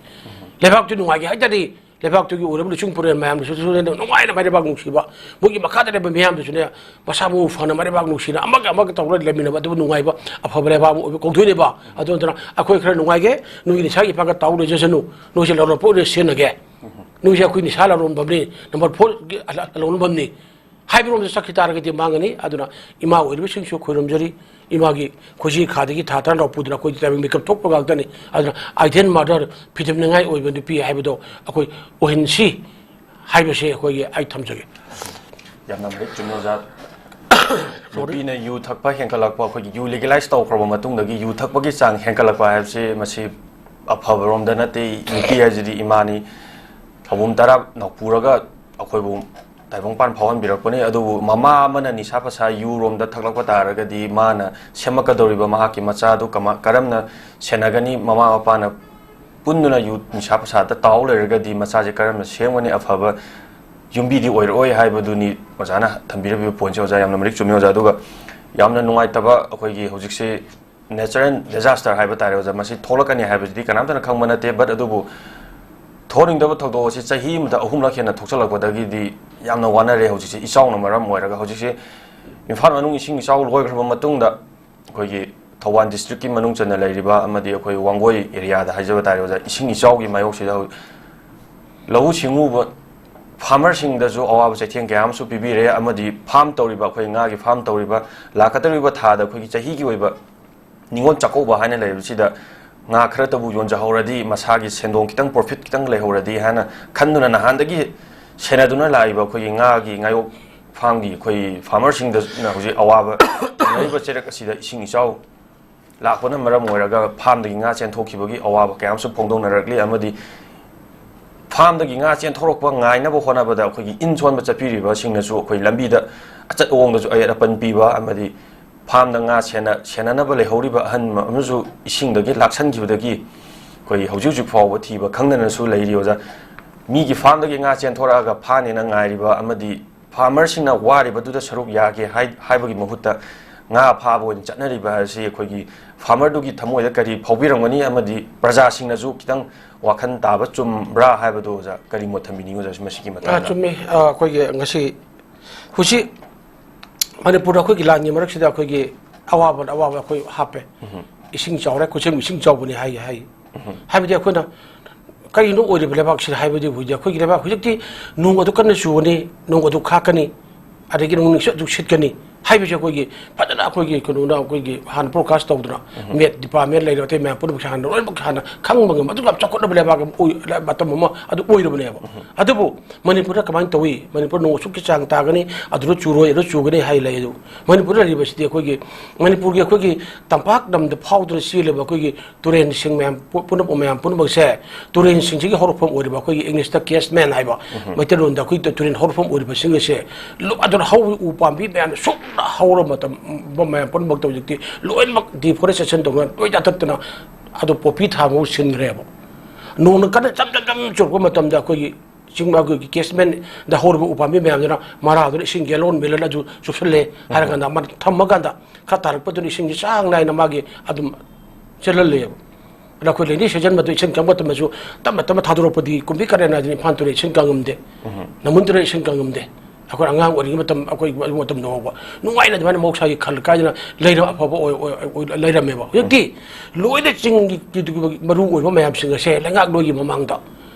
ꯂꯩꯕꯥꯛꯇꯨ ꯅꯨꯡꯉꯥꯏꯒꯦ ꯍꯥꯏ ꯇꯥꯔꯗꯤ ꯂꯩꯕꯥꯛꯇꯨꯒꯤ ꯑꯣꯏꯔꯕ ꯂꯨꯆꯤꯡ ꯄꯨꯔꯦꯜ ꯃꯌꯥꯝꯗꯨꯁꯨ ꯅꯨꯡꯉꯥꯏꯅ ꯃꯥꯏꯔꯩꯕꯥꯛ ꯅꯨꯡꯁꯤꯕ, ꯃꯣꯏꯒꯤ ꯃꯈꯥꯗ ꯂꯩꯕ ꯃꯤꯌꯥꯝꯗꯨꯁꯨꯅꯦ ꯃꯁꯥ ꯃꯎ ꯐꯅ ꯃꯥꯏꯔꯩꯕꯥꯛ ꯅꯨꯡꯁꯤꯅ ꯑꯃꯒ ꯑꯃꯒ ꯇꯧꯔꯒ ꯂꯩꯃꯤꯟꯅꯕ, ꯑꯗꯨꯕꯨ ꯅꯨꯡꯉꯥꯏꯕ ꯑꯐꯕ ꯂꯩꯕꯥꯛ ꯑꯃ ꯑꯣꯏꯕ ꯀꯧꯗꯣꯏꯅꯦꯕ꯫ ꯑꯗꯨ ꯅꯠꯇꯅ ꯑꯩꯈꯣꯏ ꯈꯔ ꯅꯨꯡꯉꯥꯏꯒꯦ, ꯅꯣꯏꯒꯤ ꯅꯤꯁꯥꯒꯤ ꯏꯄꯥꯛꯇ ꯇꯥꯎ ꯂꯩꯖꯁꯅꯨ, ꯅꯣꯏꯁꯦ ꯂꯧꯔꯛꯄ ꯑꯣꯏꯅ ꯁꯤꯖꯤꯟꯅꯒꯦ, ꯅꯣꯏꯁꯦ ꯑꯩꯈꯣꯏ ꯅꯤꯁꯥ ꯂꯧꯔꯝꯕꯅꯤ, ꯅꯝꯕꯔ ꯐꯣꯔꯒꯤ ꯂꯧꯔꯝꯕꯅꯤ ꯍꯥꯏꯕꯔꯣꯝꯗ ꯆꯠꯈꯤ ꯇꯥꯔꯒꯗꯤ ꯃꯥꯡꯒꯅꯤ꯫ ꯑꯗꯨꯅ ꯏꯃꯥ ꯑꯣꯏꯔꯤꯕꯁꯤꯡꯁꯨ ꯈꯣꯏꯔꯝꯖꯔꯤ, ꯏꯃꯥꯒꯤ ꯈꯣꯏꯖꯤ ꯈꯥꯗꯒꯤ ꯊꯥ ꯇꯔꯥ ꯂꯧꯄꯨꯗꯨꯅ ꯑꯩꯈꯣꯏ ꯇꯥꯏꯕꯪ ꯃꯤꯀꯞ ꯊꯣꯛꯄ ꯉꯥꯛꯇꯅꯤ꯫ ꯑꯗꯨꯅ ꯑꯥꯏꯗꯦꯟ ꯃꯥꯗꯔ, ꯐꯤꯊꯦꯝꯅꯤꯡꯉꯥꯏ ꯑꯣꯏꯕ ꯅꯨꯄꯤ ꯍꯥꯏꯕꯗꯣ ꯑꯩꯈꯣꯏ ꯑꯣꯏꯍꯟꯁꯤ ꯍꯥꯏꯕꯁꯦ ꯑꯩꯈꯣꯏꯒꯤ ꯑꯩ ꯊꯝꯖꯒꯦ꯫ ꯌꯥꯝꯅ ꯃꯔꯤꯛ ꯆꯨꯝꯃꯤ ꯑꯣꯖꯥ꯫ ꯅꯨꯄꯤꯅ ꯌꯨ ꯊꯛꯄ ꯍꯦꯟꯒꯠꯂꯛꯄ, ꯑꯩꯈꯣꯏꯒꯤ ꯌꯨ ꯂꯤꯒꯦꯂꯥꯏꯁ ꯇꯧꯈ꯭ꯔꯕ ꯃꯇꯨꯡꯗꯒꯤ ꯌꯨ ꯊꯛꯄꯒꯤ ꯆꯥꯡ ꯍꯦꯟꯒꯠꯂꯛꯄ ꯍꯥꯏꯕꯁꯤ ꯃꯁꯤ ꯑꯐꯕꯔꯣꯝꯗ ꯅꯠꯇꯦ꯫ ꯅꯨꯄꯤ ꯍꯥꯏꯁꯤꯗꯤ ꯏꯃꯥꯅꯤ, ꯊꯧꯕꯨꯝ ꯇꯔꯥ ꯅꯧꯄꯨꯔꯒ ꯑꯩꯈꯣꯏꯕꯨ ꯇꯥꯏꯕꯪꯄꯥꯟ ꯐꯥꯎꯍꯟꯕꯤꯔꯛꯄꯅꯤ꯫ ꯑꯗꯨꯕꯨ ꯃꯃꯥ ꯑꯃꯅ ꯅꯤꯁꯥ ꯄꯁꯥ ꯌꯨꯔꯣꯝꯗ ꯊꯛꯂꯛꯄ ꯇꯥꯔꯒꯗꯤ ꯃꯥꯅ ꯁꯦꯝꯃꯛꯀꯗꯧꯔꯤꯕ ꯃꯍꯥꯛꯀꯤ ꯃꯆꯥꯗꯨ ꯀꯃ-, ꯀꯔꯝꯅ ꯁꯦꯟꯅꯒꯅꯤ? ꯃꯃꯥ ꯃꯄꯥꯅ ꯄꯨꯟꯗꯨꯅ ꯌꯨ ꯅꯤꯁꯥ ꯄꯁꯥꯗ ꯇꯥꯎ ꯂꯩꯔꯒꯗꯤ ꯃꯆꯥꯁꯦ ꯀꯔꯝꯅ ꯁꯦꯝꯒꯅꯤ? ꯑꯐꯕ ꯌꯨꯝꯕꯤꯗꯤ ꯑꯣꯏꯔꯛꯑꯣꯏ ꯍꯥꯏꯕꯗꯨꯅꯤ ꯑꯣꯖꯥꯅ ꯊꯝꯕꯤꯔꯤꯕ ꯄꯣꯏꯟꯁꯦ꯫ ꯑꯣꯖꯥ, ꯌꯥꯝꯅ ꯃꯔꯤꯛ ꯆꯨꯝꯃꯤ ꯑꯣꯖꯥ꯫ ꯑꯗꯨꯒ ꯌꯥꯝꯅ ꯅꯨꯡꯉꯥꯏꯇꯕ, ꯑꯩꯈꯣꯏꯒꯤ ꯍꯧꯖꯤꯛꯁꯦ natural disaster ꯍꯥꯏꯕ ꯇꯥꯔꯦ ꯑꯣꯖꯥ, ꯃꯁꯤ ꯊꯣꯛꯂꯛꯀꯅꯤ ꯍꯥꯏꯕꯁꯤꯗꯤ ꯀꯅꯥꯝꯇꯅ ꯈꯪꯕ ꯅꯠꯇꯦ꯫ But ꯑꯗꯨꯕꯨ ꯊꯣꯛꯅꯤꯡꯗꯕ ꯊꯧꯗꯣꯛ ꯑꯁꯤ ꯆꯍꯤ ꯑꯃꯗ ꯑꯍꯨꯝꯂꯛ ꯍꯦꯟꯅ ꯊꯣꯛꯆꯜꯂꯛꯄꯗꯒꯤꯗꯤ ꯌꯥꯝꯅ ꯋꯥꯅꯔꯦ ꯍꯧꯖꯤꯛꯁꯦ꯫ ꯏꯆꯥꯎꯅ ꯃꯔꯝ ꯑꯣꯏꯔꯒ ꯍꯧꯖꯤꯛꯁꯦ ꯏꯝꯐꯥꯜ ꯃꯅꯨꯡ ꯏꯁꯤꯡ ꯏꯆꯥꯎ ꯂꯣꯏꯈ꯭ꯔꯕ ꯃꯇꯨꯡꯗ ꯑꯩꯈꯣꯏꯒꯤ ꯊꯧꯕꯥꯜ district ꯀꯤ ꯃꯅꯨꯡ ꯆꯟꯅ ꯂꯩꯔꯤꯕ ꯑꯃꯗꯤ ꯑꯩꯈꯣꯏ ꯋꯥꯡꯒꯣꯏ area ꯗ ꯍꯥꯏꯖꯕ ꯇꯥꯔꯦ ꯑꯣꯖꯥ, ꯏꯁꯤꯡ ꯏꯆꯥꯎꯒꯤ ꯃꯥꯌꯣꯛꯁꯤꯗ ꯍꯧꯖꯤꯛ ꯂꯧꯎ ꯁꯤꯡꯎꯕ farmer ꯁꯤꯡꯗꯁꯨ ꯑꯋꯥꯕ ꯆꯩꯊꯦꯡ ꯀꯌꯥ ꯑꯃꯁꯨ ꯄꯤꯕꯤꯔꯦ꯫ ꯑꯃꯗꯤ farm ꯇꯧꯔꯤꯕ, ꯑꯩꯈꯣꯏ ꯉꯥꯒꯤ farm ꯇꯧꯔꯤꯕ, ꯂꯥꯛꯀꯗꯧꯔꯤꯕ ꯊꯥꯗ ꯑꯩꯈꯣꯏꯒꯤ ꯆꯍꯤꯒꯤ ꯑꯣꯏꯕ ꯅꯤꯉꯣꯜ ꯆꯥꯛꯀꯧꯕ ꯍꯥꯏꯅ ꯂꯩꯔꯤꯕꯁꯤꯗ ꯉꯥ ꯈꯔꯇꯕꯨ ꯌꯣꯟꯖꯍꯧꯔꯗꯤ ꯃꯁꯥꯒꯤ ꯁꯦꯟꯗꯣꯡ ꯈꯤꯇꯪ, profit ꯈꯤꯇꯪ ꯂꯩꯍꯧꯔꯗꯤ ꯍꯥꯏꯅ ꯈꯟꯗꯨꯅ ꯅꯍꯥꯟꯗꯒꯤ ꯁꯦꯟꯅꯗꯨꯅ ꯂꯥꯛꯏꯕ ꯑꯩꯈꯣꯏꯒꯤ ꯉꯥꯒꯤ, ꯉꯥꯌꯣꯛ farm ꯒꯤ ꯑꯩꯈꯣꯏ farmer ꯁꯤꯡꯗꯅ ꯍꯧꯖꯤꯛ ꯑꯋꯥꯕ ꯊꯦꯡꯅꯔꯤꯕ ꯆꯩꯔꯛ ꯑꯁꯤꯗ ꯏꯁꯤꯡ ꯏꯆꯥꯎ ꯂꯥꯛꯄꯅ ꯃꯔꯝ ꯑꯣꯏꯔꯒ farm ꯗꯒꯤ ꯉꯥ ꯆꯦꯟꯊꯣꯛꯈꯤꯕꯒꯤ ꯑꯋꯥꯕ ꯀꯌꯥ ꯑꯃꯁꯨ ꯐꯣꯡꯗꯣꯛꯅꯔꯛꯂꯤ꯫ ꯑꯃꯗꯤ ꯐꯥꯝꯗꯒꯤ ꯉꯥ ꯆꯦꯟꯊꯣꯔꯛꯄ ꯉꯥꯏꯅꯕ ꯍꯣꯠꯅꯕꯗ ꯑꯩꯈꯣꯏꯒꯤ ꯏꯟ ꯁꯣꯟꯕ ꯆꯠꯄꯤꯔꯤꯕꯁꯤꯡꯅꯁꯨ ꯑꯩꯈꯣꯏ ꯂꯝꯕꯤꯗ ꯑꯆꯠ ꯑꯋꯣꯡꯗꯁꯨ ꯑꯌꯦꯠ ꯑꯄꯟ ꯄꯤꯕ ꯑꯃꯗꯤ ꯐꯥꯝꯗ ꯉꯥ ꯁꯦꯟꯅ-, ꯁꯦꯟꯅꯅꯕ ꯂꯩꯍꯧꯔꯤꯕ ꯑꯍꯟ ꯑꯃꯁꯨ ꯏꯁꯤꯡꯗꯒꯤ ꯂꯥꯛꯁꯟꯈꯤꯕꯗꯒꯤ ꯑꯩꯈꯣꯏ ꯍꯧꯖꯤꯛ ꯍꯧꯖꯤꯛ ꯐꯥꯎꯕ ꯊꯤꯕ ꯈꯪꯗꯅꯁꯨ ꯂꯩꯔꯤ, ꯑꯣꯖꯥ꯫ ꯃꯤꯒꯤ ꯐꯥꯝꯗꯒꯤ ꯉꯥ ꯆꯦꯟꯊꯣꯔꯛꯑꯒ ꯐꯥꯅꯦꯅ ꯉꯥꯏꯔꯤꯕ ꯑꯃꯗꯤ ꯐꯥꯔꯃꯔꯁꯤꯡꯅ ꯋꯥꯔꯤꯕꯗꯨꯗ ꯁꯔꯨꯛ ꯌꯥꯒꯦ ꯍꯥꯏ-, ꯍꯥꯏꯕꯒꯤ ꯃꯍꯨꯠꯇ ꯉꯥ ꯐꯥꯕ ꯑꯣꯏꯅ ꯆꯠꯅꯔꯤꯕ ꯍꯥꯏꯁꯤ ꯑꯩꯈꯣꯏꯒꯤ ꯐꯥꯔꯃꯔꯗꯨꯒꯤ ꯊꯃꯣꯏꯗ ꯀꯔꯤ ꯐꯥꯎꯕꯤꯔꯝꯒꯅꯤ ꯑꯃꯗꯤ ꯄ꯭ꯔꯖꯥꯁꯤꯡꯅꯁꯨ ꯈꯤꯇꯪ ꯋꯥꯈꯜ ꯇꯥꯕ ꯆꯨꯝꯕ꯭ꯔꯥ ꯍꯥꯏꯕꯗꯨ, ꯑꯣꯖꯥ, ꯀꯔꯤ ꯃꯣꯠ ꯊꯝꯕꯤꯅꯤꯡꯉꯤ, ꯑꯣꯖꯥ, ꯃꯁꯤꯒꯤ ꯑꯥ, ꯃꯇꯥꯡꯗ? ꯆꯨꯝꯃꯤ꯫ ꯑꯥ, ꯑꯩꯈꯣꯏꯒꯤ ꯉꯁꯤ ꯍꯧꯖꯤꯛ ꯃꯅꯤꯄꯨꯔꯗ ꯑꯩꯈꯣꯏꯒꯤ ꯂꯥꯟꯒꯤ ꯃꯔꯛꯁꯤꯗ ꯑꯩꯈꯣꯏꯒꯤ ꯑꯋꯥꯕ ꯑꯋꯥꯕ ꯑꯩꯈꯣꯏ ꯍꯥꯞꯄꯦ꯫ ꯎꯝ꯫ ꯏꯁꯤꯡ ꯆꯥꯎꯔꯦ, ꯈꯨꯠꯁꯦꯝꯒꯤ ꯏꯁꯤꯡ ꯆꯥꯎꯕꯅꯤ ꯍꯥꯏ, ꯍꯥꯏ꯫ ꯎꯝ꯫ ꯍꯥꯏꯕꯗꯤ ꯑꯩꯈꯣꯏꯅ ꯀꯔꯤꯅꯣ ꯑꯣꯏꯔꯤꯕ ꯂꯩꯕꯥꯛꯁꯤꯗ ꯍꯥꯏꯕꯗꯤ ꯍꯧꯖꯤꯛ ꯑꯩꯈꯣꯏꯒꯤ ꯂꯩꯕꯥꯛ ꯍꯧꯖꯤꯛꯇꯤ ꯅꯣꯡ ꯑꯗꯨ ꯀꯟꯅ ꯆꯨꯒꯅꯤ, ꯅꯣꯡ ꯑꯗꯨ ꯈꯥꯛꯀꯅꯤ, ꯑꯗꯒꯤ ꯅꯣꯡ ꯅꯨꯡꯁꯤꯠ ꯑꯗꯨ ꯁꯤꯠꯀꯅꯤ ꯍꯥꯏꯕꯁꯦ ꯑꯩꯈꯣꯏꯒꯤ ꯐꯖꯅ ꯑꯩꯈꯣꯏꯒꯤ ꯀꯩꯅꯣꯅ ꯑꯩꯈꯣꯏꯒꯤ ꯍꯥꯟꯅ ꯐꯣꯔꯀꯥꯁ ꯇꯧꯗꯅ, ꯎꯝ꯫ ꯃꯦꯠ ꯗꯤꯄꯥꯔꯠꯃꯦꯟ ꯂꯩꯔꯤꯕ ꯑꯇꯩ ꯃꯌꯥꯝ ꯄꯨꯝꯅꯃꯛꯁꯦ ꯍꯥꯟꯅ ꯂꯣꯏꯅꯃꯛ ꯍꯥꯟꯅ ꯈꯪꯕ ꯉꯝꯕ ꯑꯗꯨꯒ ꯌꯥꯝ ꯆꯥꯎꯈꯠꯂꯕ ꯂꯩꯕꯥꯛ ꯑꯃ ꯑꯣꯏ-, ꯃꯇꯝ ꯑꯃ ꯑꯗꯨ ꯑꯣꯏꯔꯕꯅꯦꯕ꯫ ꯎꯝ꯫ ꯑꯗꯨꯕꯨ ꯃꯅꯤꯄꯨꯔꯗ ꯀꯃꯥꯏꯅ ꯇꯧꯏ? ꯃꯅꯤꯄꯨꯔ ꯅꯣꯡ ꯑꯁꯨꯛꯀꯤ ꯆꯥꯡ ꯇꯥꯒꯅꯤ, ꯑꯗꯨꯗ ꯆꯨꯔꯣꯏ, ꯑꯗꯨꯗ ꯆꯨꯒꯅꯤ ꯍꯥꯏ ꯂꯩ꯫ ꯑꯗꯨ ꯃꯅꯤꯄꯨꯔꯗ ꯂꯩꯔꯤꯕꯁꯤꯗꯤ ꯑꯩꯈꯣꯏꯒꯤ ꯃꯅꯤꯄꯨꯔꯒꯤ ꯑꯩꯈꯣꯏꯒꯤ ꯇꯝꯄꯥꯛ ꯂꯝꯗ ꯐꯥꯎꯗꯨꯅ ꯆꯦꯜꯂꯤꯕ ꯑꯩꯈꯣꯏꯒꯤ ꯇꯨꯔꯦꯟꯁꯤꯡ ꯃꯌꯥꯝ ꯄꯨ-, ꯄꯨꯝꯅꯃꯛ ꯃꯌꯥꯝ ꯄꯨꯝꯅꯃꯛꯁꯦ, ꯇꯨꯔꯦꯟꯁꯤꯡꯁꯤꯒꯤ ꯍꯧꯔꯛꯐꯝ ꯑꯣꯏꯔꯤꯕ ꯑꯩꯈꯣꯏꯒꯤ ꯏꯪꯂꯤꯁꯇ ꯀꯦꯁꯃꯦꯟ ꯍꯥꯏꯕ, ꯎꯝ꯫ ꯃꯩꯇꯩꯂꯣꯟꯗ ꯑꯩꯈꯣꯏ ꯇꯨꯔꯦꯟ ꯍꯧꯔꯛꯐꯝ ꯑꯣꯏꯔꯤꯕꯁꯤꯡ ꯑꯁꯦ ꯂꯣ-, ꯑꯗꯨꯅ ꯍꯧꯔꯤꯕ ꯎ ꯄꯥꯝꯕꯤ ꯃꯌꯥꯝꯅ ꯁꯨꯛꯅ ꯍꯧꯔ ꯃꯇꯝ ꯃꯌꯥꯝ ꯄꯨꯝꯅꯃꯛꯇ ꯍꯧꯖꯤꯛꯇꯤ ꯂꯣꯏꯅꯃꯛ ꯗꯤꯐꯣꯔꯦꯁꯇꯦꯁꯟ ꯇꯧꯗꯅ ꯂꯣꯏ ꯌꯥꯟꯊꯠꯇꯅ ꯑꯗꯨ ꯄꯣꯄꯤ ꯊꯥꯕ ꯃꯍꯨꯠ ꯁꯤꯟꯈ꯭ꯔꯦꯕ꯫ ꯅꯣꯡꯅ ꯀꯟꯅ ꯆꯝ ꯆꯝ ꯆꯝ ꯆꯨꯔꯛꯄ ꯃꯇꯝꯗ ꯑꯩꯈꯣꯏꯒꯤ ꯆꯤꯡ, ꯑꯩꯈꯣꯏꯒꯤ ꯀꯦꯁꯃꯦꯟꯗ ꯍꯧꯔꯤꯕ ꯎꯄꯥꯝꯕꯤ ꯃꯌꯥꯝꯗꯨꯅ ꯃꯔꯥꯗꯨꯅ ꯏꯁꯤꯡ ꯒꯦꯂꯣꯟ ꯃꯤꯂꯟ ꯑꯗꯨ ꯆꯨꯞꯁꯤꯜꯂꯦ ꯍꯥꯏꯔꯀꯥꯟꯗ, ꯃꯥꯅ ꯊꯝꯃꯀꯥꯟꯗ ꯈꯔ ꯇꯥꯔꯛꯄꯗꯨꯅ ꯏꯁꯤꯡꯁꯤ ꯆꯥꯡ ꯅꯥꯏꯅ ꯃꯥꯒꯤ ꯑꯗꯨꯝ ꯆꯦꯜꯍꯜꯂꯦꯕ꯫ ꯑꯗ ꯑꯩꯈꯣꯏ ꯔꯦꯅꯤ ꯁꯤꯖꯟ ꯃꯇꯝ ꯏꯁꯤꯡ ꯀꯪꯕ ꯃꯇꯝꯗꯁꯨ ꯇꯞꯅ ꯇꯞꯅ ꯊꯥꯗꯣꯔꯛꯄꯗꯤ ꯀꯨꯝꯕꯤ ꯀꯔꯦꯟ ꯍꯥꯏꯗꯅ ꯏꯝꯐꯥꯜ ꯇꯨꯔꯦꯜ ꯏꯁꯤꯡ ꯀꯪꯉꯝꯗꯦ, ꯎꯝ꯫ ꯅꯝꯕꯨꯜ ꯇꯨꯔꯦꯜ ꯏꯁꯤꯡ ꯀꯪꯉꯝꯗꯦ꯫ ꯑꯩꯈꯣꯏ ꯑꯉꯥꯡ ꯑꯣꯏꯔꯤꯉꯩ ꯃꯇꯝ, ꯑꯩꯈꯣꯏ ꯑꯗꯨ ꯃꯇꯝꯗ ꯐꯥꯎꯕ ꯅꯨꯡꯉꯥꯏꯅ ꯑꯗꯨꯃꯥꯏꯅ ꯃꯍꯧꯁꯥꯒꯤ ꯈꯜ ꯀꯥꯏꯗꯅ ꯂꯩꯔ ꯑꯐꯕ ꯑꯣꯏ-, ꯑꯣꯏ-, ꯑꯣꯏ-, ꯂꯩꯔꯝꯃꯦꯕ꯫ ꯍꯧꯖꯤꯛꯇꯤ ꯂꯣꯏꯅ ꯆꯤꯡꯒꯤ ꯃꯔꯨ ꯑꯣꯏꯕ ꯃꯌꯥꯝꯁꯤꯡ ꯑꯁꯦ ꯂꯩꯉꯥꯛꯂꯣꯏꯒꯤ ꯃꯃꯥꯡꯗ,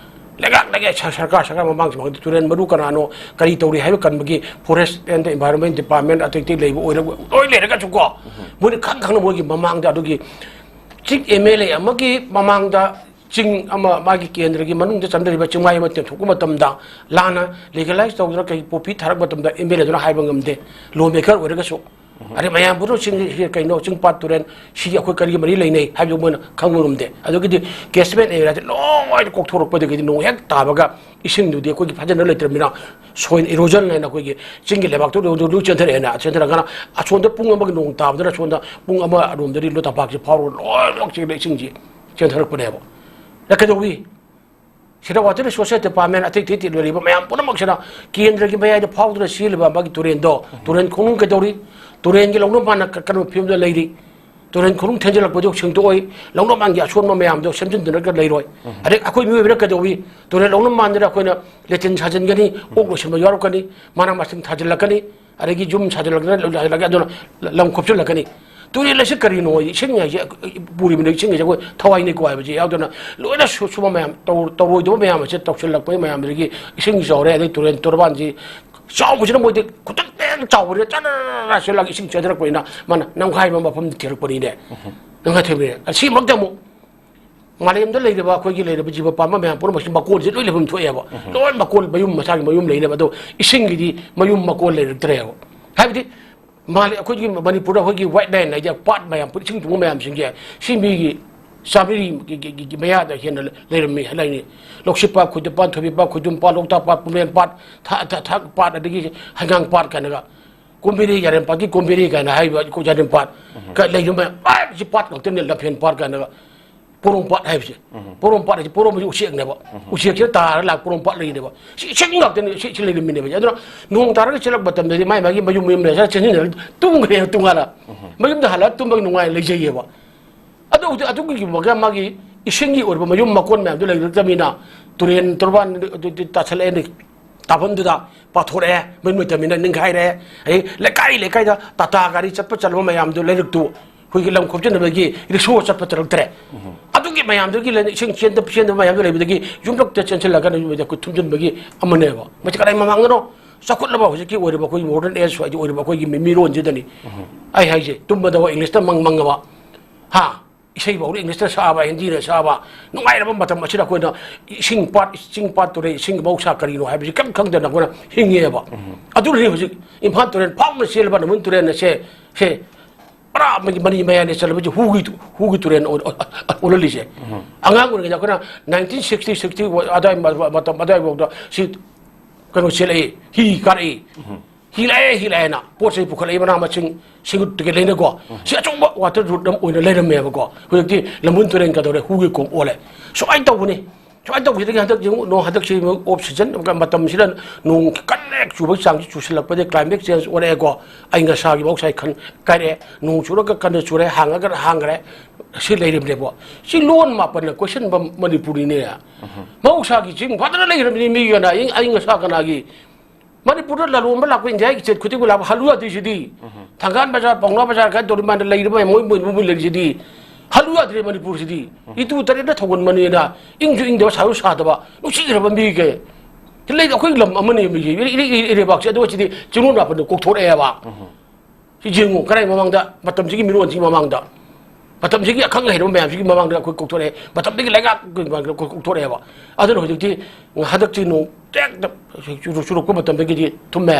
ꯂꯩꯉꯥꯛ, ꯂꯩꯉꯥꯛ ꯁ-, ꯁꯔꯀꯥꯔ, ꯁꯔꯀꯥꯔ ꯃꯃꯥꯡꯁꯤꯡ ꯃꯃꯥꯡꯗ ꯇꯨꯔꯦꯜ ꯃꯔꯨ ꯀꯅꯥꯅꯣ, ꯀꯔꯤ ꯇꯧꯔꯤ ꯍꯥꯏꯕ ꯀꯟꯕꯒꯤ ꯐꯣꯔꯦꯁ ꯑꯦꯟ ꯏꯟꯚꯥꯏꯔꯣꯟꯃꯦꯟ ꯗꯤꯄꯥꯔꯠꯃꯦꯟ ꯑꯇꯩ ꯑꯇꯩ ꯂꯩꯕ ꯑꯣꯏꯔ-, ꯂꯣꯏ ꯂꯩꯔꯒꯁꯨꯀꯣ, ꯎꯝ꯫ ꯃꯣꯏꯅ ꯈꯪ ꯈꯪꯅ ꯃꯣꯏꯒꯤ ꯃꯃꯥꯡꯗ ꯑꯗꯨꯒꯤ ꯆꯤꯡ ꯑꯦꯝ ꯑꯦꯜ ꯑꯦ ꯑꯃꯒꯤ ꯃꯃꯥꯡꯗ ꯆꯤꯡ ꯑꯃ ꯃꯥꯒꯤ ꯀꯦꯟꯗ꯭ꯔꯒꯤ ꯃꯅꯨꯡꯗ ꯆꯟꯗꯔꯤꯕ ꯆꯤꯡꯃꯥꯏ ꯑꯃ ꯇꯦꯝꯊꯣꯛꯄ ꯃꯇꯝꯗ ꯂꯥꯟꯅ ꯂꯤꯒꯦꯂꯥꯏꯁ ꯇꯧꯗꯨꯅ ꯀꯩ ꯄꯣꯄꯤ ꯊꯥꯔꯛꯄ ꯃꯇꯝꯗ ꯑꯦꯝ ꯑꯦꯜ ꯑꯦꯗꯨꯅ ꯍꯥꯏꯕ ꯉꯝꯗꯦ, ꯂꯣ ꯃꯦꯀꯔ ꯑꯣꯏꯔꯒꯁꯨ꯫ ꯑꯗꯩ ꯃꯌꯥꯝ ꯄꯨꯝꯅꯃꯛ ꯆꯤꯡ, ꯁꯤ ꯀꯩꯅꯣ, ꯆꯤꯡ ꯄꯥꯠ ꯇꯨꯔꯦꯟ, ꯁꯤꯒꯤ ꯑꯩꯈꯣꯏ ꯀꯔꯤꯒꯤ ꯃꯔꯤ ꯂꯩꯅꯩ ꯍꯥꯏꯕꯗꯨ ꯃꯣꯏꯅ ꯈꯪꯕ ꯉꯝꯗꯦ꯫ ꯑꯗꯨꯒꯤꯗꯤ catchment area ꯁꯦ ꯂꯣꯏꯅ ꯀꯣꯛꯊꯣꯔꯛꯄꯗꯒꯤꯗꯤ ꯅꯣꯡ ꯍꯦꯛ ꯇꯥꯕꯒ ꯏꯁꯤꯡꯗꯨꯗꯤ ꯑꯩꯈꯣꯏꯒꯤ ꯐꯖꯅ ꯂꯩꯇ꯭ꯔꯕꯅꯤꯅ, soil erosion ꯍꯥꯏꯅ ꯑꯩꯈꯣꯏꯒꯤ ꯆꯤꯡꯒꯤ ꯂꯩꯕꯥꯛꯇꯨ ꯂꯣꯏ, ꯂꯣꯏ ꯆꯦꯟꯊꯔꯛꯑꯦꯅ, ꯆꯦꯟꯊꯔꯛꯑꯒꯅ ꯑꯁꯣꯝꯗ ꯄꯨꯡ ꯑꯃꯒꯤ ꯅꯣꯡ ꯇꯥꯕꯗꯅ ꯑꯁꯣꯝꯗ ꯄꯨꯡ ꯑꯃ ꯑꯔꯣꯝꯗꯗꯤ ꯂꯣꯛꯇꯥꯛ ꯄꯥꯠꯁꯦ ꯐꯥꯎꯔꯒ ꯂꯣꯏꯅꯃꯛ ꯆꯦꯜꯂꯦ, ꯏꯁꯤꯡꯁꯤ ꯆꯦꯟꯊꯔꯛꯄꯅꯦꯕ꯫ ꯑꯗ ꯀꯩꯗꯧꯏ? ꯁꯤꯗ Water Resources Department, ꯑꯇꯩ ꯑꯇꯩ ꯂꯩꯔꯤꯕ ꯃꯌꯥꯝ ꯄꯨꯝꯅꯃꯛꯁꯤꯅ ꯀꯦꯟꯗ꯭ꯔꯒꯤ ꯃꯌꯥꯏꯗ ꯐꯥꯎꯗꯨꯅ ꯆꯦꯜꯂꯤꯕ ꯃꯥꯒꯤ ꯇꯨꯔꯦꯟꯗꯣ, ꯇꯨꯔꯦꯟ ꯈꯣꯡꯅꯨꯡ ꯀꯩꯗꯧꯔꯤ? ꯇꯨꯔꯦꯟꯒꯤ ꯂꯧꯅ ꯃꯥꯅ ꯀ-, ꯀꯔꯝꯕ ꯐꯤꯕꯝꯗ ꯂꯩꯔꯤ? ꯇꯨꯔꯦꯟ ꯈꯣꯡꯅꯨꯡ ꯊꯦꯟꯖꯤꯜꯂꯛꯄꯗꯨ ꯁꯦꯡꯗꯣꯛꯑꯣꯏ, ꯂꯧꯅ ꯃꯥꯟꯒꯤ ꯑꯁꯣꯟꯕ ꯃꯌꯥꯝꯗꯣ ꯁꯦꯝꯖꯤꯟꯗꯨꯅ ꯂꯩꯔꯣꯏ꯫ ꯑꯗꯩ ꯑꯩꯈꯣꯏ ꯃꯤꯑꯣꯏꯕꯅ ꯀꯩꯗꯧꯏ? ꯇꯨꯔꯦꯟ ꯂꯧꯅ ꯃꯥꯟꯗꯨꯅ ꯑꯩꯈꯣꯏꯅ latrine ꯁꯥꯖꯤꯟꯒꯅꯤ, ꯑꯣꯛ ꯂꯣꯏꯁꯤꯟꯕ ꯌꯥꯎꯔꯛꯀꯅꯤ, ꯃꯅꯥ ꯃꯁꯤꯡ ꯊꯥꯖꯤꯜꯂꯛꯀꯅꯤ, ꯑꯗꯒꯤ ꯌꯨꯝ ꯁꯥꯖꯤꯜꯂꯛꯇꯅ ꯂꯝ ꯈꯣꯞꯆꯤꯜꯂꯛꯀꯅꯤ꯫ ꯇꯨꯔꯦꯜ ꯑꯁꯤ ꯀꯔꯤꯅꯣ? ꯏꯁꯤꯡ ꯍꯥꯏꯁꯦ, ꯄꯨꯔꯤꯕꯅꯤ, ꯏꯁꯤꯡ ꯍꯥꯏꯁꯦ ꯑꯩꯈꯣꯏ ꯊꯋꯥꯏꯅꯤꯀꯣ ꯍꯥꯏꯕꯁꯤ ꯌꯥꯎꯗꯅ ꯂꯣꯏꯅ ꯁꯨ-, ꯁꯨꯝꯕ ꯃꯌꯥꯝ, ꯇꯧ-, ꯇꯧꯔꯣꯏꯗꯕ ꯃꯌꯥꯝ ꯑꯁꯦ ꯇꯧꯁꯤꯜꯂꯛꯄꯒꯤ ꯃꯌꯥꯝꯗꯨꯗꯒꯤ ꯏꯁꯤꯡ ꯆꯥꯎꯔꯦ, ꯑꯗꯩ ꯇꯨꯔꯦꯜ ꯇꯣꯔꯕꯥꯟꯁꯤ ꯆꯥꯎꯕꯁꯤꯅ ꯃꯣꯏꯗꯤ ꯈꯨꯇꯛꯇ ꯍꯦꯛ ꯆꯥꯎꯕꯅꯤꯅ ꯆꯔꯔ ꯆꯦꯜꯂꯒ ꯏꯁꯤꯡ ꯆꯦꯟꯊꯔꯛꯄꯅꯤꯅ ꯃꯥꯅ ꯅꯝꯈꯥꯏꯕ ꯃꯐꯝꯗ ꯊꯤꯔꯛꯄꯅꯤꯅꯦ꯫ ꯅꯝꯈꯥꯏ ꯊꯤꯔꯛꯄꯅꯤꯅꯦ꯫ ꯑꯁꯤꯃꯛꯇ ꯑꯃꯨꯛ ꯃꯥꯂꯦꯝꯗ ꯂꯩꯔꯤꯕ ꯑꯩꯈꯣꯏꯒꯤ ꯂꯩꯔꯤꯕ ꯖꯤꯕ ꯄꯥꯟꯕ ꯃꯌꯥꯝ ꯄꯨꯝꯅꯃꯛꯁꯤ ꯃꯀꯣꯟꯁꯦ ꯂꯣꯏ ꯂꯩꯐꯝ ꯊꯣꯛꯑꯦꯕ꯫ ꯂꯣꯏ ꯃꯀꯣꯟ, ꯃꯌꯨꯝ ꯃꯁꯥꯒꯤ ꯃꯌꯨꯝ ꯂꯩꯅꯕ, ꯑꯗꯣ ꯏꯁꯤꯡꯒꯤꯗꯤ ꯃꯌꯨꯝ ꯃꯀꯣꯟ ꯂꯩꯔꯛꯇ꯭ꯔꯦꯕ꯫ ꯍꯥꯏꯕꯗꯤ ꯃꯥꯂꯦ-, ꯑꯩꯈꯣꯏꯒꯤ ꯃꯅꯤꯄꯨꯔꯗ ꯑꯩꯈꯣꯏꯒꯤ wetland ꯍꯥꯏꯗꯤ ꯄꯥꯠ ꯃꯌꯥꯝ, ꯏꯁꯤꯡ ꯇꯨꯡꯕ ꯃꯌꯥꯝꯁꯤꯡꯁꯦ, ꯁꯤ ꯃꯤꯒꯤ ꯆꯥꯃꯔꯤꯒꯤ, ꯒꯤ, ꯒꯤ, ꯒꯤ ꯃꯌꯥꯗ ꯍꯦꯟꯅ ꯂꯩꯔꯝꯃꯤ, ꯂꯩꯅꯤ꯫ ꯂꯧꯁꯤꯄꯥꯠ, ꯈꯣꯏꯗꯨꯞꯄꯥꯠ, ꯊꯣꯏꯕꯤꯄꯥꯠ, ꯈꯣꯏꯗꯨꯝꯄꯥꯠ, ꯂꯣꯛꯇꯥꯛ ꯄꯥꯠ, ꯄꯨꯝꯂꯦꯟ ꯄꯥꯠ, ꯊ-, ꯊ-, ꯊꯥꯛ ꯄꯥꯠ, ꯑꯗꯒꯤ ꯍꯩꯉꯥꯡ ꯄꯥꯠ ꯀꯥꯏꯅꯒ, ꯀꯣꯝꯕꯤꯔꯩ, ꯌꯥꯔꯦꯝ ꯄꯥꯠꯀꯤ ꯀꯣꯝꯕꯤꯔꯩ ꯀꯥꯏꯅ ꯍꯥꯏꯔꯤꯕ ꯑꯩꯈꯣꯏ ꯌꯥꯔꯦꯝ ꯄꯥꯠ, ꯀ-, ꯂꯩꯔꯤꯕ ꯃꯌꯥꯝ, ꯑꯥ, ꯁꯤ ꯄꯥꯠ ꯉꯥꯛꯇꯅꯦ, ꯂꯝꯐꯦꯟ ꯄꯥꯠ ꯀꯥꯏꯅꯒ꯫ ꯄꯣꯔꯣꯝ ꯄꯥꯠ ꯍꯥꯏꯕꯁꯦ꯫ ꯄꯣꯔꯣꯝ ꯄꯥꯠ ꯍꯥꯏꯁꯦ, ꯄꯣꯔꯣꯝ ꯍꯥꯏꯁꯦ ꯎꯆꯦꯛꯅꯦꯕ꯫ ꯎꯆꯦꯛꯁꯤꯅ ꯇꯥꯔꯒ ꯂꯥꯛ ꯄꯣꯔꯣꯝ ꯄꯥꯠ ꯂꯩꯅꯦꯕ꯫ ꯁꯤ ꯏꯁꯤꯡ ꯉꯥꯛꯇꯅꯦ, ꯁꯤ, ꯁꯤ ꯂꯩꯔꯝꯃꯤꯅꯦꯕ꯫ ꯑꯗꯨꯅ ꯅꯣꯡ ꯇꯥꯔꯒ ꯆꯦꯜꯂꯛꯄ ꯃꯇꯝꯗꯗꯤ ꯃꯥꯏ ꯃꯥꯒꯤ ꯃꯌꯨꯝ ꯃꯌꯨꯝ ꯂꯩꯔ ꯆꯦꯟꯁꯤꯟꯅꯔꯒ ꯇꯨꯝꯈ꯭ꯔꯦ ꯇꯣꯉꯥꯟꯅ꯫ ꯃꯌꯨꯝꯗ ꯍꯜꯂꯒ ꯇꯨꯝꯕꯒꯤ ꯅꯨꯡꯉꯥꯏ ꯂꯩꯖꯩꯌꯦꯕ꯫ ꯑꯗꯨ ꯍꯧꯖꯤꯛ ꯑꯗꯨꯒꯤ ꯃꯥꯒꯤ ꯏꯁꯤꯡꯒꯤ ꯑꯣꯏꯕ ꯃꯌꯨꯝ ꯃꯀꯣꯟ ꯃꯌꯥꯝꯗꯨ ꯂꯩꯔꯛꯇꯕꯅꯤꯅ ꯇꯨꯔꯦꯟ ꯇꯣꯔꯕꯥꯟ ꯑꯗꯨꯗꯤ ꯇꯥꯁꯜꯂꯛꯑꯦ, ꯇꯥꯐꯝꯗꯨꯗ ꯄꯥꯊꯣꯔꯛꯑꯦ, ꯃꯩ ꯃꯩꯇꯝꯅꯤꯅ ꯅꯤꯡꯈꯥꯏꯔꯦ꯫ ꯑꯗꯩ ꯂꯩꯀꯥꯏ ꯂꯩꯀꯥꯏꯗ ꯇꯥꯇꯥ ꯒꯥꯔꯤ ꯆꯠꯄ ꯆꯠꯂꯕ ꯃꯌꯥꯝꯗꯨ ꯂꯩꯔꯛꯇꯨ ꯑꯩꯈꯣꯏꯒꯤ ꯂꯝ ꯈꯣꯝꯖꯤꯟꯅꯕꯒꯤ ꯔꯤꯁꯣ ꯆꯠꯄ ꯆꯠꯂꯛꯇ꯭ꯔꯦ꯫ ꯑꯗꯨꯒꯤ ꯃꯌꯥꯝꯗꯨꯒꯤ ꯂꯩꯅ ꯏꯁꯤꯡ ꯆꯦꯟꯗ-, ꯆꯦꯟꯗꯕ ꯃꯌꯥꯝꯗꯨ ꯂꯩꯕꯗꯒꯤ ꯌꯨꯝꯂꯛꯇ ꯆꯦꯟꯁꯤꯜꯂꯒ ꯑꯩꯈꯣꯏ ꯊꯨꯝꯖꯤꯟꯕꯒꯤ ꯑꯃꯅꯦꯕ꯫ ꯃꯁꯤ ꯀꯗꯥꯏ ꯃꯃꯥꯡꯗꯅꯣ? ꯆꯥꯎꯈꯠꯂꯕ ꯍꯧꯖꯤꯛꯀꯤ ꯑꯣꯏꯔꯤꯕ ꯑꯩꯈꯣꯏꯒꯤ modern age ꯍꯥꯏꯗꯤ ꯑꯣꯏꯔꯤꯕ ꯑꯩꯈꯣꯏꯒꯤ ꯃꯤ-, ꯃꯤꯔꯣꯟꯁꯤꯗꯅꯤ꯫ ꯑꯩ ꯍꯥꯏꯁꯦ, ꯇꯨꯝꯕꯗ ꯏꯪꯂꯤꯁꯇ ꯃꯪ ꯃꯪꯉꯕ, ꯍꯥ? ꯏꯁꯩꯐꯥꯎꯗ ꯏꯪꯂꯤꯁꯇ ꯁꯛꯑꯕ, ꯍꯤꯟꯗꯤꯅ ꯁꯛꯑꯕ, ꯅꯨꯡꯉꯥꯏꯔꯕ ꯃꯇꯝ ꯑꯁꯤꯗ ꯑꯩꯈꯣꯏꯅ ꯏꯁꯤꯡ ꯄꯥꯠ, ꯆꯤꯡ ꯄꯥꯠ, ꯇꯨꯔꯦꯜ ꯏꯁꯤꯡꯒꯤ ꯃꯍꯧꯁꯥ ꯀꯔꯤꯅꯣ ꯍꯥꯏꯕꯁꯤ ꯀꯔꯤꯝ ꯈꯪꯗꯅ ꯑꯩꯈꯣꯏꯅ ꯍꯤꯡꯉꯦꯕ꯫ ꯑꯗꯨꯅꯅꯤ ꯍꯧꯖꯤꯛ ꯏꯝꯐꯥꯜ ꯇꯨꯔꯦꯜ ꯐꯥꯎꯅ ꯆꯦꯜꯂꯕ ꯅꯝꯕꯨꯜ ꯇꯨꯔꯦꯜ ꯑꯁꯦ, ꯁꯦ ꯄꯨꯔꯥ ꯃꯅꯤ, ꯃꯅꯤ ꯃꯌꯥꯏꯅ ꯆꯠꯂꯕꯁꯤ ꯍꯨꯒꯤ ꯇꯨ-, ꯍꯨꯒꯤ ꯇꯨꯔꯦꯜ ꯑꯣꯜ-, ꯑꯣꯜꯍꯜꯂꯤꯁꯦ꯫ ꯑꯉꯥꯡ ꯑꯣꯏꯔꯤꯉꯩꯗ ꯑꯩꯈꯣꯏꯅ ꯅꯥꯏꯟꯇꯤꯟ ꯁꯤꯛꯁꯇꯤ, ꯁꯤꯛꯁꯇꯤ ꯑꯗꯥꯏ ꯃ-, ꯃꯇꯝ ꯑꯗꯥꯏꯐꯥꯎꯗ ꯁꯤ ꯀꯩꯅꯣ ꯆꯦꯜꯂꯛꯏ, ꯍꯤ ꯀꯥꯔꯛꯏ꯫ ꯍꯤ ꯂꯥꯛꯑꯦ, ꯍꯤ ꯂꯥꯛꯑꯦꯅ ꯄꯣꯠ ꯆꯩ ꯄꯨꯈꯠꯂꯛꯏ, ꯃꯅꯥ ꯃꯁꯤꯡ, ꯁꯤꯡꯗꯨ ꯀꯩꯀꯩ ꯂꯩꯅꯀꯣ꯫ ꯁꯤ ꯑꯆꯧꯕ ꯋꯥꯇꯔ ꯔꯨꯠ ꯑꯃ ꯑꯣꯏꯅ ꯂꯩꯔꯝꯃꯦꯕꯀꯣ꯫ ꯍꯧꯖꯤꯛꯇꯤ ꯂꯝꯕꯨꯟ ꯇꯨꯔꯦꯜ ꯀꯩꯗꯧꯔꯦ, ꯍꯨꯒꯤ ꯀꯣꯝ ꯑꯣꯜꯂꯦ꯫ ꯁꯨꯃꯥꯏꯅ ꯇꯧꯕꯅꯤ꯫ ꯁꯨꯃꯥꯏꯅ ꯇꯧꯕꯁꯤꯗꯒꯤ ꯍꯟꯗꯛ ꯌꯦꯡꯉꯨ, ꯅꯣꯡ ꯍꯟꯗꯛꯁꯤ ꯑꯣꯐ ꯁꯤꯖꯟ ꯃꯇꯝꯁꯤꯗ ꯅꯣꯡ ꯀꯟꯅ ꯍꯦꯛ ꯆꯨꯕꯒꯤ ꯆꯥꯡꯁꯤ ꯆꯨꯁꯤꯜꯂꯛꯄꯗꯒꯤ climate change ꯑꯣꯏꯔꯛꯑꯦꯀꯣ꯫ ꯑꯏꯪ ꯑꯁꯥꯒꯤ ꯃꯍꯧꯁꯥꯒꯤ ꯈꯟ ꯀꯥꯏꯔꯛꯑꯦ꯫ ꯅꯣꯡ ꯆꯨꯔꯒ ꯀꯟꯅ ꯆꯨꯔꯦ, ꯍꯥꯡꯉꯒ ꯍꯥꯡꯈ꯭ꯔꯦ꯫ ꯁꯤ ꯂꯩꯔꯤꯕꯅꯦꯕꯣ꯫ ꯁꯤ ꯂꯣꯟ ꯃꯥꯄꯟꯅ ꯀꯣꯏꯁꯤꯟꯕ ꯃꯅꯤꯄꯨꯔꯤꯅꯦ꯫ ꯃꯍꯧꯁꯥꯒꯤ ꯆꯤꯡ ꯐꯖꯅ ꯂꯩꯈ꯭ꯔꯕꯅꯤ ꯃꯤꯒꯤ ꯑꯣꯏꯅ꯫ ꯑꯏꯪ, ꯑꯏꯪ ꯑꯁꯥ ꯀꯅꯥꯒꯤ? ꯃꯅꯤꯄꯨꯔꯗ ꯂꯂꯣꯟꯕ ꯂꯥꯛꯄ ꯏꯟꯗꯤꯌꯥꯒꯤ state ꯈꯨꯗꯤꯡꯃꯛ ꯂꯥꯛꯄ ꯍꯜꯂꯨ ꯌꯥꯗ꯭ꯔꯤꯁꯤꯗꯤ꯫ ꯊꯪꯒꯥꯜ ꯕꯖꯥꯔ, ꯄꯥꯎꯅꯥ ꯕꯖꯥꯔ ꯀꯥꯏꯅ ꯇꯧꯔꯤ ꯃꯥꯅ ꯂꯩꯔꯤꯕ ꯃꯌꯥꯝ ꯃꯣꯏ, ꯃꯣꯏ, ꯃꯣꯏ ꯂꯩꯔꯤꯁꯤꯗꯤ꯫ ꯍꯜꯂꯨ ꯌꯥꯗ꯭ꯔꯦ ꯃꯅꯤꯄꯨꯔꯁꯤꯗꯤ꯫ ꯏꯇꯨ ꯇꯔꯦꯠꯅ ꯊꯧꯒꯟꯕꯅꯤꯅ ꯏꯪꯁꯨ ꯏꯪꯗꯕ, ꯁꯥꯁꯨ ꯁꯥꯗꯕ, ꯅꯨꯡꯁꯤꯈ꯭ꯔꯕ ꯃꯤꯒꯤ꯫ ꯁꯤ ꯂꯩ ꯑꯩꯈꯣꯏ ꯂꯝ ꯑꯃꯅꯤ ꯃꯤꯒꯤ ꯏꯔꯩ, ꯏꯔꯩ, ꯏꯔꯩ, ꯏꯔꯩꯕꯥꯛꯁꯦ꯫ ꯑꯗꯨꯒ ꯁꯤꯗꯤ ꯆꯤꯡꯂꯣꯟ ꯃꯥꯄꯟꯗ ꯀꯣꯛꯊꯣꯔꯛꯑꯦꯕ꯫ ꯁꯤ ꯌꯦꯡꯉꯨ, ꯀꯔꯥꯏ ꯃꯃꯥꯡꯗ, ꯃꯇꯝꯁꯤꯒꯤ ꯃꯤꯔꯣꯟꯁꯤꯒꯤ ꯃꯃꯥꯡꯗ, ꯃꯇꯝꯁꯤꯒꯤ ꯑꯈꯪ ꯑꯍꯩꯔꯕ ꯃꯌꯥꯝꯁꯤꯒꯤ ꯃꯃꯥꯡꯗ ꯑꯩꯈꯣꯏ ꯀꯣꯛꯊꯣꯔꯛꯑꯦ, ꯃꯇꯝꯗꯒꯤ ꯂꯩꯉꯥꯛꯀꯤ ꯃꯃꯥꯡꯗ ꯑꯩꯈꯣꯏ ꯀꯣꯛꯊꯣꯔꯛꯑꯦꯕ꯫ ꯑꯗꯨꯅ ꯍꯧꯖꯤꯛꯇꯤ ꯍꯟꯗꯛꯇꯤ ꯅꯣꯡ ꯇꯦꯛꯇ ꯆꯨꯔꯛ-, ꯆꯨꯔꯛꯄ ꯃꯇꯝꯗꯒꯤꯗꯤ ꯊꯨꯝꯃꯦ꯫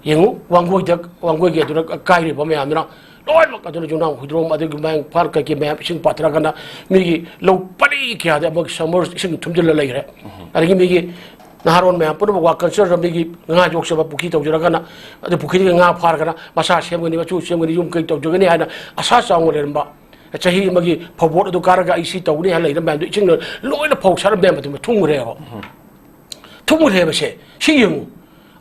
ꯌꯦꯡꯉꯨ, ꯋꯥꯡꯒꯣꯏꯗ, ꯋꯥꯡꯒꯣꯏꯒꯤ ꯑꯗꯨꯅ ꯀꯥꯏꯔꯤꯕ ꯃꯌꯥꯝꯗꯨꯅ ꯂꯣꯏꯅꯃꯛ ꯑꯗꯨꯅ ꯌꯨꯝꯅꯥꯝ ꯍꯨꯏꯗ꯭ꯔꯣꯝ, ꯑꯗꯒꯤ ꯃꯌꯥꯡ ꯏꯝꯐꯥꯜ ꯀꯩꯀꯩ ꯃꯌꯥꯝ ꯏꯁꯤꯡ ꯄꯥꯊꯔꯀꯥꯟꯗ ꯃꯤꯒꯤ ꯂꯧ ꯄꯔꯤ ꯀꯌꯥꯗ ꯑꯃꯨꯛ summer ꯏꯁꯤꯡ ꯊꯨꯝꯖꯤꯜꯂ ꯂꯩꯈ꯭ꯔꯦ꯫ ꯑꯗꯒꯤ ꯃꯤꯒꯤ ꯅꯍꯥꯔꯣꯟ ꯃꯌꯥꯝ ꯄꯨꯝꯅꯃꯛ ꯋꯥ ꯀꯜꯆꯔ ꯃꯤꯒꯤ ꯉꯥ ꯌꯣꯛꯆꯕ ꯄꯨꯈ꯭ꯔꯤ ꯇꯧꯖꯔꯒꯅ, ꯑꯗꯨ ꯄꯨꯈ꯭ꯔꯤꯗꯒꯤ ꯉꯥ ꯐꯥꯔꯒꯅ ꯃꯆꯥ ꯁꯦꯝꯒꯅꯤ, ꯃꯆꯨ ꯁꯦꯝꯒꯅꯤ, ꯌꯨꯝ ꯀꯩ ꯇꯧꯖꯒꯅꯤ ꯍꯥꯏꯅ ꯑꯁꯥ ꯆꯥꯎꯅ ꯂꯩꯔꯝꯕ, ꯆꯍꯤ ꯑꯃꯒꯤ ꯐꯧꯕꯣꯠ ꯑꯗꯨ ꯀꯥꯔꯒ ꯑꯩ ꯁꯤ ꯇꯧꯒꯅꯤ ꯍꯥꯏꯅ ꯂꯩꯔꯝꯕ ꯃꯌꯥꯝꯗꯣ ꯏꯁꯤꯡꯅ ꯂꯣꯏꯅ ꯐꯧ ꯁꯥꯔꯝꯕ ꯃꯌꯥꯝꯗꯣ ꯊꯨꯝꯈ꯭ꯔꯦꯕ꯫ ꯊꯨꯝꯈ꯭ꯔꯦꯕꯁꯦ꯫ ꯁꯤ ꯌꯦꯡꯉꯨ꯫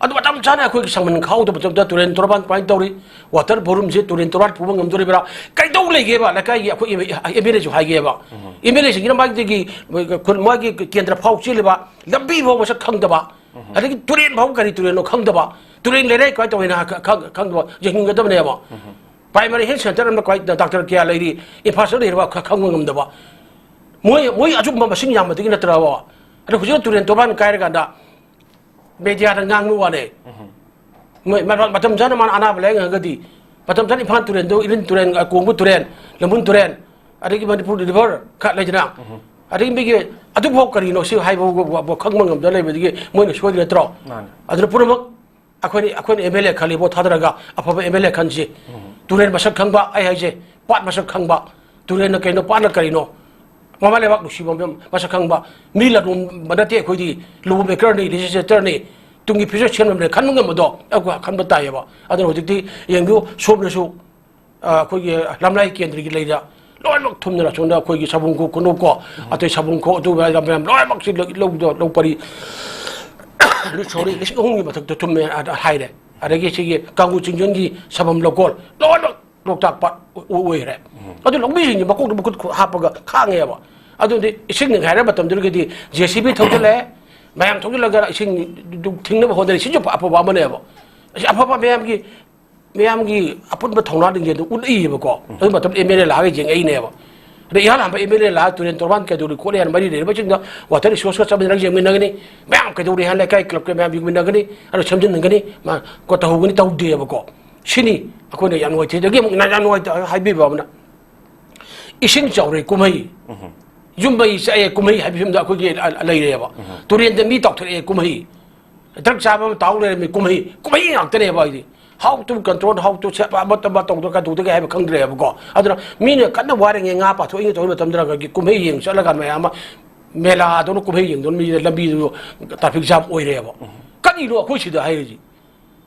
ꯑꯗꯨ ꯃꯇꯝ ꯆꯥꯅ ꯑꯩꯈꯣꯏꯒꯤ ꯁꯪꯃꯟ ꯈꯥꯍꯧꯗꯕ ꯃꯇꯝꯗ ꯇꯨꯔꯦꯟ ꯇꯣꯔꯕꯥꯟ ꯀꯃꯥꯏꯅ ꯇꯧꯔꯤ? ꯋꯥꯇꯔ ꯚꯣꯂꯨꯝꯁꯦ ꯇꯨꯔꯦꯟ ꯇꯣꯔꯕꯥꯟ ꯄꯨꯕ ꯉꯝꯗꯣꯔꯤꯕ꯭ꯔꯥ? ꯀꯩꯗꯧ ꯂꯩꯒꯦꯕ ꯂꯩꯀꯥꯏꯒꯤ ꯑꯩꯈꯣꯏ ꯑꯦꯝ ꯑꯦꯜ ꯑꯦꯁꯨ ꯍꯥꯏꯒꯦꯕ꯫ ꯑꯦꯝ ꯑꯦꯜ ꯑꯦꯁꯤꯡꯁꯤꯅ ꯃꯥꯒꯤ, ꯃꯥꯒꯤ ꯀꯦꯟꯗ꯭ꯔ ꯐꯥꯎ ꯆꯦꯜꯂꯤꯕ ꯂꯝꯕꯤ ꯐꯥꯎ ꯃꯁꯛ ꯈꯪꯗꯕ, ꯑꯗꯒꯤ ꯇꯨꯔꯦꯟ ꯐꯥꯎ ꯀꯔꯤ ꯇꯨꯔꯦꯟꯅꯣ ꯈꯪꯗꯕ, ꯇꯨꯔꯦꯟ ꯂꯩꯔꯦ ꯀꯃꯥꯏꯅ ꯇꯧꯋꯦꯅ ꯈ-, ꯈ-, ꯈꯪꯗꯕ ꯌꯦꯡꯅꯤꯡꯒꯗꯕꯅꯦꯕ꯫ ꯄ꯭ꯔꯥꯏꯃꯥꯔꯤ ꯍꯦꯜꯊ ꯁꯦꯟꯇꯔ ꯑꯃꯗ ꯀꯃꯥꯏꯅ ꯗꯥꯛꯇꯔ ꯀꯌꯥ ꯂꯩꯔꯤ, ꯏꯟꯐ꯭ꯔꯥꯁ꯭ꯇ꯭ꯔꯛꯆꯔ ꯂꯩꯔꯕ ꯈ-, ꯈꯪꯕ ꯉꯝꯗꯕ꯫ ꯃꯣꯏ, ꯃꯣꯏ ꯑꯆꯨꯝꯕ ꯃꯁꯤꯡ ꯌꯥꯝꯕꯗꯒꯤ ꯅꯠꯇ꯭ꯔꯕ? ꯑꯗꯣ ꯍꯧꯖꯤꯛ ꯇꯨꯔꯦꯟ ꯇꯣꯔꯕꯥꯟ ꯀꯥꯏꯔꯀꯥꯟꯗ ꯃꯦꯗꯤꯌꯥꯗ ꯉꯥꯡꯕ ꯋꯥꯅꯦ꯫ ꯃꯣꯏ ꯃ-, ꯃꯇꯝ ꯆꯥꯅ ꯃꯥꯅ ꯑꯅꯥꯕ ꯂꯥꯌꯦꯡꯉꯒꯗꯤ, ꯃꯇꯝ ꯆꯥꯅ ꯏꯝꯐꯥꯜ ꯇꯨꯔꯦꯟꯗꯣ, ꯏꯔꯤꯜ ꯇꯨꯔꯦꯟ, ꯑ, ꯀꯣꯡꯕ ꯇꯨꯔꯦꯟ, ꯂꯝꯕꯨꯟ ꯇꯨꯔꯦꯟ, ꯑꯗꯒꯤ ꯃꯅꯤꯄꯨꯔ ꯔꯤꯚꯔ ꯈꯔ ꯂꯩꯗꯅ, ꯑꯗꯒꯤ ꯃꯤꯒꯤ ꯑꯗꯨꯐꯥꯎ ꯀꯔꯤꯅꯣ ꯁꯤ ꯍꯥꯏꯕ ꯈꯪꯕ ꯉꯝꯗ ꯂꯩꯕꯗꯒꯤ ꯃꯣꯏꯅ ꯁꯣꯏꯗ ꯅꯠꯇ꯭ꯔꯣ? ꯃꯥꯅꯦ꯫ ꯑꯗꯨꯅ ꯄꯨꯝꯅꯃꯛ ꯑꯩꯈꯣꯏꯅ ꯑꯩꯈꯣꯏꯅ ꯑꯦꯝ ꯑꯦꯜ ꯑꯦ ꯈꯜꯂꯤ ꯚꯣꯠ ꯊꯥꯗꯔꯒ ꯑꯐꯕ ꯑꯦꯝ ꯑꯦꯜ ꯑꯦ ꯈꯟꯁꯤ꯫ ꯇꯨꯔꯦꯜ ꯃꯁꯛ ꯈꯪꯕ, ꯑꯩ ꯍꯥꯏꯁꯦ, ꯄꯥꯠ ꯃꯁꯛ ꯈꯪꯕ, ꯇꯨꯔꯦꯜꯅ ꯀꯩꯅꯣ, ꯄꯥꯠꯅ ꯀꯔꯤꯅꯣ, ꯃꯃꯥ ꯂꯩꯕꯥꯛ ꯅꯨꯡꯁꯤꯕ ꯃꯁꯛ ꯈꯪꯕ ꯃꯤ ꯂꯂꯣꯟꯕ ꯅꯠꯇꯦ꯫ ꯑꯩꯈꯣꯏꯗꯤ ꯂꯣ ꯃꯦꯀꯔꯅꯤ, ꯂꯦꯖꯤꯁꯂꯦꯇꯔꯅꯤ, ꯇꯨꯡꯒꯤ ꯐ꯭ꯌꯨꯆꯔ ꯁꯦꯝꯅꯕꯅꯦ ꯈꯟꯕ ꯉꯝꯕꯗꯣ ꯑꯩꯈꯣꯏ ꯈꯟꯕ ꯇꯥꯏꯌꯦꯕ꯫ ꯑꯗꯨꯅ ꯍꯧꯖꯤꯛꯇꯤ ꯌꯦꯡꯕꯤꯌꯨ, ꯁꯣꯝꯗꯁꯨ ꯑ, ꯑꯩꯈꯣꯏꯒꯤ ꯂꯝꯂꯥꯏ ꯀꯦꯟꯗ꯭ꯔꯒꯤ ꯂꯩꯔ ꯂꯣꯏꯅꯃꯛ ꯊꯨꯝꯗꯅ ꯑꯁꯣꯝꯗ ꯑꯩꯈꯣꯏꯒꯤ ꯁꯥꯕꯨꯡꯈꯣꯛ ꯈꯨꯅꯧꯀꯣ, ꯑꯇꯩ ꯁꯥꯕꯨꯡꯈꯣꯛ ꯑꯗꯨ ꯃꯌꯥꯝ ꯂꯣꯏꯅꯃꯛꯁꯤ ꯂꯧ, ꯂꯧ, ꯂꯧ ꯄꯔꯤ, ꯁꯣꯔꯤ ꯂꯤꯁꯤꯡ ꯑꯍꯨꯝꯒꯤ ꯃꯊꯛꯇ ꯊꯨꯝꯃꯦ ꯍꯥꯏ-, ꯍꯥꯏꯔꯦ꯫ ꯑꯗꯒꯤ ꯁꯤꯒꯤ ꯀꯥꯡꯕꯨ ꯆꯤꯡꯖꯣꯟꯒꯤ ꯁꯥꯐꯝ ꯂꯧꯀꯣꯜ ꯂꯣꯏꯅꯃꯛ ꯂꯣꯛꯇꯥꯛ ꯄꯥꯠ ꯑꯣꯏ-, ꯑꯣꯏꯈ꯭ꯔꯦ꯫ ꯑꯗꯨ ꯂꯧꯃꯤꯁꯤꯡꯁꯤ ꯃꯀꯣꯛꯇ ꯃꯈꯨꯠ ꯈꯨ-, ꯍꯥꯞꯄꯒ ꯈꯥꯡꯉꯦꯕ꯫ ꯑꯗꯨꯗꯤ ꯏꯁꯤꯡ ꯍꯥꯏꯔ ꯃꯇꯝꯗꯨꯗꯒꯤꯗꯤ ꯖꯦ ꯁꯤ ꯕꯤ ꯊꯧꯖꯤꯜꯂꯛꯑꯦ, ꯃꯌꯥꯝ ꯊꯧꯖꯤꯜꯂꯒ ꯏꯁꯤꯡ ꯊꯤꯡꯅꯕ ꯍꯣꯠꯅꯔꯦ꯫ ꯁꯤꯁꯨ ꯑꯐꯕ ꯑꯃꯅꯦꯕ꯫ ꯑꯁꯤ ꯑꯐꯕ ꯃꯌꯥꯝꯒꯤ ꯃꯌꯥꯝꯒꯤ ꯑꯄꯨꯟꯕ ꯊꯧꯅꯥ ꯂꯤꯡꯖꯦꯜꯗꯨ ꯎꯠꯂꯛꯏꯕꯀꯣ꯫ ꯑꯗꯨ ꯃꯇꯝꯗ ꯑꯦꯝ ꯑꯦꯜ ꯑꯦ ꯂꯥꯛꯑꯒ ꯌꯦꯡꯉꯛꯏꯅꯦꯕ꯫ ꯑꯗ ꯏꯍꯥꯟ ꯍꯥꯟꯕ ꯑꯦꯝ ꯑꯦꯜ ꯑꯦ ꯂꯥꯛꯑꯒ ꯇꯨꯔꯦꯟ ꯇꯣꯔꯕꯥꯟ ꯀꯩꯗꯧꯔꯤ ꯈꯣꯠꯂꯤ ꯍꯥꯏꯅ ꯃꯔꯤ ꯂꯩꯅꯕꯁꯤꯡꯗ ꯋꯥꯇꯔ ꯔꯤꯁꯣꯔꯁꯀ ꯆꯠꯃꯤꯟꯅꯔꯒ ꯌꯦꯡꯃꯤꯟꯅꯒꯅꯤ꯫ ꯃꯌꯥꯝ ꯀꯩꯗꯧꯔꯤ ꯍꯥꯏꯅ ꯂꯩꯀꯥꯏ ꯀ꯭ꯂꯕꯀꯤ ꯃꯌꯥꯝ ꯌꯦꯡꯃꯤꯟꯅꯒꯅꯤ꯫ ꯑꯗꯨ ꯁꯦꯝꯖꯤꯟꯒꯅꯤ꯫ ꯃꯥ ꯀꯣ ꯇꯧꯍꯧꯒꯅꯤ ꯇꯧꯗꯦꯕꯀꯣ꯫ ꯁꯤꯅꯤ ꯑꯩꯈꯣꯏꯅ ꯌꯥꯝ ꯅꯨꯡꯉꯥꯏꯇꯦ꯫ ꯑꯗꯒꯤ ꯑꯃꯨꯛ ꯌꯥꯝ ꯅꯨꯡꯉꯥꯏꯇ ꯍꯥꯏꯕꯤꯕ ꯑꯃꯅ, ꯏꯁꯤꯡ ꯆꯥꯎꯔꯦ ꯀꯨꯝꯍꯩ, ꯌꯨꯝ ꯃꯩ ꯆꯥꯛꯑꯦ ꯀꯨꯝꯍꯩ ꯍꯥꯏꯕ ꯐꯤꯕꯝꯗ ꯑꯩꯈꯣꯏꯒꯤ ꯂꯩꯔꯦꯕ꯫ ꯇꯨꯔꯦꯟꯗ ꯃꯤ ꯇꯥꯎꯊꯔꯛꯑꯦ ꯀꯨꯝꯍꯩ, ꯗ꯭ꯔꯛ ꯆꯥꯕ ꯑꯃ ꯇꯥꯎ ꯂꯩꯔꯝꯃꯤ ꯀꯨꯝꯍꯩ, ꯀꯨꯝꯍꯩ ꯉꯥꯛꯇꯅꯦꯕ꯫ ꯑꯩꯗꯤ how to control, how to save, ꯑꯃ ꯇꯧꯕ ꯇꯧꯗ ꯀꯩꯗꯧꯗꯒꯦ ꯍꯥꯏꯕ ꯈꯪꯗ꯭ꯔꯦꯕꯀꯣ꯫ ꯑꯗꯨꯅ ꯃꯤꯅ ꯀꯟꯅ ꯋꯥꯔꯤꯉꯩ ꯉꯥ ꯄꯥꯊꯣꯛꯏꯉꯩ ꯇꯧꯕ ꯃꯇꯝꯗ ꯑꯩꯈꯣꯏꯒꯤ ꯀꯨꯝꯍꯩ ꯌꯦꯡ ꯆꯠꯂꯒ ꯃꯌꯥꯝ ꯑꯃ ꯃꯦꯂꯥꯗꯧꯅ ꯀꯨꯝꯍꯩ ꯌꯦꯡꯗꯧꯅ ꯃꯤꯗ ꯂꯝꯕꯤꯗꯨ ꯇ꯭ꯔꯥꯐꯤꯛ ꯖꯥꯝ ꯑꯣꯏꯔꯦꯕ꯫ ꯀꯔꯤꯅꯣ ꯑꯩꯈꯣꯏ ꯁꯤꯗ ꯍꯥꯏꯔꯤꯁꯤ?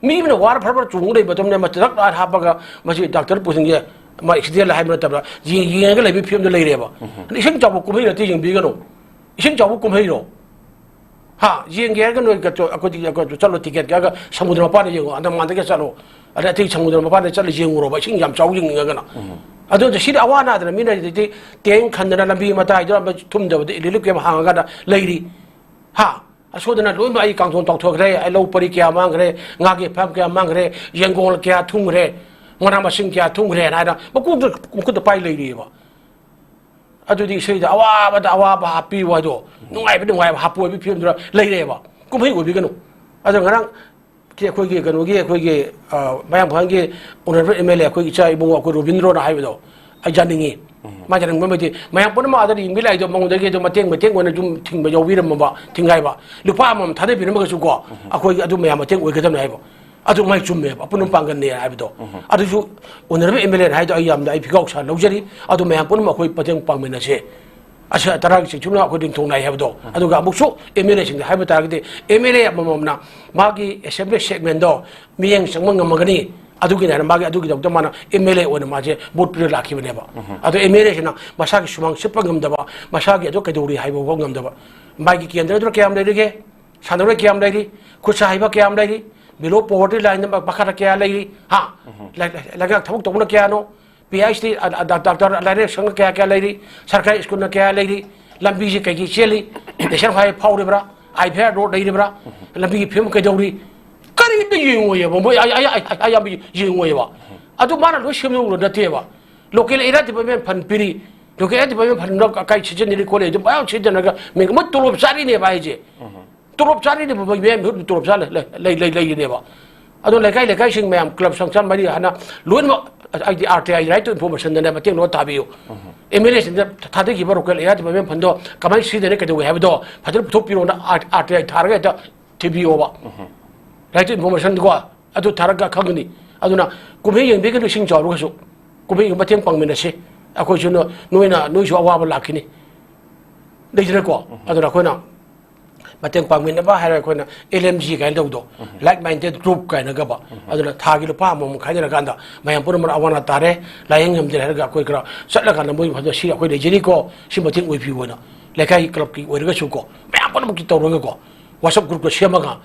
ꯃꯤ ꯑꯃꯅ ꯋꯥꯔ ꯐꯔ ꯐꯔ ꯆꯣꯡ ꯂꯩꯕ ꯃꯇꯝꯗ ꯃꯁꯤ ꯗ꯭ꯔꯛ ꯂꯥꯏꯠ ꯍꯥꯞꯄꯒ ꯃꯁꯤ ꯗꯥꯛꯇꯔ ꯄꯨꯁꯤꯟꯒꯦ, ꯃꯥ ꯑꯦꯛꯁꯤꯗꯦꯟ ꯍꯥꯏꯕ ꯅꯠꯇꯕ ꯌꯦꯡ-, ꯌꯦꯡꯉꯒ ꯂꯩꯕꯒꯤ ꯐꯤꯕꯝꯗ ꯂꯩꯔꯦꯕ꯫ ꯑꯗ ꯏꯁꯤꯡ ꯆꯥꯎꯕ ꯀꯨꯝꯍꯩ ꯅꯠꯇꯦ, ꯌꯦꯡꯕꯤꯒꯅꯨ꯫ ꯏꯁꯤꯡ ꯆꯥꯎꯕ ꯀꯨꯝꯍꯩꯔꯣ? ꯍꯥ? ꯌꯦꯡꯒꯦ ꯍꯥꯏꯔꯒ ꯅꯣꯏ ꯀꯩꯅꯣ, ꯑꯩꯈꯣꯏꯗꯤ, ꯑꯩꯈꯣꯏꯗꯤ ꯆꯠꯂꯣ, ꯇꯤꯀꯦꯠ ꯀꯛꯑꯒ ꯁꯃꯨꯗ꯭ꯔ ꯃꯄꯥꯟꯗ ꯌꯦꯡꯉꯣ, ꯑꯟꯗꯃꯥꯟꯗꯒ ꯆꯠꯂꯣ, ꯑꯗꯩ ꯑꯇꯩ ꯁꯃꯨꯗ꯭ꯔ ꯃꯄꯥꯟꯗ ꯆꯠꯂ ꯌꯦꯡꯉꯨꯔꯣꯕ, ꯏꯁꯤꯡ ꯌꯥꯝ ꯆꯥꯎ ꯌꯦꯡꯅꯤꯡꯉꯒꯅ꯫ ꯑꯗꯨ ꯁꯤꯗꯤ ꯑꯋꯥ ꯑꯅꯥꯗꯅ ꯃꯤꯅ ꯍꯧꯖꯤꯛꯇꯤ ꯇꯦꯡ ꯈꯟꯗꯅ ꯂꯝꯕꯤ ꯃꯇꯥꯏꯗ ꯊꯨꯝꯗꯕꯗ ꯔꯤꯂꯤꯐ ꯀꯦꯝ ꯍꯥꯡꯉꯒꯅ ꯂꯩꯔꯤ꯫ ꯍꯥ? ꯑꯁꯣꯝꯗꯅ ꯂꯣꯏꯅꯃꯛ ꯑꯩ ꯀꯥꯡꯊꯣꯟ ꯇꯥꯎꯊꯣꯛꯈ꯭ꯔꯦ, ꯑꯩ ꯂꯧ ꯄꯔꯤ ꯀꯌꯥ ꯃꯥꯡꯈ꯭ꯔꯦ, ꯉꯥꯒꯤ ꯐꯥꯔꯝ ꯀꯌꯥ ꯃꯥꯡꯈ꯭ꯔꯦ, ꯌꯦꯡꯒꯣꯜ ꯀꯌꯥ ꯊꯨꯝꯈ꯭ꯔꯦ, ꯃꯅꯥ ꯃꯁꯤꯡ ꯀꯌꯥ ꯊꯨꯝꯈ꯭ꯔꯦꯅ ꯍꯥꯏꯅ ꯃꯀꯣꯛꯇ ꯃꯈꯨꯠꯇ ꯄꯥꯏ ꯂꯩꯔꯤꯑꯕ꯫ ꯑꯗꯨꯗꯤ ꯏꯁꯩꯗ ꯑꯋꯥꯕꯗ ꯑꯋꯥꯕ ꯍꯥꯞꯄꯤꯌꯨ ꯍꯥꯏꯗꯣ, ꯅꯨꯡꯉꯥꯏꯕꯗ ꯅꯨꯡꯉꯥꯏꯕ ꯍꯥꯞꯄꯨ ꯍꯥꯏꯕꯒꯤ ꯐꯤꯕꯝꯗꯨꯗ ꯂꯩꯔꯦꯕ꯫ ꯀꯨꯝꯍꯩ ꯑꯣꯏꯕꯤꯒꯅꯨ꯫ ꯑꯗꯣ ꯉꯔꯥꯡ ꯀꯤ ꯑꯩꯈꯣꯏꯒꯤ ꯀꯩꯅꯣꯒꯤ, ꯑꯩꯈꯣꯏꯒꯤ, ꯑ, ꯃꯌꯥꯡ ꯏꯝꯐꯥꯜꯒꯤ ꯑꯣꯅꯔꯦꯕꯜ ꯑꯦꯝ ꯑꯦꯜ ꯑꯦ ꯑꯩꯈꯣꯏꯒꯤ ꯏꯆꯥ ꯏꯕꯨꯡꯉꯣ ꯑꯩꯈꯣꯏ ꯔꯣꯕꯤꯟꯗ꯭ꯔꯣꯅ ꯍꯥꯏꯕꯗꯣ, ꯑꯩ ꯌꯥꯅꯤꯡꯉꯤ꯫ ꯃꯥ ꯌꯥꯅꯤꯡꯕ ꯑꯃꯗꯤ ꯃꯌꯥꯝ ꯄꯨꯝꯅꯃꯛ ꯑꯗ ꯌꯦꯡꯕꯤ ꯂꯥꯛꯏꯗꯣ ꯃꯉꯣꯟꯗꯒꯤ ꯑꯗꯨꯝ ꯃꯇꯦꯡ ꯃꯇꯦꯡ ꯑꯣꯏꯅ ꯑꯗꯨꯝ ꯊꯤꯡꯕ ꯌꯥꯎꯕꯤꯔꯝꯃꯕ, ꯊꯤꯡꯒꯥꯏꯕ ꯂꯨꯄꯥ ꯑꯃꯃꯝ ꯊꯥꯗꯕꯤꯔꯝꯃꯒꯁꯨ ꯀꯣ, ꯑꯩꯈꯣꯏ ꯑꯗꯨ ꯃꯌꯥꯝ ꯃꯇꯦꯡ ꯑꯣꯏꯒꯗꯕꯅꯦ ꯍꯥꯏꯕ꯫ ꯑꯗꯨ ꯃꯥꯏ ꯆꯨꯝꯃꯦꯕ, ꯑꯄꯨꯟꯕ ꯄꯥꯡꯒꯜꯅꯦ ꯍꯥꯏꯕꯗꯣ꯫ ꯑꯗꯨꯁꯨ ꯑꯣꯅꯔꯦꯕꯜ ꯑꯦꯝ ꯑꯦꯜ ꯑꯦꯅ ꯍꯥꯏꯗꯣ ꯑꯩ ꯌꯥꯝꯅ ꯑꯩ ꯐꯤꯒꯥꯎ ꯁꯥ ꯂꯧꯖꯔꯤ꯫ ꯑꯗꯨ ꯃꯌꯥꯝ ꯄꯨꯝꯅꯃꯛ ꯑꯩꯈꯣꯏ ꯃꯇꯦꯡ ꯄꯥꯡꯃꯤꯟꯅꯁꯦ꯫ ꯑꯁ, ꯇꯔꯥꯒꯤ ꯆꯤꯡꯊꯨꯅ ꯑꯩꯈꯣꯏ ꯅꯤꯡꯊꯧ ꯅꯥꯏ ꯍꯥꯏꯕꯗꯣ꯫ ꯑꯗꯨꯒ ꯑꯃꯨꯛꯁꯨ ꯑꯦꯝ ꯑꯦꯜ ꯑꯦꯁꯤꯡꯗ ꯍꯥꯏꯕ ꯇꯥꯔꯒꯗꯤ, ꯑꯦꯝ ꯑꯦꯜ ꯑꯦ ꯑꯃꯃꯝꯅ ꯃꯥꯒꯤ ꯑꯦꯁꯦꯝꯕ꯭ꯂꯤ ꯁꯦꯒꯃꯦꯟꯗꯣ ꯃꯤꯠꯌꯦꯡ ꯆꯪꯕ ꯉꯝꯃꯒꯅꯤ꯫ ꯑꯗꯨꯒꯤꯅꯦ ꯍꯥꯏꯅ ꯃꯥꯒꯤ ꯑꯗꯨꯒꯤꯗꯃꯛꯇ ꯃꯥꯅ ꯑꯦꯝ ꯑꯦꯜ ꯑꯦ ꯑꯣꯏꯅ ꯃꯥꯁꯦ ꯚꯣꯠ ꯄꯤꯔ ꯂꯥꯛꯈꯤꯕꯅꯦꯕ꯫ ꯑꯗꯣ ꯑꯦꯝ ꯑꯦꯜ ꯑꯦꯁꯤꯅ ꯃꯁꯥꯒꯤ ꯁꯨꯃꯥꯡ ꯁꯤꯠꯄ ꯉꯝꯗꯕ, ꯃꯁꯥꯒꯤ ꯑꯗꯨ ꯀꯩꯗꯧꯔꯤ ꯍꯥꯏꯕ ꯐꯥꯎ ꯉꯝꯗꯕ, ꯃꯥꯒꯤ ꯀꯦꯟꯗ꯭ꯔꯗꯨꯅ ꯀꯌꯥꯝ ꯂꯩꯔꯤꯒꯦ, ꯁꯥꯟꯅꯔꯣꯏ ꯀꯌꯥꯝ ꯂꯩꯔꯤ, ꯈꯨꯠꯁꯥ ꯍꯩꯕ ꯀꯌꯥꯝ ꯂꯩꯔꯤ, below poverty line ꯃꯈꯥꯗ ꯀꯌꯥ ꯂꯩꯔꯤ, ꯍꯥ? ꯂꯩ-, ꯂꯩ-, ꯂꯩꯉꯥꯛ ꯊꯕꯛ ꯇꯧꯕꯅ ꯀꯌꯥꯅꯣ, ꯄꯤ ꯑꯩꯆ ꯗꯤ, ꯑ, ꯑ, ꯗꯥꯛꯇꯔ, ꯂꯥꯏꯔꯤꯛ ꯁꯪꯒ ꯀꯌꯥ ꯀꯌꯥ ꯂꯩꯔꯤ, ꯁꯔꯀꯥꯔ ꯁ꯭ꯀꯨꯜꯅ ꯀꯌꯥ ꯂꯩꯔꯤ, ꯂꯝꯕꯤꯁꯤ ꯀꯩꯒꯤ ꯆꯦꯜꯂꯤ, ꯅꯦꯁꯅꯦꯜ ꯍꯥꯏꯋꯦ ꯐꯥꯎꯔꯤꯕ꯭ꯔꯥ, ꯑꯥꯏ ꯐꯤ ꯑꯥꯔ ꯔꯣꯗ ꯂꯩꯔꯤꯕ꯭ꯔꯥ, ꯂꯝꯕꯤꯒꯤ ꯐꯤꯕꯝ ꯀꯩꯗꯧꯔꯤ, ꯀꯔꯤꯝꯇ ꯌꯦꯡꯉꯣꯏꯌꯦꯕ ꯃꯣꯏ꯫ ꯑꯩ, ꯑꯩ, ꯑꯩ, ꯑꯩ, ꯑꯌꯥꯝꯕ ꯌꯦꯡꯉꯣꯏꯌꯦꯕ꯫ ꯑꯗꯨ ꯃꯥꯅ ꯂꯣꯏ ꯁꯦꯝꯗꯣꯛꯂꯨꯕ ꯅꯠꯇꯦꯕ꯫ Local area development fund ꯄꯤꯔꯤ, local area development fund ꯀꯥꯏ ꯁꯤꯖꯤꯟꯅꯔꯤ ꯈꯣꯠꯂꯤ, ꯑꯗꯨ ꯃꯌꯥꯝ ꯁꯤꯖꯤꯟꯅꯔꯒ ꯃꯤ-, ꯃꯣꯏ ꯇꯣꯂꯣꯞ ꯆꯥꯔꯤꯅꯦꯕ ꯍꯥꯏꯁꯦ꯫ ꯇꯣꯂꯣꯞ ꯆꯥꯔꯤꯅꯦꯕ, ꯃꯣꯏ ꯃꯤꯌꯥꯝ ꯃꯤꯍꯨꯠ ꯇꯣꯂꯣꯞ ꯆꯥ ꯂꯩ-, ꯂꯩ-, ꯂꯩ-, ꯂꯩꯔꯤꯅꯦꯕ꯫ ꯑꯗꯣ ꯂꯩꯀꯥꯏ ꯂꯩꯀꯥꯏꯁꯤꯡ ꯃꯌꯥꯝ club ꯁꯪꯁꯊꯥꯟ ꯃꯔꯤ ꯍꯥꯟꯅ ꯂꯣꯏꯅꯃꯛ ꯍꯥꯏꯗꯤ R T I, right to information ꯗꯅꯦ ꯃꯇꯦꯡ ꯂꯧꯔ ꯊꯥꯕꯤꯌꯨ꯫ ꯑꯦꯝ ꯑꯦꯜ ꯑꯦꯁꯤꯡꯗ ꯊꯥꯗꯈꯤꯕ local area development fund ꯗꯣ ꯀꯃꯥꯏꯅ ꯁꯤꯖꯤꯟꯅꯔꯤ, ꯀꯩꯗꯧꯏ ꯍꯥꯏꯕꯗꯣ ꯐꯖꯅ ꯄꯨꯊꯣꯛꯄꯤꯔꯣꯅ ꯑꯥꯔ ꯇꯤ ꯑꯥꯏ ꯊꯥꯔꯒ ꯍꯦꯛꯇ ꯊꯤꯕꯤꯌꯣꯕ꯫ Right to information ꯀꯣ, ꯑꯗꯨ ꯊꯥꯔꯒ ꯈꯪꯒꯅꯤ꯫ ꯑꯗꯨꯅ ꯀꯨꯝꯍꯩ ꯌꯦꯡꯕꯤꯒꯅꯨ, ꯏꯁꯤꯡ ꯆꯥꯎꯔꯒꯁꯨ ꯀꯨꯝꯍꯩ ꯃꯇꯦꯡ ꯄꯥꯡꯃꯤꯟꯅꯁꯤ꯫ ꯑꯩꯈꯣꯏꯁꯨ ꯅꯣ-, ꯅꯣꯏꯅ, ꯅꯣꯏꯁꯨ ꯑꯋꯥꯕ ꯂꯥꯛꯈꯤꯅꯤ꯫ ꯂꯩꯗꯅꯀꯣ? ꯑꯗꯨꯅ ꯑꯩꯈꯣꯏꯅ ꯃꯇꯦꯡ ꯄꯥꯡꯃꯤꯟꯅꯕ ꯍꯥꯏꯔꯒ ꯑꯩꯈꯣꯏꯅ L M G ꯀꯥꯏꯅ ꯇꯧꯕꯗꯣ, like minded group ꯀꯥꯏꯅꯒꯕ꯫ ꯑꯗꯨꯅ ꯊꯥꯒꯤ ꯂꯨꯄꯥ ꯑꯃꯃꯝ ꯈꯥꯏꯅꯔꯀꯥꯟꯗ ꯃꯌꯥꯝ ꯄꯨꯝꯅꯃꯛ ꯑꯋꯥ ꯑꯅꯥ ꯇꯥꯔꯦ, ꯂꯥꯏꯌꯦꯡ ꯉꯝꯗ꯭ꯔꯦ ꯍꯥꯏꯔꯒ ꯑꯩꯈꯣꯏ ꯈꯔ ꯆꯠꯂꯀꯥꯟꯗ ꯃꯣꯏ ꯃꯐꯝꯗ ꯁꯤ ꯑꯩꯈꯣꯏ ꯂꯩꯖꯔꯤꯀꯣ, ꯁꯤ ꯃꯇꯦꯡ ꯑꯣꯏꯕꯤꯌꯨꯅ꯫ ꯂꯩꯀꯥꯏꯒꯤ club ꯀꯤ ꯑꯣꯏꯔꯒꯁꯨ ꯀꯣ, ꯃꯌꯥꯝ ꯄꯨꯝꯅꯃꯛꯀꯤ ꯇꯧꯔꯒꯀꯣ, WhatsApp group ꯀ ꯁꯦꯝꯃꯒ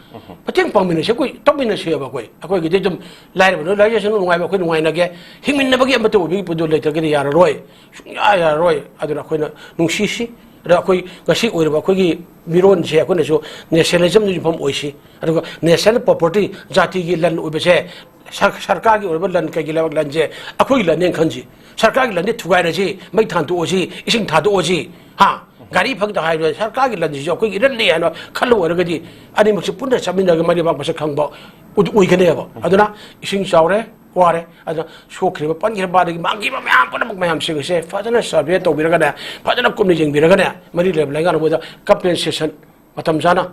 ꯃꯇꯦꯡ ꯄꯥꯡꯃꯤꯟꯅꯁꯦ, ꯑꯩꯈꯣꯏ ꯇꯧꯃꯤꯟꯅꯁꯦꯕ꯫ ꯑꯩꯈꯣꯏ, ꯑꯩꯈꯣꯏꯒꯤꯗꯤ ꯑꯗꯨꯝ ꯂꯥꯏꯔꯕ ꯅꯣꯏ ꯂꯥꯏꯖꯁꯅꯨ, ꯅꯨꯡꯉꯥꯏꯕ ꯑꯩꯈꯣꯏ ꯅꯨꯡꯉꯥꯏꯅꯒꯦ꯫ ꯍꯤꯡꯃꯤꯟꯅꯕꯒꯤ ꯑꯃꯠꯇ ꯑꯣꯏꯕꯒꯤ ꯄꯣꯠꯇꯣ ꯂꯩꯇ꯭ꯔꯒꯗꯤ ꯌꯥꯔꯔꯣꯏ, ꯁꯨꯡꯌꯥ ꯌꯥꯔꯔꯣꯏ꯫ ꯑꯗꯨꯅ ꯑꯩꯈꯣꯏꯅ ꯅꯨꯡꯁꯤꯁꯤ꯫ ꯑꯗ ꯑꯩꯈꯣꯏ ꯉꯁꯤ ꯑꯣꯏꯔꯤꯕ ꯑꯩꯈꯣꯏꯒꯤ ꯃꯤꯔꯣꯟꯁꯦ ꯑꯩꯈꯣꯏꯅꯁꯨ nationalism ꯗ ꯌꯨꯝꯐꯝ ꯑꯣꯏꯁꯤ꯫ ꯑꯗꯨꯒ national property, ꯖꯥꯇꯤꯒꯤ ꯂꯟ ꯑꯣꯏꯕꯁꯦ, ꯁꯔ-, ꯁꯔꯀꯥꯔꯒꯤ ꯑꯣꯏꯔꯕ ꯂꯟ, ꯀꯩꯒꯤ ꯂꯩꯕꯥꯛ ꯂꯟꯁꯦ ꯑꯩꯈꯣꯏꯒꯤ ꯂꯟꯅꯦꯅ ꯈꯟꯁꯤ꯫ ꯁꯔꯀꯥꯔꯒꯤ ꯂꯟꯗꯤ ꯊꯨꯒꯥꯏꯔꯁꯤ, ꯃꯩ ꯊꯥꯟꯗꯣꯛꯑꯁꯤ, ꯏꯁꯤꯡ ꯊꯥꯗꯣꯛꯑꯁꯤ, ꯍꯥ? ꯒꯥꯔꯤ ꯐꯪꯗ ꯍꯥꯏꯕ ꯁꯔꯀꯥꯔꯒꯤ ꯂꯟꯁꯤꯁꯨ ꯑꯩꯈꯣꯏꯒꯤ ꯏꯔꯟꯅꯤ ꯍꯥꯏꯅ ꯈꯜꯂꯨ ꯑꯣꯏꯔꯒꯗꯤ ꯑꯅꯤꯃꯛꯁꯦ ꯄꯨꯟꯅ ꯆꯠꯃꯤꯟꯅꯔꯒ ꯃꯔꯩꯕꯥꯛ ꯃꯁꯛ ꯈꯪꯕ ꯑꯣꯏ-, ꯑꯣꯏꯒꯅꯦꯕ꯫ ꯑꯗꯨꯅ ꯏꯁꯤꯡ ꯆꯥꯎꯔꯦ, ꯋꯥꯔꯦ꯫ ꯑꯗꯨꯅ ꯁꯣꯛꯈ꯭ꯔꯤꯕ, ꯄꯟꯈ꯭ꯔꯤꯕ, ꯑꯗꯒꯤ ꯃꯥꯡꯈꯤꯕ ꯃꯌꯥꯝ ꯄꯨꯝꯅꯃꯛ ꯃꯌꯥꯝꯁꯤꯡ ꯑꯁꯦ ꯐꯖꯅ survey ꯇꯧꯕꯤꯔꯒꯅꯦ, ꯐꯖꯅ ꯀꯨꯞꯅ ꯌꯦꯡꯕꯤꯔꯒꯅꯦ, ꯃꯔꯤ ꯂꯩꯅꯕ ꯂꯩꯉꯥꯛꯅ ꯃꯣꯏꯗ compensation ꯃꯇꯝ ꯆꯥꯅ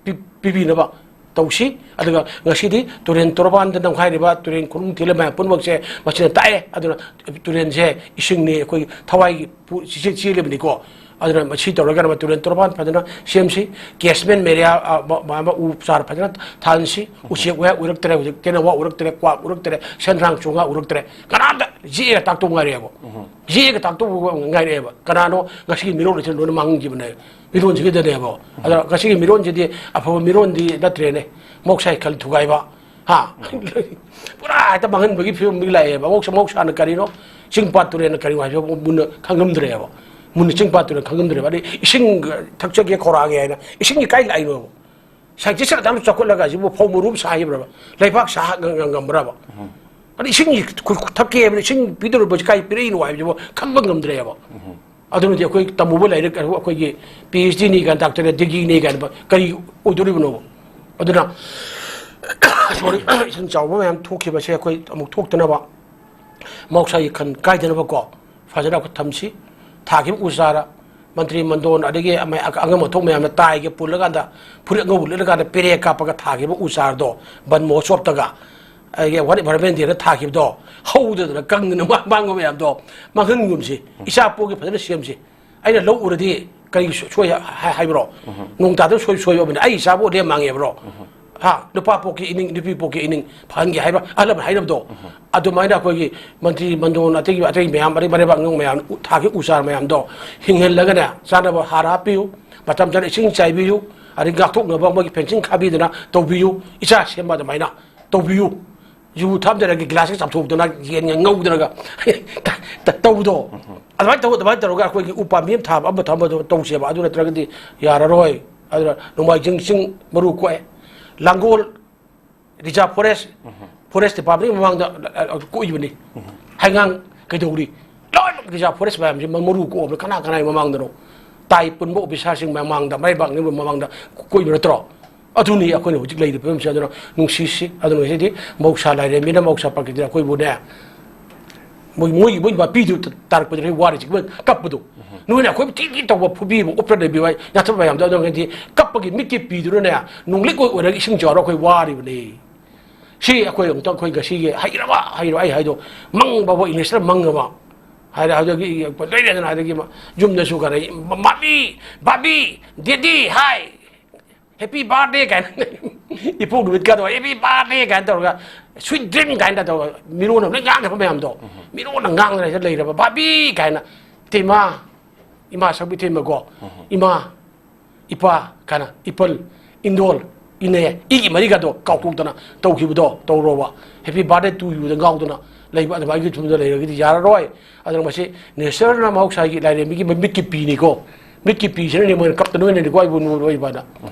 ꯄꯤ-, ꯄꯤꯕꯤꯅꯕ ꯇꯧꯁꯤ꯫ ꯑꯗꯨꯒ ꯉꯁꯤꯗꯤ ꯇꯨꯔꯦꯟ ꯇꯣꯔꯕꯥꯟꯗ ꯅꯝꯈꯥꯏꯔꯤꯕ ꯇꯨꯔꯦꯟ ꯈꯣꯡꯅꯨꯡ ꯊꯤꯜꯂꯤꯕ ꯃꯌꯥꯝ ꯄꯨꯝꯅꯃꯛꯁꯦ ꯃꯁꯤꯅ ꯇꯥꯛꯑꯦ꯫ ꯑꯗꯨꯅ ꯇꯨꯔꯦꯟꯁꯦ ꯏꯁꯤꯡꯅꯤ, ꯑꯩꯈꯣꯏ ꯊꯋꯥꯏꯒꯤ ꯄꯨ-, ꯆꯦ-, ꯆꯦꯜꯂꯤꯕꯅꯤꯀꯣ꯫ ꯑꯗꯨꯅ ꯃꯁꯤ ꯇꯧꯔꯒ ꯇꯨꯔꯦꯟ ꯇꯣꯔꯕꯥꯟ ꯐꯖꯅ ꯁꯦꯝꯁꯤ, catchment area, ꯑ, ꯃ-, ꯃ-, ꯃ-, ꯎ ꯆꯥꯔ ꯐꯖꯅ ꯊꯥꯍꯟꯁꯤ, ꯎꯆꯦꯛ ꯋꯥꯌꯥ ꯎꯔꯛꯇ꯭ꯔꯦ, ꯍꯧꯖꯤꯛ ꯇꯦꯅꯋꯥ ꯎꯔꯛꯇ꯭ꯔꯦ, ꯀ꯭ꯋꯥꯛ ꯎꯔꯛꯇ꯭ꯔꯦ, ꯁꯦꯟꯗ꯭ꯔꯥꯡ ꯆꯣꯉꯥ ꯎꯔꯛꯇ꯭ꯔꯦ, ꯀꯅꯥꯝꯇ ꯌꯦꯛꯑꯒ ꯇꯥꯛꯇꯧ ꯉꯥꯏꯔꯦꯕ꯫ ꯌꯦꯛꯑꯒ ꯇꯥꯛꯇꯧꯕ ꯉꯥꯏꯔꯛꯑꯦꯕ꯫ ꯀꯅꯥꯅꯣ ꯉꯁꯤꯒꯤ ꯃꯤꯔꯣꯜ ꯑꯁꯤꯅ ꯂꯣꯏꯅ ꯃꯥꯡꯍꯟꯈꯤꯕꯅꯦ, ꯃꯤꯔꯣꯟꯁꯤꯡꯁꯤꯗꯅꯦꯕ꯫ ꯑꯗ ꯉꯁꯤꯒꯤ ꯃꯤꯔꯣꯟꯁꯤꯗꯤ ꯑꯐꯕ ꯃꯤꯔꯣꯟꯗꯤ ꯅꯠꯇ꯭ꯔꯦꯅꯦ꯫ ꯃꯍꯧꯁꯥꯒꯤ ꯈꯜ ꯊꯨꯒꯥꯏꯕ, ꯍꯥ? ꯄꯨꯔꯥ ꯍꯦꯛꯇ ꯃꯥꯡꯍꯟꯕꯒꯤ ꯐꯤꯕꯝꯗꯒꯤ ꯂꯥꯛꯑꯦꯕ꯫ ꯃꯍꯧꯁꯥ, ꯃꯍꯧꯁꯥꯅ ꯀꯔꯤꯅꯣ, ꯆꯤꯡ ꯄꯥꯠ ꯇꯨꯔꯦꯜꯅ ꯀꯔꯤꯅꯣ ꯍꯥꯏꯕꯁꯤꯕꯨ ꯃꯨꯟꯅ ꯈꯪꯉꯝꯗ꯭ꯔꯦꯕ꯫ ꯃꯨꯟꯅ ꯆꯤꯡ ꯄꯥꯠ ꯇꯨꯔꯦꯜ ꯈꯪꯉꯝꯗ꯭ꯔꯦꯕ꯫ ꯑꯗꯩ ꯏꯁꯤꯡ ꯊꯛꯆꯒꯦ ꯈꯧꯔꯥꯡꯉꯦ ꯍꯥꯏꯅ ꯏꯁꯤꯡꯁꯤ ꯀꯥꯏ ꯂꯥꯛꯏꯅꯣꯕ? Scientist ꯑꯗꯨꯛ ꯆꯥꯎꯈꯠꯂꯒ ꯑꯁꯤꯕꯨ ꯐꯧ ꯃꯔꯨ ꯑꯃ ꯁꯥ ꯍꯩꯕ꯭ꯔꯕ? ꯂꯩꯕꯥꯛ ꯁꯥ ꯉ-, ꯉ-, ꯉꯝꯕ꯭ꯔꯕ? ꯑꯗ ꯏꯁꯤꯡ ꯈꯨ-, ꯈꯨ-, ꯊꯛꯀꯦ ꯍꯥꯏꯕꯗ ꯏꯁꯤꯡ ꯄꯤꯗꯧꯔꯤꯕꯁꯤ ꯀꯥꯏ ꯄꯤꯔꯛꯏꯅꯣ ꯍꯥꯏꯕꯁꯤꯕꯨ ꯈꯪꯕ ꯉꯝꯗ꯭ꯔꯦꯕ꯫ ꯑꯗꯨꯅꯗꯤ ꯑꯩꯈꯣꯏ ꯇꯝꯃꯨꯕ ꯂꯥꯏꯔꯤꯛ, ꯑꯩꯈꯣꯏꯒꯤ PhD ꯅꯤ ꯀꯥꯏꯅ, doctorate degree ꯅꯤ ꯀꯥꯏꯅ ꯀꯔꯤ ꯑꯣꯏꯗꯣꯔꯤꯕꯅꯣꯕ? ꯑꯗꯨꯅ, sorry, ꯏꯁꯤꯡ ꯆꯥꯎꯕ ꯃꯌꯥꯝ ꯊꯣꯛꯈꯤꯕꯁꯦ ꯑꯩꯈꯣꯏ ꯑꯃꯨꯛ ꯊꯣꯛꯇꯅꯕ, ꯃꯍꯧꯁꯥꯒꯤ ꯈꯟ ꯀꯥꯏꯗꯅꯕꯀꯣ, ꯐꯖꯅ ꯑꯩꯈꯣꯏ ꯊꯝꯁꯤ꯫ ꯊꯥꯈꯤꯕ ꯎ ꯆꯥꯔ, ꯃꯟꯇ꯭ꯔꯤ ꯃꯟꯗꯣꯟ ꯑꯗꯒꯤ ꯑꯃ-, ꯑꯉꯝ ꯑꯊꯧ ꯃꯌꯥꯝꯅ ꯇꯥꯏꯒ ꯄꯨꯜꯂꯀꯥꯟꯗ, ꯐꯨꯔꯤꯠ ꯑꯉꯧꯕ ꯂꯤꯠꯂꯀꯥꯟꯗ ꯄꯦꯔꯦ ꯀꯥꯞꯄꯒ ꯊꯥꯈꯤꯕ ꯎ ꯆꯥꯔꯗꯣ, ꯕꯟ ꯃꯍꯣꯠꯁꯣꯞꯇꯒ, ꯑꯗꯒꯤ World Environment Day ꯗ ꯊꯥꯈꯤꯕꯗꯣ, ꯍꯧꯗꯗꯅ ꯀꯪꯗꯅ ꯃꯥ-, ꯃꯥꯡꯕ ꯃꯌꯥꯝꯗꯣ ꯃꯥꯡꯍꯟꯒꯨꯝꯁꯤ꯫ ꯏꯆꯥ ꯄꯣꯛꯀꯤ ꯐꯖꯅ ꯁꯦꯝꯁꯤ꯫ ꯑꯩꯅ ꯂꯧ ꯎꯔꯗꯤ ꯀꯔꯤ ꯁꯣ-, ꯁꯣꯏ ꯍꯥꯏ-, ꯍꯥꯏꯕ꯭ꯔꯣ? ꯅꯣꯡ ꯇꯥꯗꯕ ꯁꯣꯏ-, ꯁꯣꯏꯕꯅꯤ꯫ ꯑꯩ ꯏꯆꯥꯕꯨ ꯎꯔꯗꯤ ꯃꯥꯡꯉꯦꯕ꯭ꯔꯣ? ꯍꯥ? ꯅꯨꯄꯥ ꯄꯣꯛꯀꯤ ꯏꯅꯤꯡ, ꯅꯨꯄꯤ ꯄꯣꯛꯀꯤ ꯏꯅꯤꯡ ꯐꯍꯟꯒꯦ ꯍꯥꯏꯕ ꯑꯍꯜ ꯂꯃꯟ ꯍꯥꯏꯅꯕꯗꯣ꯫ ꯑꯗꯨꯃꯥꯏꯅ ꯑꯩꯈꯣꯏꯒꯤ ꯃꯟꯇ꯭ꯔꯤ ꯃꯟꯗꯣꯟ, ꯑꯇꯩ, ꯑꯇꯩ ꯃꯌꯥꯝ, ꯑꯔꯩ ꯑꯔꯩꯕ ꯑꯉꯥꯡ ꯃꯌꯥꯝ ꯎ-, ꯊꯥꯈꯤ ꯎ ꯆꯥꯔ ꯃꯌꯥꯝꯗꯣ ꯍꯤꯡꯍꯜꯂꯒꯅꯦ, ꯆꯥꯅꯕ ꯍꯥꯔ ꯍꯥꯞꯄꯤꯌꯨ, ꯃꯇꯝ ꯆꯥꯅ ꯏꯁꯤꯡ ꯆꯥꯏꯕꯤꯌꯨ, ꯑꯗꯩ ꯉꯥꯛꯊꯣꯛꯅꯕ ꯃꯣꯏꯒꯤ fencing ꯈꯥꯕꯤꯗꯅ ꯇꯧꯕꯤꯌꯨ, ꯏꯆꯥ ꯁꯦꯝꯕ ꯑꯗꯨꯃꯥꯏꯅ ꯇꯧꯕꯤꯌꯨ꯫ ꯌꯨ ꯊꯛꯑꯝꯗꯅ glass ꯀ ꯆꯥꯝꯊꯣꯛꯇꯅ ꯌꯦꯟꯒ ꯉꯧꯗꯅꯒ ꯇ-, ꯇ-, ꯇꯧꯕꯗꯣ꯫ ꯑꯗꯨꯃꯥꯏꯅ ꯇꯧ-, ꯑꯗꯨꯃꯥꯏꯅ ꯇꯧꯔꯒ ꯑꯩꯈꯣꯏꯒꯤ ꯎ ꯄꯥꯝꯕꯤ ꯑꯃ ꯊꯥꯕ, ꯑꯃ ꯊꯝꯕꯗꯣ ꯇꯧꯁꯦꯕ꯫ ꯑꯗꯨ ꯅꯠꯇ꯭ꯔꯒꯗꯤ ꯌꯥꯔꯔꯣꯏ꯫ ꯑꯗꯨꯅ ꯅꯣꯡꯃꯥꯏꯖꯤꯡ ꯆꯤꯡ ꯃꯔꯨ ꯀꯣꯛꯑꯦ꯫ ꯂꯥꯡꯒꯣꯜ reserve forest, forest department ꯀꯤ ꯃꯃꯥꯡꯗ, ꯑ, ꯑ, ꯀꯣꯛꯏꯕꯅꯤ꯫ ꯍꯩꯉꯥꯡ ꯀꯩꯗꯧꯔꯤ? ꯂꯣꯏꯅꯃꯛ reserve forest ꯃꯌꯥꯝꯁꯤ ꯃ-, ꯃꯔꯨ ꯀꯣꯛꯑꯕꯅꯤ꯫ ꯀꯅꯥ ꯀꯅꯥꯒꯤ ꯃꯃꯥꯡꯗꯅꯣ? ꯇꯥꯏ ꯄꯨꯟꯕ officer ꯁꯤꯡ ꯃꯃꯥꯡꯗ, ꯃꯔꯩꯕꯥꯛ ꯅꯤꯡꯕ ꯃꯃꯥꯡꯗ ꯀꯣꯛꯏꯕ ꯅꯠꯇ꯭ꯔꯣ? ꯑꯗꯨꯅꯤ ꯑꯩꯈꯣꯏꯅ ꯍꯧꯖꯤꯛ ꯂꯩꯔꯤꯕ ꯐꯤꯕꯝꯁꯦ꯫ ꯑꯗꯨꯅ ꯅꯨꯡꯁꯤꯁꯤ꯫ ꯑꯗꯨꯅ ꯉꯁꯤꯗꯤ ꯃꯍꯧꯁꯥ ꯂꯥꯏꯔꯦꯝꯕꯤꯅ, ꯃꯍꯧꯁꯥ ꯄ꯭ꯔꯀꯤꯇꯤꯅ ꯑꯩꯈꯣꯏꯕꯨꯅꯦ, ꯃꯣꯏ, ꯃꯣꯏꯒꯤ, ꯃꯣꯏ ꯃꯄꯤꯗꯨ ꯇꯥꯔꯛꯄꯗꯨꯅ ꯑꯩ ꯋꯥꯔꯤꯁꯤ꯫ ꯃꯣꯏ ꯀꯞꯄꯗꯣ, ꯅꯣꯏꯅ ꯑꯩꯈꯣꯏꯕꯨ ꯊꯤ ꯊꯤ ꯇꯧꯕ, ꯐꯨꯕꯤꯕ, ꯎꯞꯇ ꯂꯩꯕꯤꯕ, ꯌꯥꯊꯕ ꯃꯌꯥꯝꯗꯣ, ꯑꯗꯨ ꯉꯁꯤ ꯀꯞꯄꯒꯤ ꯃꯤꯠꯀꯤ ꯄꯤꯗꯨꯅꯅꯦ, ꯅꯨꯡꯂꯤꯛ ꯑꯣꯏ ꯑꯣꯏꯔꯒ ꯏꯁꯤꯡ ꯆꯥꯎꯔ ꯑꯩꯈꯣꯏ ꯋꯥꯔꯤꯕꯅꯤ꯫ ꯁꯤ ꯑꯩꯈꯣꯏ ꯑꯃꯨꯛꯇꯪ ꯑꯩꯈꯣꯏ ꯉꯁꯤꯒꯤ ꯍꯩꯔꯕ, ꯍꯩꯔꯕ ꯑꯩ ꯍꯥꯏꯗꯣ, ꯃꯪ ꯐꯥꯎꯕ ꯏꯪꯂꯤꯁꯇ ꯃꯪ ꯑꯃ ꯍꯥꯏꯔꯦ꯫ ꯑꯗꯒꯤ ꯂꯣꯏꯔꯦꯗꯅ, ꯑꯗꯒꯤ ꯌꯨꯝꯗꯁꯨ ꯈꯔ, "ꯃꯃꯤ, ꯕꯥꯕꯤ, ꯗꯦꯗꯤ, ꯍꯥꯏ, ꯍꯦꯄꯤ ꯕꯥꯔꯗꯦ" ꯀꯥꯏꯅ, ꯏꯄꯣꯛ ꯅꯨꯃꯤꯠꯀꯗꯣ "ꯍꯦꯄꯤ ꯕꯥꯔꯗꯦ" ꯀꯥꯏꯅ ꯇꯧꯔꯒ, "ꯁ꯭ꯋꯤꯠ ꯗ꯭ꯔꯤꯝ" ꯀꯥꯏꯅ ꯇꯧꯔꯒ, ꯃꯤꯔꯣꯟ ꯑꯃ ꯂꯣꯏ ꯉꯥꯡꯅꯕ ꯃꯌꯥꯝꯗꯣ, ꯃꯤꯔꯣꯟꯅ ꯉꯥꯡꯗꯅ ꯍꯦꯛꯇ ꯂꯩꯔꯕ꯫ "ꯕꯥꯕꯤ" ꯀꯥꯏꯅ, "ꯏꯇꯩꯃ, ꯏꯃꯥ ꯁꯛꯄꯤ ꯏꯇꯩꯃꯀꯣ, ꯏꯃꯥ, ꯏꯄꯥ" ꯀꯥꯏꯅ, "ꯏꯄꯜ, ꯏꯟꯗꯣꯜ, ꯏꯅꯦ, ꯏꯒꯤ ꯃꯔꯤꯒꯗꯣ ꯀꯥꯎꯊꯣꯛꯇꯅ ꯇꯧꯈꯤꯕꯗꯣ ꯇꯧꯔꯣꯕ꯫ ꯍꯦꯄꯤ ꯕꯥꯔꯗꯦ ꯇꯨ ꯌꯨꯗ" ꯉꯥꯎꯗꯅ ꯂꯩꯕ ꯑꯗꯨꯃꯥꯏꯒꯤ ꯐꯤꯕꯝꯗ ꯂꯩꯔꯒꯗꯤ ꯌꯥꯔꯔꯣꯏ꯫ ꯑꯗꯨꯅ ꯃꯁꯤ ꯅꯦꯆꯔꯅ, ꯃꯍꯧꯁꯥꯒꯤ ꯂꯥꯏꯔꯦꯝꯕꯤꯒꯤ ꯃꯤꯠꯀꯤ ꯄꯤꯅꯤꯀꯣ꯫ ꯃꯤꯠꯀꯤ ꯄꯤꯁꯤꯅꯅꯦ ꯃꯣꯏꯅ ꯀꯞꯇꯅ ꯑꯣꯏꯅꯅꯦꯀꯣ ꯑꯩꯕꯨ ꯅꯨꯡ ꯑꯣꯏꯕꯅ꯫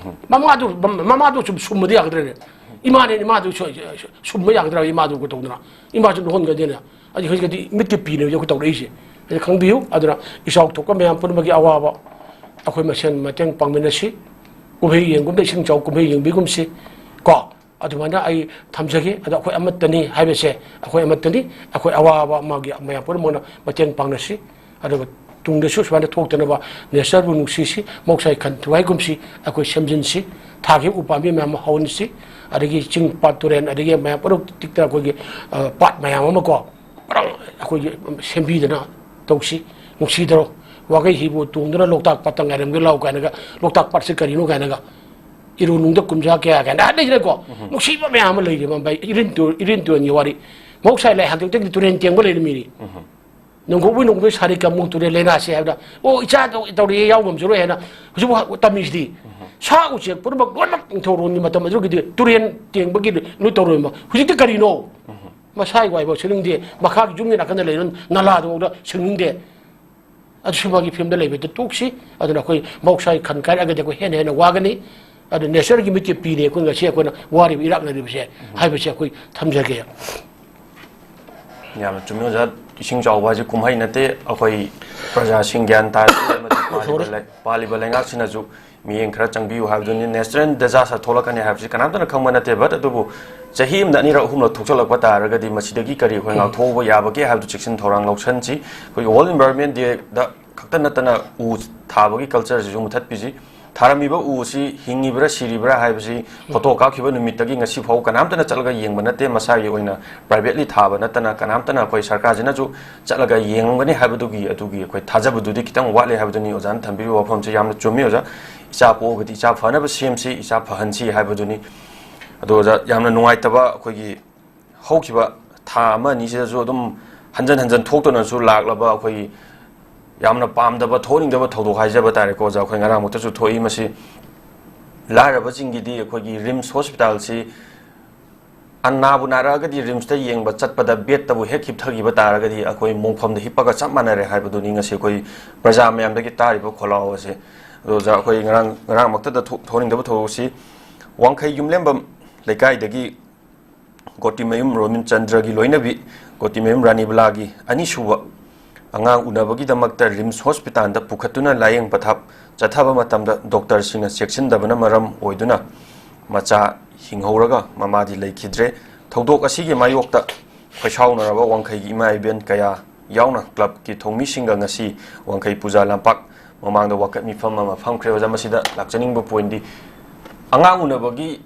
ꯃꯃꯥꯗꯨ, ꯃꯃꯥꯗꯨ ꯁꯨꯝ ꯁꯨꯝꯕꯗꯤ ꯌꯥꯒꯗ꯭ꯔꯅꯦ? ꯏꯃꯥꯅꯦ, ꯏꯃꯥꯗꯨ ꯁꯨ-, ꯁꯨꯝꯕ ꯌꯥꯒꯗ꯭ꯔꯥ? ꯏꯃꯥꯗꯨ ꯇꯧꯗꯅ ꯏꯃꯥꯁꯨ ꯂꯨꯍꯣꯟꯒꯗꯦꯅꯦ꯫ ꯑꯗꯨ ꯍꯧꯖꯤꯛꯇꯤ ꯃꯤꯠꯀꯤ ꯄꯤꯅꯦꯕ ꯑꯩꯈꯣꯏ ꯇꯧꯔꯛꯏꯁꯦ꯫ ꯑꯗꯨ ꯈꯪꯕꯤꯌꯨ꯫ ꯑꯗꯨꯅ ꯏꯆꯥꯎ ꯊꯣꯛꯄ ꯃꯌꯥꯝ ꯄꯨꯝꯅꯃꯛꯀꯤ ꯑꯋꯥꯕ ꯑꯩꯈꯣꯏ ꯃꯁꯦꯟ ꯃꯇꯦꯡ ꯄꯥꯡꯃꯤꯟꯅꯁꯤ꯫ ꯀꯨꯝꯍꯩ ꯌꯦꯡꯒꯨꯝꯗ ꯏꯁꯤꯡ ꯏꯆꯥꯎ ꯀꯨꯝꯍꯩ ꯌꯦꯡꯕꯤꯒꯨꯝꯁꯤ ꯀꯣ꯫ ꯑꯗꯨꯃꯥꯏꯅ ꯑꯩ ꯊꯝꯖꯒꯦ꯫ ꯑꯗꯣ ꯑꯩꯈꯣꯏ ꯑꯃꯠꯇꯅꯤ ꯍꯥꯏꯕꯁꯦ, ꯑꯩꯈꯣꯏ ꯑꯃꯠꯇꯅꯤ꯫ ꯑꯩꯈꯣꯏ ꯑꯋꯥꯕ ꯑꯃꯒꯤ ꯃꯌꯥꯝ ꯄꯨꯝꯅꯃꯛꯅ ꯃꯇꯦꯡ ꯄꯥꯡꯅꯁꯤ꯫ ꯑꯗꯨꯒ ꯇꯨꯡꯗꯁꯨ ꯁꯨꯃꯥꯏꯅ ꯊꯣꯛꯇꯅꯕ ꯅꯦꯆꯔꯕꯨ ꯅꯨꯡꯁꯤꯁꯤ, ꯃꯍꯧꯁꯥꯒꯤ ꯈꯟ ꯊꯨꯒꯥꯏꯒꯨꯝꯁꯤ, ꯑꯩꯈꯣꯏ ꯁꯦꯝꯖꯤꯟꯁꯤ꯫ ꯊꯥꯈꯤꯕ ꯎꯄꯥꯝꯕꯤ ꯃꯌꯥꯝ ꯑꯃ ꯍꯧꯍꯟꯁꯤ꯫ ꯑꯗꯒꯤ ꯆꯤꯡ, ꯄꯥꯠ, ꯇꯨꯔꯦꯟ, ꯑꯗꯒꯤ ꯃꯌꯥꯝ ꯄꯨꯝꯅꯃꯛ ꯇꯤꯛꯇꯅ ꯑꯩꯈꯣꯏꯒꯤ, ꯑ, ꯄꯥꯠ ꯃꯌꯥꯝ ꯑꯃ ꯀꯣ, ꯄꯨꯔꯥ ꯑꯩꯈꯣꯏꯒꯤ ꯁꯦꯝꯕꯤꯗꯅ ꯇꯧꯁꯤ꯫ ꯅꯨꯡꯁꯤꯗ꯭ꯔꯣ? "ꯋꯥꯒꯩ ꯍꯤꯕꯨ ꯇꯣꯡꯗꯨꯅ ꯂꯣꯛꯇꯥꯛ ꯄꯥꯠꯇ ꯉꯥꯏꯔꯝꯒꯦ ꯂꯥꯎ" ꯀꯥꯏꯅꯒ, "ꯂꯣꯛꯇꯥꯛ ꯄꯥꯠꯁꯤ ꯀꯔꯤꯅꯣ?" ꯀꯥꯏꯅꯒ, "ꯏꯔꯨ ꯅꯨꯡꯗ ꯀꯨꯝꯖꯥ ꯀꯌꯥ" ꯀꯥꯏꯅ ꯍꯥꯏ ꯂꯩꯗꯅꯀꯣ꯫ ꯅꯨꯡꯁꯤꯕ ꯃꯌꯥꯝ ꯑꯃ ꯂꯩꯔꯤ ꯃꯝꯕꯥꯏ ꯏꯔꯤꯟ ꯇꯨ-, ꯏꯔꯤꯟ ꯇꯨꯔꯦꯟꯒꯤ ꯋꯥꯔꯤ꯫ ꯃꯍꯧꯁꯥ ꯂꯥꯏ ꯍꯥꯛꯇꯛꯇꯒꯤ ꯇꯨꯔꯦꯟ ꯇꯦꯡꯕ ꯂꯩꯔꯝꯃꯤꯅꯤ꯫ ꯅꯣꯡꯄꯣꯛꯄꯤ ꯅꯣꯡꯄꯣꯛꯄꯤ ꯁꯥꯔꯤ ꯀꯥꯃꯨ ꯇꯨꯔꯦꯜ ꯂꯩꯅꯥꯁꯦ ꯍꯥꯏꯕꯗ, "ꯑꯣ, ꯏꯆꯥ ꯇꯧ-, ꯇꯧꯔꯤꯌꯦ, ꯌꯥꯎ ꯉꯝꯖꯔꯣꯏ" ꯍꯥꯏꯅ ꯍꯧꯖꯤꯛꯐꯥꯎ ꯇꯝꯃꯤꯁꯤꯗꯤ꯫ ꯁꯥ ꯎꯆꯦꯛ ꯄꯨꯝꯅꯃꯛ ꯂꯣꯏꯅꯃꯛ ꯅꯤꯡꯊꯧꯔꯣꯟꯒꯤ ꯃꯇꯝ ꯑꯗꯨꯒꯤꯗꯤ ꯇꯨꯔꯦꯟ ꯇꯦꯡꯕꯒꯤ ꯂꯣꯏ ꯇꯧꯔꯝꯃꯤ꯫ ꯍꯧꯖꯤꯛꯇꯤ ꯀꯔꯤꯅꯣ? ꯃꯁꯥꯒꯤ ꯋꯥꯏꯐꯥꯎ ꯁꯦꯡꯅꯤꯡꯗꯦ, ꯃꯈꯥꯒꯤ ꯌꯨꯝꯒꯤ ꯅꯥꯀꯟꯗ ꯂꯩꯔꯤꯕ ꯅꯂꯥꯗꯨꯐꯥꯎꯗ ꯁꯦꯡꯅꯤꯡꯗꯦ꯫ ꯑꯗꯨꯁꯨ ꯃꯥꯒꯤ ꯐꯤꯕꯝꯗ ꯂꯩꯕꯗ ꯇꯣꯛꯁꯤ꯫ ꯑꯗꯨꯅ ꯑꯩꯈꯣꯏ ꯃꯍꯧꯁꯥꯒꯤ ꯈꯟ ꯀꯥꯏꯔꯛꯑꯒꯗꯤ ꯑꯩꯈꯣꯏ ꯍꯦꯟꯅ ꯍꯦꯟꯅ ꯋꯥꯒꯅꯤ꯫ ꯑꯗꯨ ꯅꯦꯆꯔꯒꯤ ꯃꯤꯠꯀꯤ ꯄꯤꯅꯤ ꯑꯩꯈꯣꯏ ꯉꯁꯤ ꯑꯩꯈꯣꯏꯅ ꯋꯥꯔꯤꯕ ꯏꯔꯥꯛꯅꯔꯤꯕꯁꯦ ꯍꯥꯏꯕꯁꯦ ꯑꯩꯈꯣꯏ ꯊꯝꯖꯒꯦ꯫ ꯌꯥꯝꯅ ꯆꯨꯝꯃꯤ ꯑꯣꯖꯥ꯫ ꯏꯁꯤꯡ ꯆꯥꯎꯕ ꯍꯥꯏꯁꯦ ꯀꯨꯝꯍꯩ ꯅꯠꯇꯦ꯫ ꯑꯩꯈꯣꯏ ꯄ꯭ꯔꯖꯥꯁꯤꯡ ꯒ꯭ꯌꯥꯟ ꯇꯥꯏ, ꯑꯃꯗꯤ ꯄꯥꯜꯂꯤꯕ ꯂꯩ-, ꯄꯥꯜꯂꯤꯕ ꯂꯩꯉꯥꯛꯁꯤꯅꯁꯨ ꯃꯤꯠꯌꯦꯡ ꯈꯔ ꯆꯪꯕꯤꯌꯨ ꯍꯥꯏꯕꯗꯨꯅꯤ꯫ Natural disaster ꯊꯣꯛꯂꯛꯀꯅꯤ ꯍꯥꯏꯕꯁꯤ ꯀꯅꯥꯝꯇꯅ ꯈꯪꯕ ꯅꯠꯇꯦ, but ꯑꯗꯨꯕꯨ ꯆꯍꯤ ꯑꯃꯗ ꯑꯅꯤꯔꯛ ꯑꯍꯨꯝꯂꯛ ꯊꯣꯛꯆꯜꯂꯛꯄ ꯇꯥꯔꯒꯗꯤ ꯃꯁꯤꯗꯒꯤ ꯀꯔꯤ ꯑꯩꯈꯣꯏ ꯉꯥꯛꯊꯣꯛꯍꯧꯕ ꯌꯥꯕꯒꯦ ꯍꯥꯏꯕꯗꯨ ꯆꯦꯛꯁꯤꯟ ꯊꯧꯔꯥꯡ ꯂꯧꯁꯟꯁꯤ꯫ ꯑꯩꯈꯣꯏꯒꯤ World Environment Day ꯗ ꯈꯛꯇ ꯅꯠꯇꯅ ꯎ ꯊꯥꯕꯒꯤ culture ꯁꯤꯁꯨ ꯃꯨꯊꯠꯄꯤꯁꯤ꯫ ꯊꯥꯔꯝꯃꯤꯕ ꯎ ꯑꯁꯤ ꯍꯤꯡꯉꯤꯕ꯭ꯔꯥ ꯁꯤꯔꯤꯕ꯭ꯔꯥ ꯍꯥꯏꯕꯁꯤ photo ꯀꯥꯞꯈꯤꯕ ꯅꯨꯃꯤꯠꯇꯒꯤ ꯉꯁꯤ ꯐꯥꯎ ꯀꯅꯥꯝꯇꯅ ꯆꯠꯂꯒ ꯌꯦꯡꯕ ꯅꯠꯇꯦ꯫ ꯃꯁꯥꯒꯤ ꯑꯣꯏꯅ privately ꯊꯥꯕ ꯅꯠꯇꯅ ꯀꯅꯥꯝꯇꯅ ꯑꯩꯈꯣꯏ ꯁꯔꯀꯥꯔꯁꯤꯅꯁꯨ ꯆꯠꯂꯒ ꯌꯦꯡꯉꯝꯒꯅꯤ ꯍꯥꯏꯕꯗꯨꯒꯤ, ꯑꯗꯨꯒꯤ ꯑꯩꯈꯣꯏ ꯊꯥꯖꯕꯗꯨꯗꯤ ꯈꯤꯇꯪ ꯋꯥꯠꯂꯤ ꯍꯥꯏꯕꯗꯨꯅꯤ꯫ ꯑꯣꯖꯥꯅ ꯊꯝꯕꯤꯔꯤꯕ ꯋꯥꯐꯝꯁꯤ ꯌꯥꯝꯅ ꯆꯨꯝꯃꯤ ꯑꯣꯖꯥ꯫ ꯏꯆꯥ ꯄꯣꯛꯑꯒꯗꯤ ꯏꯆꯥ ꯐꯅꯕ ꯁꯦꯝꯁꯤ, ꯏꯆꯥ ꯐꯍꯟꯁꯤ ꯍꯥꯏꯕꯗꯨꯅꯤ꯫ ꯑꯗꯣ ꯑꯣꯖꯥ, ꯌꯥꯝꯅ ꯅꯨꯡꯉꯥꯏꯇꯕ, ꯑꯩꯈꯣꯏꯒꯤ ꯍꯧꯈꯤꯕ ꯊꯥ ꯑꯃ ꯑꯅꯤꯁꯤꯗꯁꯨ ꯑꯗꯨꯝ ꯍꯟꯖꯟ ꯍꯟꯖꯟ ꯊꯣꯛꯇꯨꯅꯁꯨ ꯂꯥꯛꯂꯕ ꯑꯩꯈꯣꯏꯒꯤ ꯌꯥꯝꯅ ꯄꯥꯝꯗꯕ, ꯊꯣꯛꯍꯟꯅꯤꯡꯗꯕ ꯊꯧꯗꯣꯛ ꯍꯥꯏꯖꯕ ꯇꯥꯔꯦꯀꯣ ꯑꯣꯖꯥ, ꯑꯩꯈꯣꯏ ꯉꯔꯥꯡꯃꯛꯇꯁꯨ ꯊꯣꯛꯏ꯫ ꯃꯁꯤ ꯂꯥꯏꯔꯕꯁꯤꯡꯒꯤꯗꯤ ꯑꯩꯈꯣꯏꯒꯤ RIMS hospital ꯁꯤ ꯑꯅꯥꯕꯨ ꯅꯥꯔꯛꯑꯒꯗꯤ RIMS ꯇ ꯌꯦꯡꯕ ꯆꯠꯄꯗ bed ꯇꯕꯨ ꯍꯦꯛ ꯍꯤꯞꯊꯈꯤꯕ ꯇꯥꯔꯒꯗꯤ ꯑꯩꯈꯣꯏ ꯃꯣꯡꯐꯝꯗ ꯍꯤꯞꯄꯒ ꯆꯞ ꯃꯥꯟꯅꯔꯦ ꯍꯥꯏꯕꯗꯨꯅꯤ ꯉꯁꯤ ꯑꯩꯈꯣꯏ ꯄ꯭ꯔꯖꯥ ꯃꯌꯥꯝꯗꯒꯤ ꯇꯥꯔꯤꯕ ꯈꯣꯜꯂꯥꯎ ꯑꯁꯦ꯫ ꯑꯗꯣ ꯑꯣꯖꯥ, ꯑꯩꯈꯣꯏ ꯉꯔꯥꯡ, ꯉꯔꯥꯡꯃꯛꯇꯗ ꯊꯣꯛ-, ꯊꯣꯛꯍꯟꯅꯤꯡꯗꯕ ꯊꯧꯗꯣꯛꯁꯤ ꯋꯥꯡꯈꯩ ꯌꯨꯝꯂꯦꯝꯕꯝ ꯂꯩꯀꯥꯏꯗꯒꯤ ꯒꯣꯇꯤꯃꯌꯨꯝ ꯔꯣꯃꯤꯟꯆꯟꯗ꯭ꯔꯒꯤ ꯂꯣꯏꯅꯕꯤ ꯒꯣꯇꯤꯃꯌꯨꯝ ꯔꯥꯅꯤꯕꯂꯥꯒꯤ ꯑꯅꯤꯁꯨꯕ ꯑꯉꯥꯡ ꯎꯅꯕꯒꯤꯗꯃꯛꯇ RIMS hospital ꯗ ꯄꯨꯈꯠꯇꯨꯅ ꯂꯥꯌꯦꯡ ꯄꯊꯥꯞ ꯆꯠꯊꯕ ꯃꯇꯝꯗ doctor ꯁꯤꯡꯅ ꯆꯦꯛꯁꯤꯟꯗꯕꯅ ꯃꯔꯝ ꯑꯣꯏꯗꯨꯅ ꯃꯆꯥ ꯍꯤꯡꯍꯧꯔꯒ ꯃꯃꯥꯗꯤ ꯂꯩꯈꯤꯗ꯭ꯔꯦ꯫ ꯊꯧꯗꯣꯛ ꯑꯁꯤꯒꯤ ꯃꯥꯌꯣꯛꯇ ꯈꯣꯏꯁꯥꯎꯅꯔꯕ ꯋꯥꯡꯈꯩꯒꯤ ꯏꯃꯥ ꯏꯕꯦꯟ ꯀꯌꯥ ꯌꯥꯎꯅ club ꯀꯤ ꯊꯧꯃꯤꯁꯤꯡꯒ ꯉꯁꯤ ꯋꯥꯡꯈꯩ ꯄꯨꯖꯥ ꯂꯝꯄꯥꯛ ꯃꯃꯥꯡꯗ ꯋꯥꯀꯠ ꯃꯤꯐꯝ ꯑꯃ ꯐꯝꯈ꯭ꯔꯦ꯫ ꯑꯣꯖꯥ, ꯃꯁꯤꯗ ꯂꯥꯛꯆꯅꯤꯡꯕ point ꯗꯤ ꯑꯉꯥꯡ ꯎꯅꯕꯒꯤ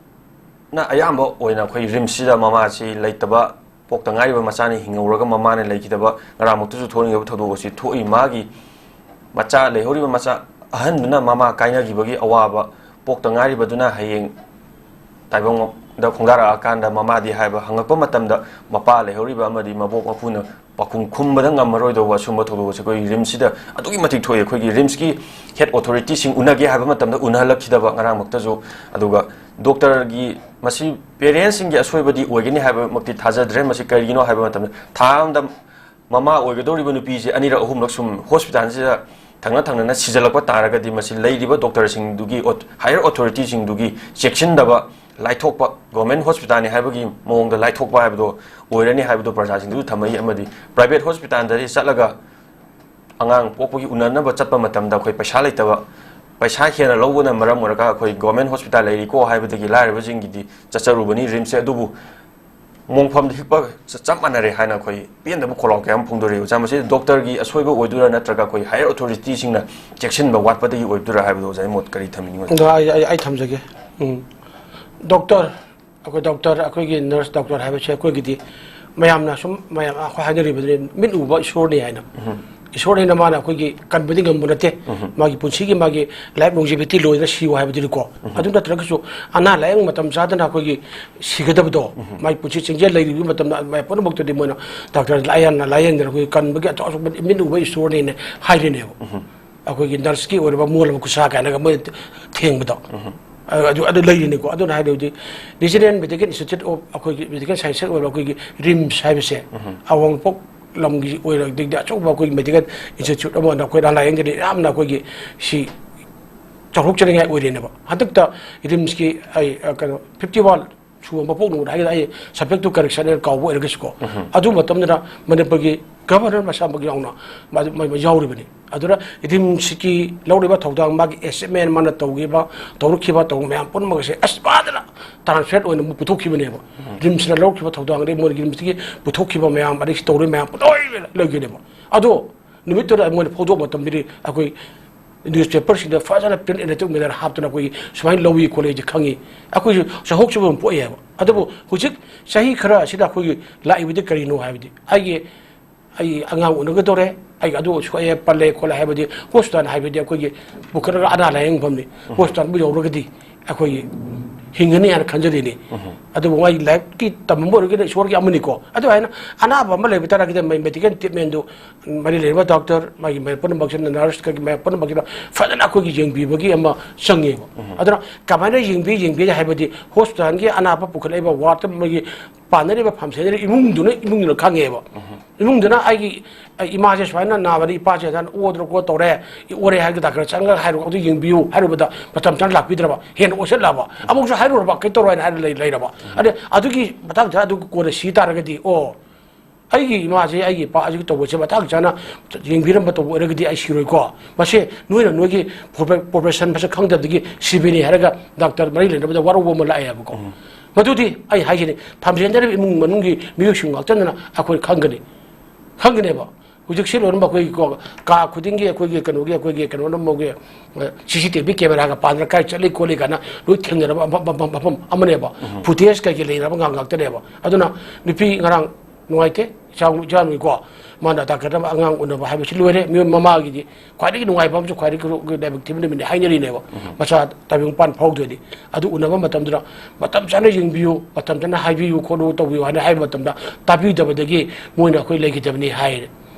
ꯅ ꯑꯌꯥꯝꯕ ꯑꯣꯏꯅ ꯑꯩꯈꯣꯏ RIMS ꯁꯤꯗ ꯃꯃꯥꯁꯤ ꯂꯩꯇꯕ, ꯄꯣꯛꯇ ꯉꯥꯏꯔꯤꯕ ꯃꯆꯥꯅ ꯍꯤꯡꯍꯧꯔꯒ ꯃꯃꯥꯅ ꯂꯩꯈꯤꯗꯕ, ꯉꯔꯥꯡꯃꯛꯇꯁꯨ ꯊꯣꯛꯍꯟꯅꯤꯡꯗꯕ ꯊꯧꯗꯣꯛ ꯑꯁꯤ ꯊꯣꯛꯏ꯫ ꯃꯥꯒꯤ ꯃꯆꯥ ꯂꯩꯍꯧꯔꯤꯕ ꯃꯆꯥ ꯑꯍꯟꯗꯨꯅ ꯃꯃꯥ ꯀꯥꯏꯅꯈꯤꯕꯒꯤ ꯑꯋꯥꯕ, ꯄꯣꯛꯇ ꯉꯥꯏꯔꯤꯕꯗꯨꯅ ꯍꯌꯦꯡ ꯇꯥꯏꯕꯪꯗ ꯈꯣꯡꯗꯥꯔꯛꯑꯀꯥꯟꯗ ꯃꯃꯥꯗꯤ ꯍꯥꯏꯕ ꯍꯪꯉꯛꯄ ꯃꯇꯝꯗ ꯃꯄꯥ ꯂꯩꯍꯧꯔꯤꯕ ꯑꯃꯗꯤ ꯃꯕꯣꯛ ꯃꯄꯨꯅ ꯄꯥꯎꯈꯨꯝ ꯈꯨꯝꯕꯗ ꯉꯝꯃꯔꯣꯏꯗꯧꯕ ꯑꯁꯨꯝꯕ ꯊꯧꯗꯣꯛ ꯑꯁꯤ ꯑꯩꯈꯣꯏꯒꯤ RIMS ꯁꯤꯗ ꯑꯗꯨꯛꯀꯤ ꯃꯇꯤꯛ ꯊꯣꯛꯏ꯫ ꯑꯩꯈꯣꯏꯒꯤ RIMS ꯀꯤ head authority ꯁꯤꯡ ꯎꯅꯒꯦ ꯍꯥꯏꯕ ꯃꯇꯝꯗ ꯎꯅꯍꯜꯂꯛꯈꯤꯗꯕ ꯉꯔꯥꯡꯃꯛꯇꯁꯨ, ꯑꯗꯨꯒ doctor ꯒꯤ ꯃꯁꯤ parents ꯁꯤꯡꯒꯤ ꯑꯁꯣꯏꯕꯗꯤ ꯑꯣꯏꯒꯅꯤ ꯍꯥꯏꯕꯃꯛꯇꯤ ꯊꯥꯖꯗ꯭ꯔꯦ꯫ ꯃꯁꯤ ꯀꯔꯤꯒꯤꯅꯣ ꯍꯥꯏꯕ ꯃꯇꯝꯗ ꯊꯥ ꯑꯃꯗ ꯃꯃꯥ ꯑꯣꯏꯒꯗꯧꯔꯤꯕ ꯅꯨꯄꯤꯁꯦ ꯑꯅꯤꯔꯛ ꯑꯍꯨꯝꯂꯛ ꯁꯨꯝ hospital ꯁꯤꯗ ꯊꯪꯅ ꯊꯪꯅꯅ ꯁꯤꯖꯜꯂꯛꯄ ꯇꯥꯔꯒꯗꯤ ꯃꯁꯤ ꯂꯩꯔꯤꯕ doctor ꯁꯤꯡꯗꯨꯒꯤ, higher authority ꯁꯤꯡꯗꯨꯒꯤ ꯆꯦꯛꯁꯤꯟꯗꯕ ꯂꯥꯏꯊꯣꯛꯄ, ꯒꯣꯔꯃꯦꯟ ꯍꯣꯁꯄꯤꯇꯥꯜꯅꯤ ꯍꯥꯏꯕꯒꯤ ꯃꯑꯣꯡꯗ ꯂꯥꯏꯊꯣꯛꯄ ꯍꯥꯏꯕꯗꯣ ꯑꯣꯏꯔꯅꯤ ꯍꯥꯏꯕꯗꯣ ꯄ꯭ꯔꯖꯥꯁꯤꯡꯗꯁꯨ ꯊꯝꯃꯛꯏ꯫ ꯑꯃꯗꯤ ꯄ꯭ꯔꯥꯏꯚꯦꯠ ꯍꯣꯁꯄꯤꯇꯥꯜꯗꯗꯤ ꯆꯠꯂꯒ ꯑꯉꯥꯡ ꯄꯣꯛꯄꯒꯤ ꯎꯅꯅꯕ ꯆꯠꯄ ꯃꯇꯝꯗ ꯑꯩꯈꯣꯏ ꯄꯩꯁꯥ ꯂꯩꯇꯕ, ꯄꯩꯁꯥ ꯍꯦꯟꯅ ꯂꯧꯕꯅ ꯃꯔꯝ ꯑꯣꯏꯔꯒ ꯑꯩꯈꯣꯏ ꯒꯣꯔꯃꯦꯟ ꯍꯣꯁꯄꯤꯇꯥꯜ ꯂꯩꯔꯤꯀꯣ ꯍꯥꯏꯕꯗꯒꯤ ꯂꯥꯏꯔꯕꯁꯤꯡꯒꯤꯗꯤ ꯆꯠꯆꯔꯨꯕꯅꯤ ꯔꯤꯝꯁꯁꯦ꯫ ꯑꯗꯨꯕꯨ ꯃꯣꯡꯐꯝꯗ ꯍꯤꯞꯄ ꯆꯞ ꯃꯥꯟꯅꯔꯦ ꯍꯥꯏꯅ ꯑꯩꯈꯣꯏ ꯄꯦꯟꯗꯕ ꯈꯣꯜꯂꯥꯎ ꯀꯌꯥ ꯑꯃ ꯐꯣꯡꯗꯣꯔꯛꯏ꯫ ꯑꯣꯖꯥ, ꯃꯁꯤ ꯗꯣꯛꯇꯔꯒꯤ ꯑꯁꯣꯏꯕ ꯑꯣꯏꯗꯣꯏꯔꯥ ꯅꯠꯇ꯭ꯔꯒ ꯑꯩꯈꯣꯏ ꯍꯥꯌꯔ ꯑꯣꯊꯣꯔꯤꯇꯤꯁꯤꯡꯅ ꯆꯦꯛꯁꯤꯟꯕ ꯋꯥꯠꯄꯗꯒꯤ ꯑꯣꯏꯗꯣꯏꯔꯥ ꯍꯥꯏꯕꯗꯣ ꯑꯣꯖꯥꯒꯤ ꯃꯣꯠ ꯀꯔꯤ ꯊꯝꯕꯤꯅꯤꯡꯕ? ꯑꯗꯣ ꯑꯩ ꯑꯩ ꯑꯩ ꯊꯝꯖꯒꯦ꯫ ꯎꯝ꯫ ꯗꯣꯛꯇꯔ, ꯑꯩꯈꯣꯏ ꯗꯣꯛꯇꯔ, ꯑꯩꯈꯣꯏꯒꯤ ꯅꯔꯁ ꯗꯣꯛꯇꯔ ꯍꯥꯏꯕꯁꯦ ꯑꯩꯈꯣꯏꯒꯤꯗꯤ ꯃꯌꯥꯝꯅ ꯁꯨꯝ ꯃꯌꯥꯝ ꯑꯩꯈꯣꯏ ꯍꯥꯏꯅꯔꯤꯕꯗꯨꯅꯤ, ꯃꯤꯠ ꯎꯕ ꯏꯁꯣꯔꯅꯤ ꯍꯥꯏꯅ꯫ ꯏꯁꯣꯔꯅꯤꯅ ꯃꯥꯅ ꯑꯩꯈꯣꯏꯒꯤ ꯀꯟꯕꯗꯤ ꯉꯝꯕ ꯅꯠꯇꯦ꯫ ꯃꯥꯒꯤ ꯄꯨꯟꯁꯤꯒꯤ ꯃꯥꯒꯤ life longevity ꯂꯣꯏꯅ ꯁꯤꯌꯨ ꯍꯥꯏꯕꯗꯨꯅꯤꯀꯣ꯫ ꯑꯗꯨ ꯅꯠꯇ꯭ꯔꯒꯁꯨ ꯑꯅꯥ ꯂꯥꯏꯌꯦꯡ ꯃꯇꯝ ꯆꯥꯗꯅ ꯑꯩꯈꯣꯏꯒꯤ ꯁꯤꯒꯗꯕꯗꯣ, ꯃꯥꯒꯤ ꯄꯨꯟꯁꯤ ꯆꯦꯡꯖꯦꯜ ꯂꯩꯔꯤꯕ ꯃꯇꯝꯗ ꯃꯌꯥꯝ ꯄꯨꯝꯅꯃꯛꯇꯗꯤ ꯃꯣꯏꯅ ꯗꯥꯛꯇꯔ ꯂꯥꯏꯌꯦꯡꯅ ꯂꯥꯏꯌꯦꯡꯗꯅ ꯑꯩꯈꯣꯏꯒꯤ ꯀꯟꯕꯒꯤ ꯑꯆꯧ ꯑꯆꯧꯕ ꯃꯤꯠ ꯎꯕ ꯏꯁꯣꯔꯅꯤꯅ ꯍꯥꯏꯔꯤꯅꯦꯕ꯫ ꯑꯩꯈꯣꯏꯒꯤ ꯅꯔꯁꯀꯤ ꯑꯣꯏꯔꯕ ꯃꯣꯜꯂꯕ ꯈꯨꯠꯁꯥ ꯀꯥꯏꯅꯒ ꯃꯣꯏꯅ ꯊꯦꯡꯕꯗꯣ꯫ ꯑ-, ꯑꯗꯨ ꯑꯗꯨ ꯂꯩꯔꯤꯅꯤꯀꯣ꯫ ꯑꯗꯨꯅ ꯍꯥꯏꯔꯕꯗꯤ Regional Medical Institute of ꯑꯩꯈꯣꯏꯒꯤ medical science ꯑꯣꯏꯕ ꯑꯩꯈꯣꯏꯒꯤ ꯔꯤꯝꯁ ꯍꯥꯏꯕꯁꯦ ꯑꯋꯥꯡꯄꯣꯛ ꯂꯝꯒꯤ ꯑꯣꯏꯔꯒꯗꯤ ꯑꯆꯧꯕ ꯑꯩꯈꯣꯏꯒꯤ medical institute ꯑꯃ ꯑꯣꯏꯅ ꯑꯩꯈꯣꯏ ꯑꯅꯥ ꯂꯥꯏꯌꯦꯡꯒꯤꯗꯤ ꯌꯥꯝꯅ ꯑꯩꯈꯣꯏꯒꯤ ꯁꯤ ꯆꯥꯎꯊꯣꯛꯆꯅꯤꯡꯉꯥꯏ ꯑꯣꯏꯔꯦꯅꯦꯕ꯫ ꯍꯟꯗꯛꯇ ꯔꯤꯝꯁꯀꯤ ꯑꯩ, ꯑ, ꯀꯩꯅꯣ, fifty one ꯁꯨꯕ ꯃꯄꯣꯛ ꯅꯨꯃꯤꯠ ꯍꯥꯏꯒꯗ꯭ꯔꯥ, ꯑꯩ subject ꯇꯨ correction ꯑꯣꯏꯅ ꯀꯥꯎꯕ ꯑꯣꯏꯔꯒꯁꯨꯀꯣ, ꯑꯗꯨ ꯃꯇꯝꯗꯨꯗ ꯃꯅꯤꯄꯨꯔꯒꯤ governor ꯃꯁꯥꯃꯛ ꯌꯥꯎꯅ ꯃꯥ-, ꯃꯥ-, ꯃꯥ ꯌꯥꯎꯔꯤꯕꯅꯤ꯫ ꯑꯗꯨꯅ ꯔꯤꯝꯁꯀꯤ ꯂꯧꯔꯤꯕ ꯊꯧꯗꯥꯡ, ꯃꯥꯒꯤ achievement, ꯃꯥꯅ ꯇꯧꯈꯤꯕ, ꯇꯧꯔꯛꯈꯤꯕ, ꯇꯧꯕ ꯃꯌꯥꯝ ꯄꯨꯝꯅꯃꯛ ꯑꯁꯦ ꯑꯁ ꯐꯖꯅ translate ꯑꯣꯏꯅ ꯑꯃꯨꯛ ꯄꯨꯊꯣꯛꯈꯤꯕꯅꯦꯕ꯫ ꯔꯤꯝꯁꯅ ꯂꯧꯔꯛꯈꯤꯕ ꯊꯧꯗꯥꯡ, ꯑꯗꯩ ꯃꯣꯏꯒꯤ ꯔꯤꯝꯁꯇꯒꯤ ꯄꯨꯊꯣꯛꯈꯤꯕ ꯃꯌꯥꯝ, ꯑꯗꯩ ꯁꯤ ꯇꯧꯔꯤꯕ ꯃꯌꯥꯝ ꯄꯨꯝꯂꯣꯏ ꯂꯩꯈꯤꯕꯅꯦꯕ꯫ ꯑꯗꯣ ꯅꯨꯃꯤꯠꯇꯨꯗ ꯃꯣꯏꯅ ꯐꯣꯡꯗꯣꯛꯄ ꯃꯇꯝꯗꯗꯤ ꯑꯩꯈꯣꯏ newspaperꯁꯤꯡꯗ ꯐꯖꯅ print and electronic media ꯍꯥꯞꯇꯅ ꯑꯩꯈꯣꯏꯒꯤ ꯁꯨꯃꯥꯏꯅ ꯂꯧꯏ ꯈꯣꯠꯂꯤ ꯍꯥꯏꯁꯦ ꯈꯪꯉꯤ꯫ ꯑꯩꯈꯣꯏꯁꯨ ꯆꯥꯎꯊꯣꯛꯆꯕ ꯑꯃ ꯄꯣꯛꯑꯦ ꯍꯥꯏꯕ꯫ ꯑꯗꯨꯕꯨ ꯍꯧꯖꯤꯛ ꯆꯍꯤ ꯈꯔ ꯑꯁꯤꯗ ꯑꯩꯈꯣꯏꯒꯤ ꯂꯥꯛꯏꯕꯗꯤ ꯀꯔꯤꯅꯣ ꯍꯥꯏꯕꯗꯤ, ꯑꯩꯒꯤ, ꯑꯩ ꯑꯉꯥꯡ ꯎꯅꯒꯗꯧꯔꯦ, ꯑꯩ ꯑꯗꯨ ꯁꯣꯛꯑꯦ, ꯄꯜꯂꯦ ꯈꯣꯠꯂꯦ ꯍꯥꯏꯕꯗꯤ, ꯍꯣꯁꯄꯤꯇꯥꯜ ꯍꯥꯏꯕꯗꯤ ꯑꯩꯈꯣꯏꯒꯤ ꯄꯨꯈꯠꯂꯒ ꯑꯅꯥ ꯂꯥꯏꯌꯦꯡꯐꯝꯅꯤ꯫ ꯍꯣꯁꯄꯤꯇꯥꯜꯕꯨ ꯌꯧꯔꯒꯗꯤ ꯑꯩꯈꯣꯏꯒꯤ ꯍꯤꯡꯒꯅꯤ ꯍꯥꯏꯅ ꯈꯟꯖꯔꯤꯅꯤ꯫ ꯑꯗꯨꯕꯨ ꯃꯥꯒꯤ ꯂꯥꯏꯔꯤꯛꯀꯤ ꯇꯝꯕ ꯑꯣꯏꯔꯒꯗꯤ ꯏꯁꯣꯔꯒꯤ ꯑꯃꯅꯤꯀꯣ꯫ ꯑꯗꯨ ꯍꯥꯏꯅ ꯑꯅꯥꯕ ꯑꯃ ꯂꯩꯕ ꯇꯥꯔꯒꯗꯤ ꯃꯥꯒꯤ medical treatmentꯗꯨ ꯃꯔꯤ ꯂꯩꯅꯕ ꯗꯣꯛꯇꯔ, ꯃꯥꯒꯤ ꯃꯥꯒꯤ ꯄꯨꯝꯅꯃꯛꯁꯤꯅ, ꯅꯔꯁ, ꯀꯩꯒꯤ ꯃꯥꯒꯤ ꯄꯨꯝꯅꯃꯛꯁꯤꯅ ꯐꯖꯅ ꯑꯩꯈꯣꯏꯒꯤ ꯌꯦꯡꯕꯤꯕꯒꯤ ꯑꯃ ꯆꯪꯉꯦꯕ꯫ ꯑꯗꯨꯅ ꯀꯃꯥꯏꯅ ꯌꯦꯡꯕꯤ, ꯌꯦꯡꯕꯤ ꯍꯥꯏꯕꯗꯤ ꯍꯣꯁꯄꯤꯇꯥꯜꯒꯤ ꯑꯅꯥꯕ ꯄꯨꯈꯠꯂꯛꯏꯕ ꯋꯥꯔꯗꯇ ꯃꯣꯏꯒꯤ ꯄꯥꯟꯅꯔꯤꯕ ꯐꯥꯝ ꯁꯦꯟꯅꯔꯤꯕ ꯏꯃꯨꯡꯗꯨꯅ, ꯏꯃꯨꯡꯗꯨꯅ ꯈꯪꯉꯦꯕ꯫ ꯏꯃꯨꯡꯗꯨꯅ ꯑꯩꯒꯤ, ꯑꯩ ꯏꯃꯥꯁꯦ ꯁꯨꯃꯥꯏꯅ ꯅꯥꯕꯅꯤ, ꯏꯄꯥꯁꯦ ꯑꯗꯨꯃꯥꯏꯅ ꯑꯣꯗ꯭ꯔꯣ ꯀꯣ ꯇꯧꯔꯦ, ꯑꯣꯔꯦ ꯍꯥꯏꯔꯒ ꯗꯥꯛꯇꯔ ꯆꯪꯉꯒ ꯍꯥꯏꯔꯨ, ꯑꯗꯨ ꯌꯦꯡꯕꯤꯌꯨ ꯍꯥꯏꯔꯨꯕꯗ ꯃꯇꯝ ꯆꯥꯅ ꯂꯥꯛꯄꯤꯗ꯭ꯔꯕ, ꯍꯦꯟꯅ ꯑꯣꯁꯤꯜꯂꯛꯑꯕ, ꯑꯃꯨꯛꯁꯨ ꯍꯥꯏꯔꯨꯔꯕ, ꯀꯩ ꯇꯧꯔꯣ ꯍꯥꯏꯅ ꯍꯥꯏꯔ ꯂꯩ-, ꯂꯩꯔꯕ꯫ ꯑꯗꯩ ꯑꯗꯨꯒꯤ ꯃꯇꯥꯡꯗ ꯑꯗꯨ ꯀꯣꯟꯅ ꯁꯤ ꯇꯥꯔꯒꯗꯤ, ꯑꯣ, ꯑꯩꯒꯤ ꯏꯃꯥꯁꯦ, ꯑꯩꯒꯤ ꯏꯄꯥ ꯑꯁꯤꯒꯤ ꯇꯧꯕꯁꯦ ꯃꯇꯥꯡ ꯆꯥꯅ ꯌꯦꯡꯕꯤꯔꯝꯕ ꯇꯧꯕ ꯑꯣꯏꯔꯒꯗꯤ ꯑꯩ ꯁꯤꯔꯣꯏꯀꯣ꯫ ꯃꯁꯦ ꯅꯣꯏꯅ ꯅꯣꯏꯒꯤ ꯄ꯭ꯔꯣꯐꯦ-, ꯄ꯭ꯔꯣꯐꯦꯁꯟ ꯃꯁꯛ ꯈꯪꯗꯕꯗꯒꯤ ꯁꯤꯕꯅꯤ ꯍꯥꯏꯔꯒ ꯗꯥꯛꯇꯔ ꯃꯔꯤ ꯂꯩꯅꯕꯗ ꯋꯥꯔꯧꯕ ꯑꯃ ꯂꯥꯛꯑꯦꯕꯀꯣ꯫ ꯃꯗꯨꯗꯤ ꯑꯩ ꯍꯥꯏꯁꯤꯅꯤ, ꯐꯥꯝꯖꯤꯟꯖꯔꯤꯕ ꯏꯃꯨꯡ ꯃꯅꯨꯡꯒꯤ ꯃꯤꯑꯣꯏꯁꯤꯡ ꯉꯥꯛꯇꯗꯅ ꯑꯩꯈꯣꯏ ꯈꯪꯒꯅꯤ, ꯈꯪꯒꯅꯦꯕ꯫ ꯍꯧꯖꯤꯛꯁꯤ ꯂꯣꯏꯅꯃꯛ ꯑꯩꯈꯣꯏꯒꯤ ꯀꯣ, ꯀꯥ ꯈꯨꯗꯤꯡꯒꯤ ꯑꯩꯈꯣꯏꯒꯤ ꯀꯩꯅꯣꯒꯤ, ꯑꯩꯈꯣꯏꯒꯤ ꯀꯩꯅꯣ ꯅꯝꯕꯒꯤ, ꯑ, ꯁꯤ ꯁꯤ ꯇꯤ ꯚꯤ ꯀꯦꯃꯦꯔꯥꯒ ꯄꯥꯟꯗꯅ ꯀꯥꯏ ꯆꯠꯂꯤ ꯈꯣꯠꯂꯤ ꯀꯥꯏꯅ ꯂꯣꯏ ꯊꯦꯡꯅꯔꯕ ꯃꯐꯝ, ꯃꯐꯝ, ꯃꯐꯝ ꯑꯃꯅꯦꯕ꯫ ꯐꯨꯇꯦꯖ ꯀꯩꯀꯩ ꯂꯩꯅꯔꯕ ꯉꯥꯛ ꯉꯥꯛꯇꯅꯦꯕ꯫ ꯑꯗꯨꯅ ꯅꯨꯄꯤ ꯉꯔꯥꯡ ꯅꯨꯡꯉꯥꯏꯇꯦ, ꯏꯆꯥ, ꯏꯆꯥꯅꯨꯄꯤꯀꯣ, ꯃꯥꯅ ꯗꯥꯛꯇꯔꯗ ꯑꯉꯥꯡ ꯎꯅꯕ ꯍꯥꯏꯕꯁꯤ ꯂꯣꯏꯔꯦ꯫ ꯃꯤꯑꯣꯏ ꯃꯃꯥꯒꯤꯗꯤ ꯈ꯭ꯋꯥꯏꯗꯒꯤ ꯅꯨꯡꯉꯥꯏꯕ ꯑꯃꯁꯨ, ꯈ꯭ꯋꯥꯏꯗꯒꯤ ꯂꯥꯏꯕꯛ ꯊꯤꯕ ꯅꯨꯃꯤꯠꯅꯤ ꯍꯥꯏꯅꯔꯤꯅꯦꯕ꯫ ꯃꯆꯥ ꯇꯥꯏꯕꯪ ꯄꯥꯟ ꯐꯥꯎꯗꯣꯏꯅꯤ꯫ ꯑꯗꯨ ꯎꯅꯕ ꯃꯇꯝꯗꯨꯗ ꯃꯇꯝ ꯆꯥꯅ ꯌꯦꯡꯕꯤꯌꯨ, ꯃꯇꯝ ꯆꯥꯅ ꯍꯥꯏꯕꯤꯌꯨ ꯈꯣꯠꯂꯨ ꯇꯧꯕꯤꯌꯨ ꯍꯥꯏꯅ ꯍꯥꯏꯕ ꯃꯇꯝꯗ ꯇꯥꯕꯤꯗꯕꯗꯒꯤ ꯃꯣꯏꯅ ꯑꯩꯈꯣꯏ ꯂꯩꯈꯤꯗꯕꯅꯤ ꯍꯥꯏꯔꯦ꯫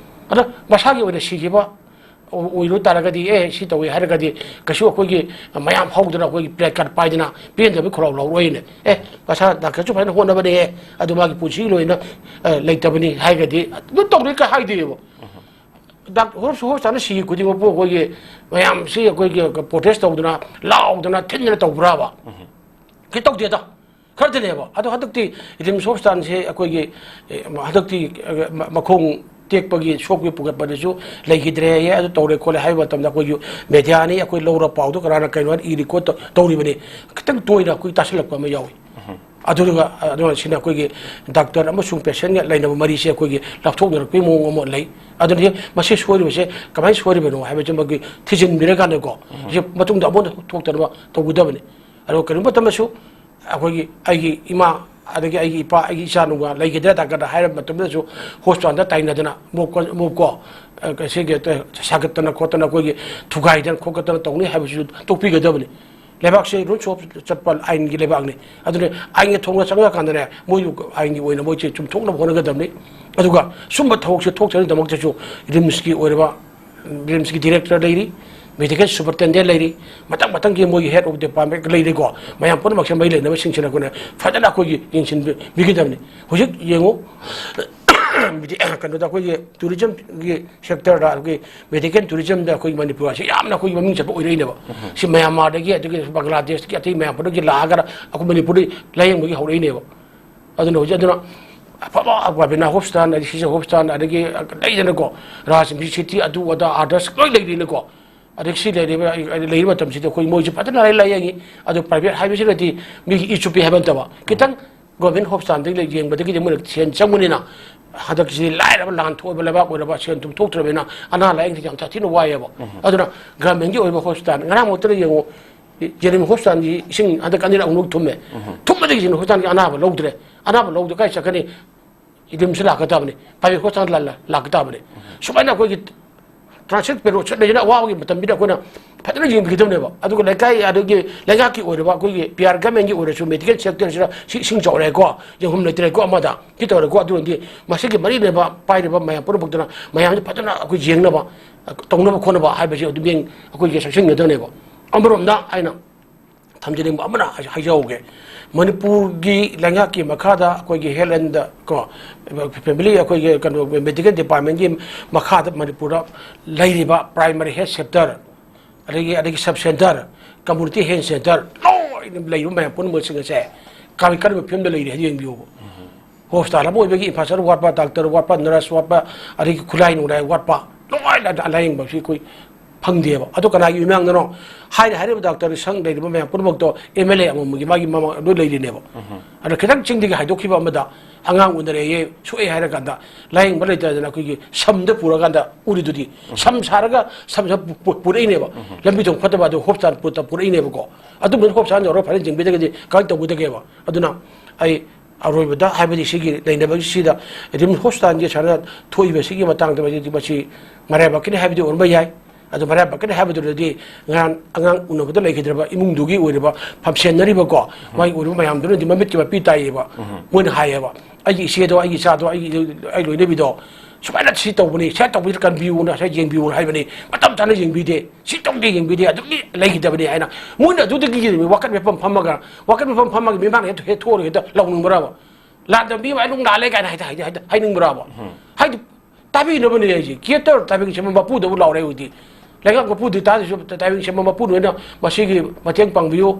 ꯑꯗ ꯃꯁꯥꯒꯤ ꯑꯣꯏꯅ ꯁꯤꯈꯤꯕ ꯑꯣꯏꯔꯨ ꯇꯥꯔꯒꯗꯤ, ꯑꯦ, ꯁꯤ ꯇꯧꯏ ꯍꯥꯏꯔꯒꯗꯤ ꯀꯩꯁꯨ ꯑꯩꯈꯣꯏꯒꯤ ꯃꯌꯥꯝ ꯍꯧꯗꯅ ꯑꯩꯈꯣꯏꯒꯤ ꯄ꯭ꯂꯦ ꯀꯥꯔꯗ ꯄꯥꯏꯗꯅ ꯄꯦꯟꯗꯕꯒꯤ ꯈꯣꯜꯂꯥꯎ ꯂꯥꯎꯔꯣꯏꯅꯦ꯫ ꯑꯦ, ꯃꯁꯥ ꯗꯥꯛꯇꯔꯁꯨ ꯐꯖꯅ ꯍꯣꯠꯅꯕꯅꯦ, ꯑꯗꯨ ꯃꯥꯒꯤ ꯄꯨꯟꯁꯤꯒꯤ ꯂꯣꯏꯅ, ꯑ, ꯂꯩꯇꯕꯅꯤ ꯍꯥꯏꯔꯒꯗꯤ ꯑꯗꯨꯝ ꯇꯧꯔꯦ ꯀ ꯍꯥꯏꯗꯦꯕ꯫ ꯗꯥꯛ-, ꯍꯣꯁ-, ꯍꯣꯁꯄꯤꯇꯥꯜꯗ ꯁꯤꯈꯤ ꯈꯨꯗꯤꯡꯃꯛꯄꯨ ꯑꯩꯈꯣꯏꯒꯤ ꯃꯌꯥꯝꯁꯤ ꯑꯩꯈꯣꯏꯒꯤ ꯄ꯭ꯔꯣꯇꯦꯁ ꯇꯧꯗꯅ, ꯂꯥꯎꯗꯅ, ꯊꯤꯟꯗꯅ ꯇꯧꯕ꯭ꯔꯥꯕ? ꯀꯩ ꯇꯧꯗꯦꯗ꯫ ꯈꯔꯗꯅꯦꯕ꯫ ꯑꯗꯣ ꯍꯟꯗꯛꯇꯤ ꯔꯤꯝꯁ ꯍꯣꯁꯄꯤꯇꯥꯜꯁꯦ ꯑꯩꯈꯣꯏꯒꯤ, ꯑꯦ, ꯍꯟꯗꯛꯇꯤ, ꯑꯦ, ꯃ-, ꯃꯈꯣꯡ ꯇꯦꯛꯄꯒꯤ, ꯁꯣꯛꯄꯒꯤ ꯄꯨꯈꯠꯄꯗꯁꯨ ꯂꯩꯈꯤꯗ꯭ꯔꯦꯌꯦ, ꯑꯗꯨ ꯇꯧꯔꯦ ꯈꯣꯠꯂꯦ ꯍꯥꯏꯕ ꯃꯇꯝꯗ ꯑꯩꯈꯣꯏꯁꯨ ꯃꯦꯗꯤꯌꯥꯅꯤ, ꯑꯩꯈꯣꯏ ꯂꯧꯔ ꯄꯥꯎꯗꯣ ꯀꯅꯥꯅ ꯀꯩꯅꯣ ꯍꯥꯏꯅ ꯏ ꯔꯦꯀꯣꯔꯠ ꯇꯧꯔꯤꯕꯅꯤ꯫ ꯈꯤꯇꯪ ꯇꯣꯏꯅ ꯑꯩꯈꯣꯏ ꯇꯥꯁꯤꯜꯂꯛꯄ ꯑꯃ ꯌꯥꯎꯏ꯫ ꯑꯗꯨꯒ, ꯑꯗꯨꯒ ꯁꯤꯅ ꯑꯩꯈꯣꯏꯒꯤ ꯗꯥꯛꯇꯔ ꯑꯃꯁꯨꯡ ꯄꯦꯁꯦꯟꯒ ꯂꯩꯅꯕ ꯃꯔꯤꯁꯦ ꯑꯩꯈꯣꯏꯒꯤ ꯂꯥꯞꯊꯣꯛꯅꯔꯛꯄꯒꯤ ꯃꯑꯣꯡ ꯑꯃ ꯂꯩ꯫ ꯑꯗꯨꯅ, "ꯑꯦ, ꯃꯁꯤ ꯁꯣꯏꯔꯤꯕꯁꯦ ꯀꯃꯥꯏꯅ ꯁꯣꯏꯔꯤꯕꯅꯣ?" ꯍꯥꯏꯕꯁꯤꯃꯒꯤ ꯊꯤꯖꯤꯟꯕꯤꯔꯀꯥꯟꯗꯀꯣ, ꯁꯤ ꯃꯇꯨꯡꯗ ꯑꯃꯨꯛ ꯊꯣꯛꯇꯅꯕ ꯇꯧꯒꯗꯕꯅꯤ꯫ ꯑꯗꯣ ꯀꯔꯤꯒꯨꯝꯕ ꯃꯇꯝꯗꯁꯨ ꯑꯩꯈꯣꯏꯒꯤ, ꯑꯩꯒꯤ ꯏꯃꯥ, ꯑꯗꯒꯤ ꯑꯩꯒꯤ ꯏꯄꯥ, ꯑꯩꯒꯤ ꯏꯆꯥꯅꯨꯄꯥ ꯂꯩꯈꯤꯗ꯭ꯔꯦ ꯗꯥꯛꯇꯔꯗ ꯍꯥꯏꯔꯕ ꯃꯇꯝꯗꯁꯨ ꯍꯣꯁꯄꯤꯇꯥꯜꯗ ꯇꯥꯏꯅꯗꯅ, ꯃꯣꯞꯀ-, ꯃꯣꯞꯀꯣ, ꯑ, ꯁꯤꯒꯤ ꯁꯥꯒꯠꯇꯅ ꯈꯣꯠꯇꯅ ꯑꯩꯈꯣꯏꯒꯤ ꯊꯨꯒꯥꯏꯗꯅ ꯈꯣꯠꯀꯠꯇꯅ ꯇꯧꯅꯤ ꯍꯥꯏꯕꯁꯤꯁꯨ ꯇꯣꯛꯄꯤꯒꯗꯕꯅꯤ꯫ ꯂꯩꯕꯥꯛꯁꯦ ꯔꯨꯜꯁ ꯑꯣꯐ ꯆꯠꯄ ꯑꯥꯏꯟꯒꯤ ꯂꯩꯕꯥꯛꯅꯤ꯫ ꯑꯗꯨꯅ ꯑꯥꯏꯟꯒꯤ ꯊꯣꯡꯅ ꯆꯪꯉꯀꯥꯟꯗꯅꯦ, ꯃꯣꯏꯁꯨ ꯑꯥꯏꯟꯒꯤ ꯑꯣꯏꯅ ꯃꯣꯏꯁꯦ ꯆꯨꯝꯊꯣꯛꯅꯕ ꯍꯣꯠꯅꯒꯗꯕꯅꯤ꯫ ꯑꯗꯨꯒ ꯁꯨꯝꯕ ꯊꯕꯛꯁꯦ ꯊꯣꯛꯇꯅꯕꯒꯤꯗꯃꯛꯇꯁꯨ ꯔꯤꯝꯁꯀꯤ ꯑꯣꯏꯔꯕ, ꯔꯤꯝꯁꯀꯤ ꯗꯤꯔꯦꯛꯇꯔ ꯂꯩꯔꯤ, ꯃꯦꯗꯤꯀꯦꯜ ꯁꯨꯄꯔꯇꯦꯟꯗꯦꯟ ꯂꯩꯔꯤ, ꯃꯊꯪ ꯃꯊꯪꯒꯤ ꯃꯣꯏꯒꯤ ꯍꯦꯗ ꯑꯣꯐ ꯗꯤꯄꯥꯔꯠꯃꯦꯟ ꯂꯩꯔꯤꯀꯣ, ꯃꯌꯥꯝ ꯄꯨꯝꯅꯃꯛꯁꯦ ꯃꯔꯤ ꯂꯩꯅꯕꯁꯤꯡꯁꯤꯅ ꯑꯩꯈꯣꯏꯅ ꯐꯖꯅ ꯑꯩꯈꯣꯏꯒꯤ ꯌꯦꯡꯁꯤꯟꯕꯤꯒꯗꯕꯅꯤ꯫ ꯍꯧꯖꯤꯛ ꯌꯦꯡꯉꯨ, ꯀꯩꯅꯣꯗ ꯑꯩꯈꯣꯏꯒꯤ ꯇꯨꯔꯤꯖꯝꯒꯤ ꯁꯦꯛꯇꯔꯗ, ꯑꯩꯈꯣꯏꯒꯤ ꯃꯦꯗꯤꯀꯦꯜ ꯇꯨꯔꯤꯖꯝꯗ ꯑꯩꯈꯣꯏ ꯃꯅꯤꯄꯨꯔ ꯑꯁꯤ ꯌꯥꯝꯅ ꯑꯩꯈꯣꯏꯒꯤ ꯃꯃꯤꯡ ꯆꯠꯄ ꯑꯣꯏꯔꯛꯏꯅꯦꯕ꯫ ꯁꯤ ꯃ꯭ꯌꯥꯟꯃꯥꯔꯗꯒꯤ, ꯑꯗꯒꯤ ꯕꯪꯒ꯭ꯂꯥꯗꯦꯁꯇꯒꯤ, ꯑꯇꯩ ꯃꯌꯥꯝ ꯄꯨꯝꯅꯃꯛꯀꯤ ꯂꯥꯛꯑꯒ ꯑꯩꯈꯣꯏ ꯃꯅꯤꯄꯨꯔꯗ ꯂꯥꯌꯦꯡꯕꯒꯤ ꯍꯧꯔꯛꯏꯅꯦꯕ꯫ ꯑꯗꯨꯅ ꯍꯧꯖꯤꯛ ꯑꯗꯨꯅ ꯑꯐꯕ ꯕꯕꯤꯅꯥ ꯍꯣꯁꯄꯤꯇꯥꯜ, ꯑꯗꯩ ꯁꯤꯖ ꯍꯣꯁꯄꯤꯇꯥꯜ, ꯑꯗꯒꯤ ꯂꯩꯗꯅꯀꯣ, ꯔꯥꯖꯅꯤꯇꯤ ꯁꯤꯇꯤ, ꯑꯗꯨ ꯑꯗꯥ, ꯑꯥꯗꯔꯁ ꯂꯣꯏ ꯂꯩꯔꯤꯅꯀꯣ꯫ ꯑꯗꯒꯤ ꯁꯤ ꯂꯩꯔꯤꯕ, ꯂꯩꯔꯤꯕ ꯃꯇꯝꯁꯤꯗ ꯑꯩꯈꯣꯏ ꯃꯣꯏꯁꯨ ꯐꯖꯅ ꯂꯥꯏ ꯂꯥꯏꯌꯦꯡꯉꯤ꯫ ꯑꯗꯨ ꯄ꯭ꯔꯥꯏꯚꯦꯠ ꯍꯥꯏꯕꯁꯤꯅꯗꯤ ꯃꯤꯒꯤ ꯏ ꯆꯨꯞꯄꯤ ꯍꯥꯏꯕ ꯅꯠꯇꯕ, ꯈꯤꯇꯪ ꯒꯣꯔꯃꯦꯟ ꯍꯣꯁꯄꯤꯇꯥꯜꯗꯒꯤ ꯂꯩ ꯌꯦꯡꯕꯗꯒꯤꯗꯤ ꯃꯣꯏꯅ ꯁꯦꯟ ꯆꯪꯕꯅꯤꯅ, ꯍꯟꯗꯛꯁꯤ ꯂꯥꯏꯔꯕ, ꯂꯥꯟ ꯊꯣꯛꯑꯕ ꯂꯩꯕꯥꯛ ꯑꯣꯏꯔꯕ, ꯁꯦꯟ ꯊꯨꯝ ꯊꯣꯛꯇ꯭ꯔꯕꯅꯤꯅ ꯑꯅꯥ ꯂꯥꯏꯌꯦꯡꯁꯤ ꯌꯥꯝ ꯁꯥꯊꯤꯅ ꯋꯥꯏꯑꯦꯕ꯫ ꯑꯗꯨꯅ ꯒꯣꯔꯃꯦꯟꯒꯤ ꯑꯣꯏꯕ ꯍꯣꯁꯄꯤꯇꯥꯜ, ꯉꯔꯥꯡꯃꯛꯇꯗ ꯌꯦꯡꯉꯨ, ꯖꯦꯅꯤꯝꯁ ꯍꯣꯁꯄꯤꯇꯥꯜꯒꯤ ꯏꯁꯤꯡ ꯍꯟꯗꯛ ꯑꯅꯤꯔꯛ ꯑꯍꯨꯝꯂꯛ ꯊꯨꯝꯃꯦ꯫ ꯊꯨꯝꯕꯗꯒꯤ ꯖꯦꯅꯤꯝꯁ ꯍꯣꯁꯄꯤꯇꯥꯜꯒꯤ ꯑꯅꯥꯕ ꯂꯧꯗ꯭ꯔꯦ꯫ ꯑꯅꯥꯕ ꯂꯧꯗ ꯀꯥꯏ ꯆꯠꯀꯅꯤ? ꯔꯤꯝꯁꯇ ꯂꯥꯛꯀꯗꯕꯅꯤ, ꯄ꯭ꯔꯥꯏꯚꯦꯠ ꯍꯣꯁꯄꯤꯇꯥꯜꯗ ꯂꯥꯛꯀꯗꯕꯅꯤ꯫ ꯁꯨꯃꯥꯏꯅ ꯑꯩꯈꯣꯏꯒꯤ ꯇ꯭ꯔꯥꯟꯁꯤꯠ ꯄꯦꯔꯣꯠ ꯆꯠꯂꯤꯁꯤꯅ ꯑꯋꯥꯕꯒꯤ ꯃꯇꯝꯁꯤꯗ ꯑꯩꯈꯣꯏꯅ ꯐꯖꯅ ꯌꯦꯡꯕꯤꯒꯗꯕꯅꯦꯕ꯫ ꯑꯗꯨꯒ ꯂꯩꯀꯥꯏ, ꯑꯗꯒꯤ ꯂꯩꯉꯥꯛꯀꯤ ꯑꯣꯏꯔꯕ, ꯑꯩꯈꯣꯏꯒꯤ ꯄꯤ ꯑꯥꯔ ꯒꯃꯦꯟꯒꯤ ꯑꯣꯏꯔꯁꯨ, ꯃꯦꯗꯤꯀꯦꯜ ꯁꯦꯛꯇꯔꯁꯤꯗ ꯁꯤ ꯏꯁꯤꯡ ꯆꯥꯎꯔꯦꯀꯣ, ꯌꯦꯡꯐꯝ ꯂꯩꯇ꯭ꯔꯦꯀꯣ, ꯑꯃꯗ ꯀꯤ ꯇꯧꯔꯦꯀꯣ, ꯑꯗꯨ ꯑꯣꯏꯔꯗꯤ ꯃꯁꯤꯒꯤ ꯃꯔꯤ ꯂꯩꯅꯕ ꯄꯥꯏꯔꯤꯕ ꯃꯌꯥꯝ ꯄꯨꯝꯅꯃꯛꯇꯨꯅ ꯃꯌꯥꯝꯁꯤ ꯐꯖꯅ ꯑꯩꯈꯣꯏ ꯌꯦꯡꯅꯕ, ꯇꯧꯅꯕ ꯈꯣꯠꯅꯕ ꯍꯥꯏꯕꯁꯤ ꯑꯗꯨꯝ ꯌꯦꯡ-, ꯑꯩꯈꯣꯏꯒꯤ ꯆꯦꯛꯁꯤꯟꯒꯗꯕꯅꯦꯕ꯫ ꯑꯃꯔꯣꯝꯗ ꯑꯩꯅ ꯊꯝꯖꯅꯤꯡꯕ ꯑꯃꯅ ꯍꯥꯏ-, ꯍꯥꯏꯖꯍꯧꯒꯦ꯫ ꯃꯅꯤꯄꯨꯔꯒꯤ ꯂꯩꯉꯥꯛꯀꯤ ꯃꯈꯥꯗ ꯑꯩꯈꯣꯏꯒꯤ ꯍꯦꯜꯊ ꯑꯦꯟꯗ ꯀꯣ, ꯐꯦꯃꯤꯂꯤ, ꯑꯩꯈꯣꯏꯒꯤ ꯀꯩꯅꯣ, ꯃꯦꯗꯤꯀꯦꯜ ꯗꯤꯄꯥꯔꯠꯃꯦꯟꯒꯤ ꯃꯈꯥꯗ ꯃꯅꯤꯄꯨꯔꯗ ꯂꯩꯔꯤꯕ ꯄ꯭ꯔꯥꯏꯃꯥꯔꯤ ꯍꯦꯜꯊ ꯁꯦꯟꯇꯔ, ꯑꯗꯒꯤ, ꯑꯗꯒꯤ sub centre, community health centre, ꯂꯣꯏꯅ ꯂꯩꯔꯤꯕ ꯃꯌꯥꯝ ꯄꯨꯝꯅꯃꯛꯁꯤꯡ ꯑꯁꯦ ꯀꯔꯤ, ꯀꯔꯝꯕ ꯐꯤꯕꯝꯗ ꯂꯩꯔꯤ ꯍꯥꯏꯗꯨ ꯌꯦꯡꯕꯤꯌꯣꯕ꯫ ꯍꯣꯁꯄꯤꯇꯥꯜ ꯑꯃ ꯑꯣꯏꯕꯒꯤ ꯏꯟꯐ꯭ꯔꯥꯁ꯭ꯇ꯭ꯔꯛꯆꯔ ꯋꯥꯠꯄ, ꯗꯥꯛꯇꯔ ꯋꯥꯠꯄ, ꯅꯔꯁ ꯋꯥꯠꯄ, ꯑꯗꯒꯤ ꯈꯨꯠꯂꯥꯏ ꯅꯨꯡꯂꯥꯏ ꯋꯥꯠꯄ, ꯂꯣꯏꯅ ꯂꯥꯏꯌꯦꯡꯕꯁꯤ ꯑꯩꯈꯣꯏ ꯐꯪꯗꯦꯕ꯫ ꯑꯗꯣ ꯀꯅꯥꯒꯤ ꯏꯃꯥꯡꯗꯅꯣ? ꯍꯥꯏꯅ ꯍꯥꯏꯔꯤꯕ ꯗꯥꯛꯇꯔ ꯁꯪ ꯂꯩꯔꯤꯕ ꯃꯌꯥꯝ ꯄꯨꯝꯅꯃꯛꯇꯣ ꯑꯦꯝ ꯑꯦꯜ ꯑꯦ ꯑꯃꯃꯝꯒꯤ ꯃꯥꯒꯤ ꯃꯃꯥꯡ ꯂꯣꯏ ꯂꯩꯔꯤꯅꯦꯕ꯫ ꯑꯗꯣ ꯈꯤꯇꯪ ꯆꯤꯡꯗꯒꯤ ꯍꯥꯏꯗꯣꯛꯈꯤꯕ ꯑꯃꯗ ꯑꯉꯥꯡ ꯎꯅꯔꯦꯌꯦ, ꯁꯣꯛꯑꯦ ꯍꯥꯏꯔ ꯀꯥꯟꯗ ꯂꯥꯏꯌꯦꯡꯕ ꯂꯩꯇꯗꯅ ꯑꯩꯈꯣꯏꯒꯤ ꯁꯝꯗ ꯄꯨꯔꯀꯥꯟꯗ ꯎꯔꯤꯗꯨꯗꯤ, ꯁꯝ ꯁꯥꯔꯒ ꯁꯝ ꯁꯥ ꯄꯨ-, ꯄꯨ-, ꯄꯨꯔꯛꯏꯅꯦꯕ꯫ ꯂꯝꯕꯤ ꯊꯣꯡ ꯐꯠꯇꯕ ꯑꯗꯨ ꯍꯣꯁꯄꯤꯇꯥꯜ ꯄꯨ-, ꯄꯨꯔꯛꯏꯅꯦꯕꯀꯣ꯫ ꯑꯗꯨꯝꯕ ꯍꯣꯁꯄꯤꯇꯥꯜ ꯌꯧꯔꯒ ꯐꯖꯅ ꯌꯦꯡꯕꯤꯗ꯭ꯔꯒꯗꯤ ꯀꯃꯥꯏꯅ ꯇꯧꯒꯗꯒꯦꯕ? ꯑꯗꯨꯅ ꯑꯩ ꯑꯔꯣꯏꯕꯗ ꯍꯥꯏꯕꯗꯤ ꯁꯤꯒꯤ ꯂꯩꯅꯕꯒꯤꯁꯤꯗ ꯔꯤꯝꯁ ꯍꯣꯁꯄꯤꯇꯥꯜꯒꯤ ꯁꯨꯃꯥꯏꯅ ꯊꯣꯛꯏꯕꯁꯤꯒꯤ ꯃꯇꯥꯡꯗ ꯃꯁꯤꯗꯤ ꯃꯁꯤ ꯃꯔꯥꯏꯕꯛꯀꯤꯅꯤ ꯍꯥꯏꯕꯗꯤ ꯑꯣꯏꯔꯝꯕ ꯌꯥꯏ꯫ ꯑꯗꯣ ꯃꯔꯥꯏꯕꯛꯀꯤꯅꯤ ꯍꯥꯏꯕꯗꯨꯗꯗꯤ ꯉꯔꯥꯡ ꯑꯉꯥꯡ ꯎꯅꯕꯗ ꯂꯩꯈꯤꯗ꯭ꯔꯕ ꯏꯃꯨꯡꯗꯨꯒꯤ ꯑꯣꯏꯔꯤꯕ ꯐꯝꯁꯦꯟꯅꯔꯤꯕꯀꯣ, ꯃꯥꯒꯤ ꯑꯣꯏꯔꯤꯕ ꯃꯌꯥꯝꯗꯨꯅꯗꯤ ꯃꯃꯤꯠꯀꯤ ꯃꯄꯤ ꯇꯥꯏꯌꯦꯕ꯫ ꯃꯣꯏꯅ ꯍꯥꯏꯌꯦꯕ, "ꯑꯩꯒꯤ ꯏꯆꯦꯗꯣ, ꯑꯩꯒꯤ ꯏꯆꯥꯗꯣ, ꯑꯩꯒꯤ, ꯑꯩ ꯂꯣꯏꯅꯕꯤꯗꯣ ꯁꯨꯃꯥꯏꯅ ꯁꯤ ꯇꯧꯕꯅꯤ, ꯁꯤ ꯇꯧꯕꯁꯤ ꯀꯟꯕꯤꯌꯨꯅ, ꯁꯤ ꯌꯦꯡꯕꯤꯌꯨꯅ ꯍꯥꯏꯕꯅꯤ꯫ ꯃꯇꯝ ꯆꯥꯅ ꯌꯦꯡꯕꯤꯗꯦ, ꯁꯤ ꯇꯧꯗꯦ, ꯌꯦꯡꯕꯤꯗꯦ, ꯑꯗꯨꯝ ꯂꯩꯈꯤꯗꯕꯅꯤ ꯍꯥꯏꯅ ꯃꯣꯏꯅ ꯑꯗꯨꯗꯒꯤ ꯋꯥꯀꯠ ꯃꯤꯐꯝ ꯐꯝꯃꯒ, ꯋꯥꯀꯠ ꯃꯤꯐꯝ ꯐꯝꯃꯒ ꯃꯤꯃꯥꯡꯗ ꯍꯦꯛ ꯍꯦꯛ ꯊꯣꯛꯑꯒ ꯍꯦꯛꯇ ꯂꯥꯎꯅꯤꯡꯕ꯭ꯔꯕ? ꯂꯥꯟꯗꯝꯕꯤ ꯑꯗꯨꯝ ꯂꯥꯜꯂꯦ ꯀꯥꯏꯅ ꯍꯥꯏꯗ-, ꯍꯥꯏꯗ-, ꯍꯥꯏꯅꯤꯡꯕ꯭ꯔꯕ? ꯍꯥꯏꯗꯤ ꯇꯥꯕꯤꯅꯕꯅꯦ ꯑꯩꯁꯦ꯫ ꯀꯤꯌꯦꯇꯔ ꯇꯥꯏꯕꯪ ꯁꯦꯝꯕ ꯃꯄꯨꯗꯕꯨ ꯂꯥꯎꯔꯦ ꯍꯧꯖꯤꯛꯇꯤ꯫ ꯂꯩꯉꯥꯛ ꯃꯄꯨꯗꯤ ꯇꯥꯗ꯭ꯔꯁꯨ ꯇꯥꯏꯕꯪ ꯁꯦꯝꯕ ꯃꯄꯨꯅ ꯑꯣꯏꯅ ꯃꯁꯤꯒꯤ ꯃꯇꯦꯡ ꯄꯥꯡꯕꯤꯌꯨ,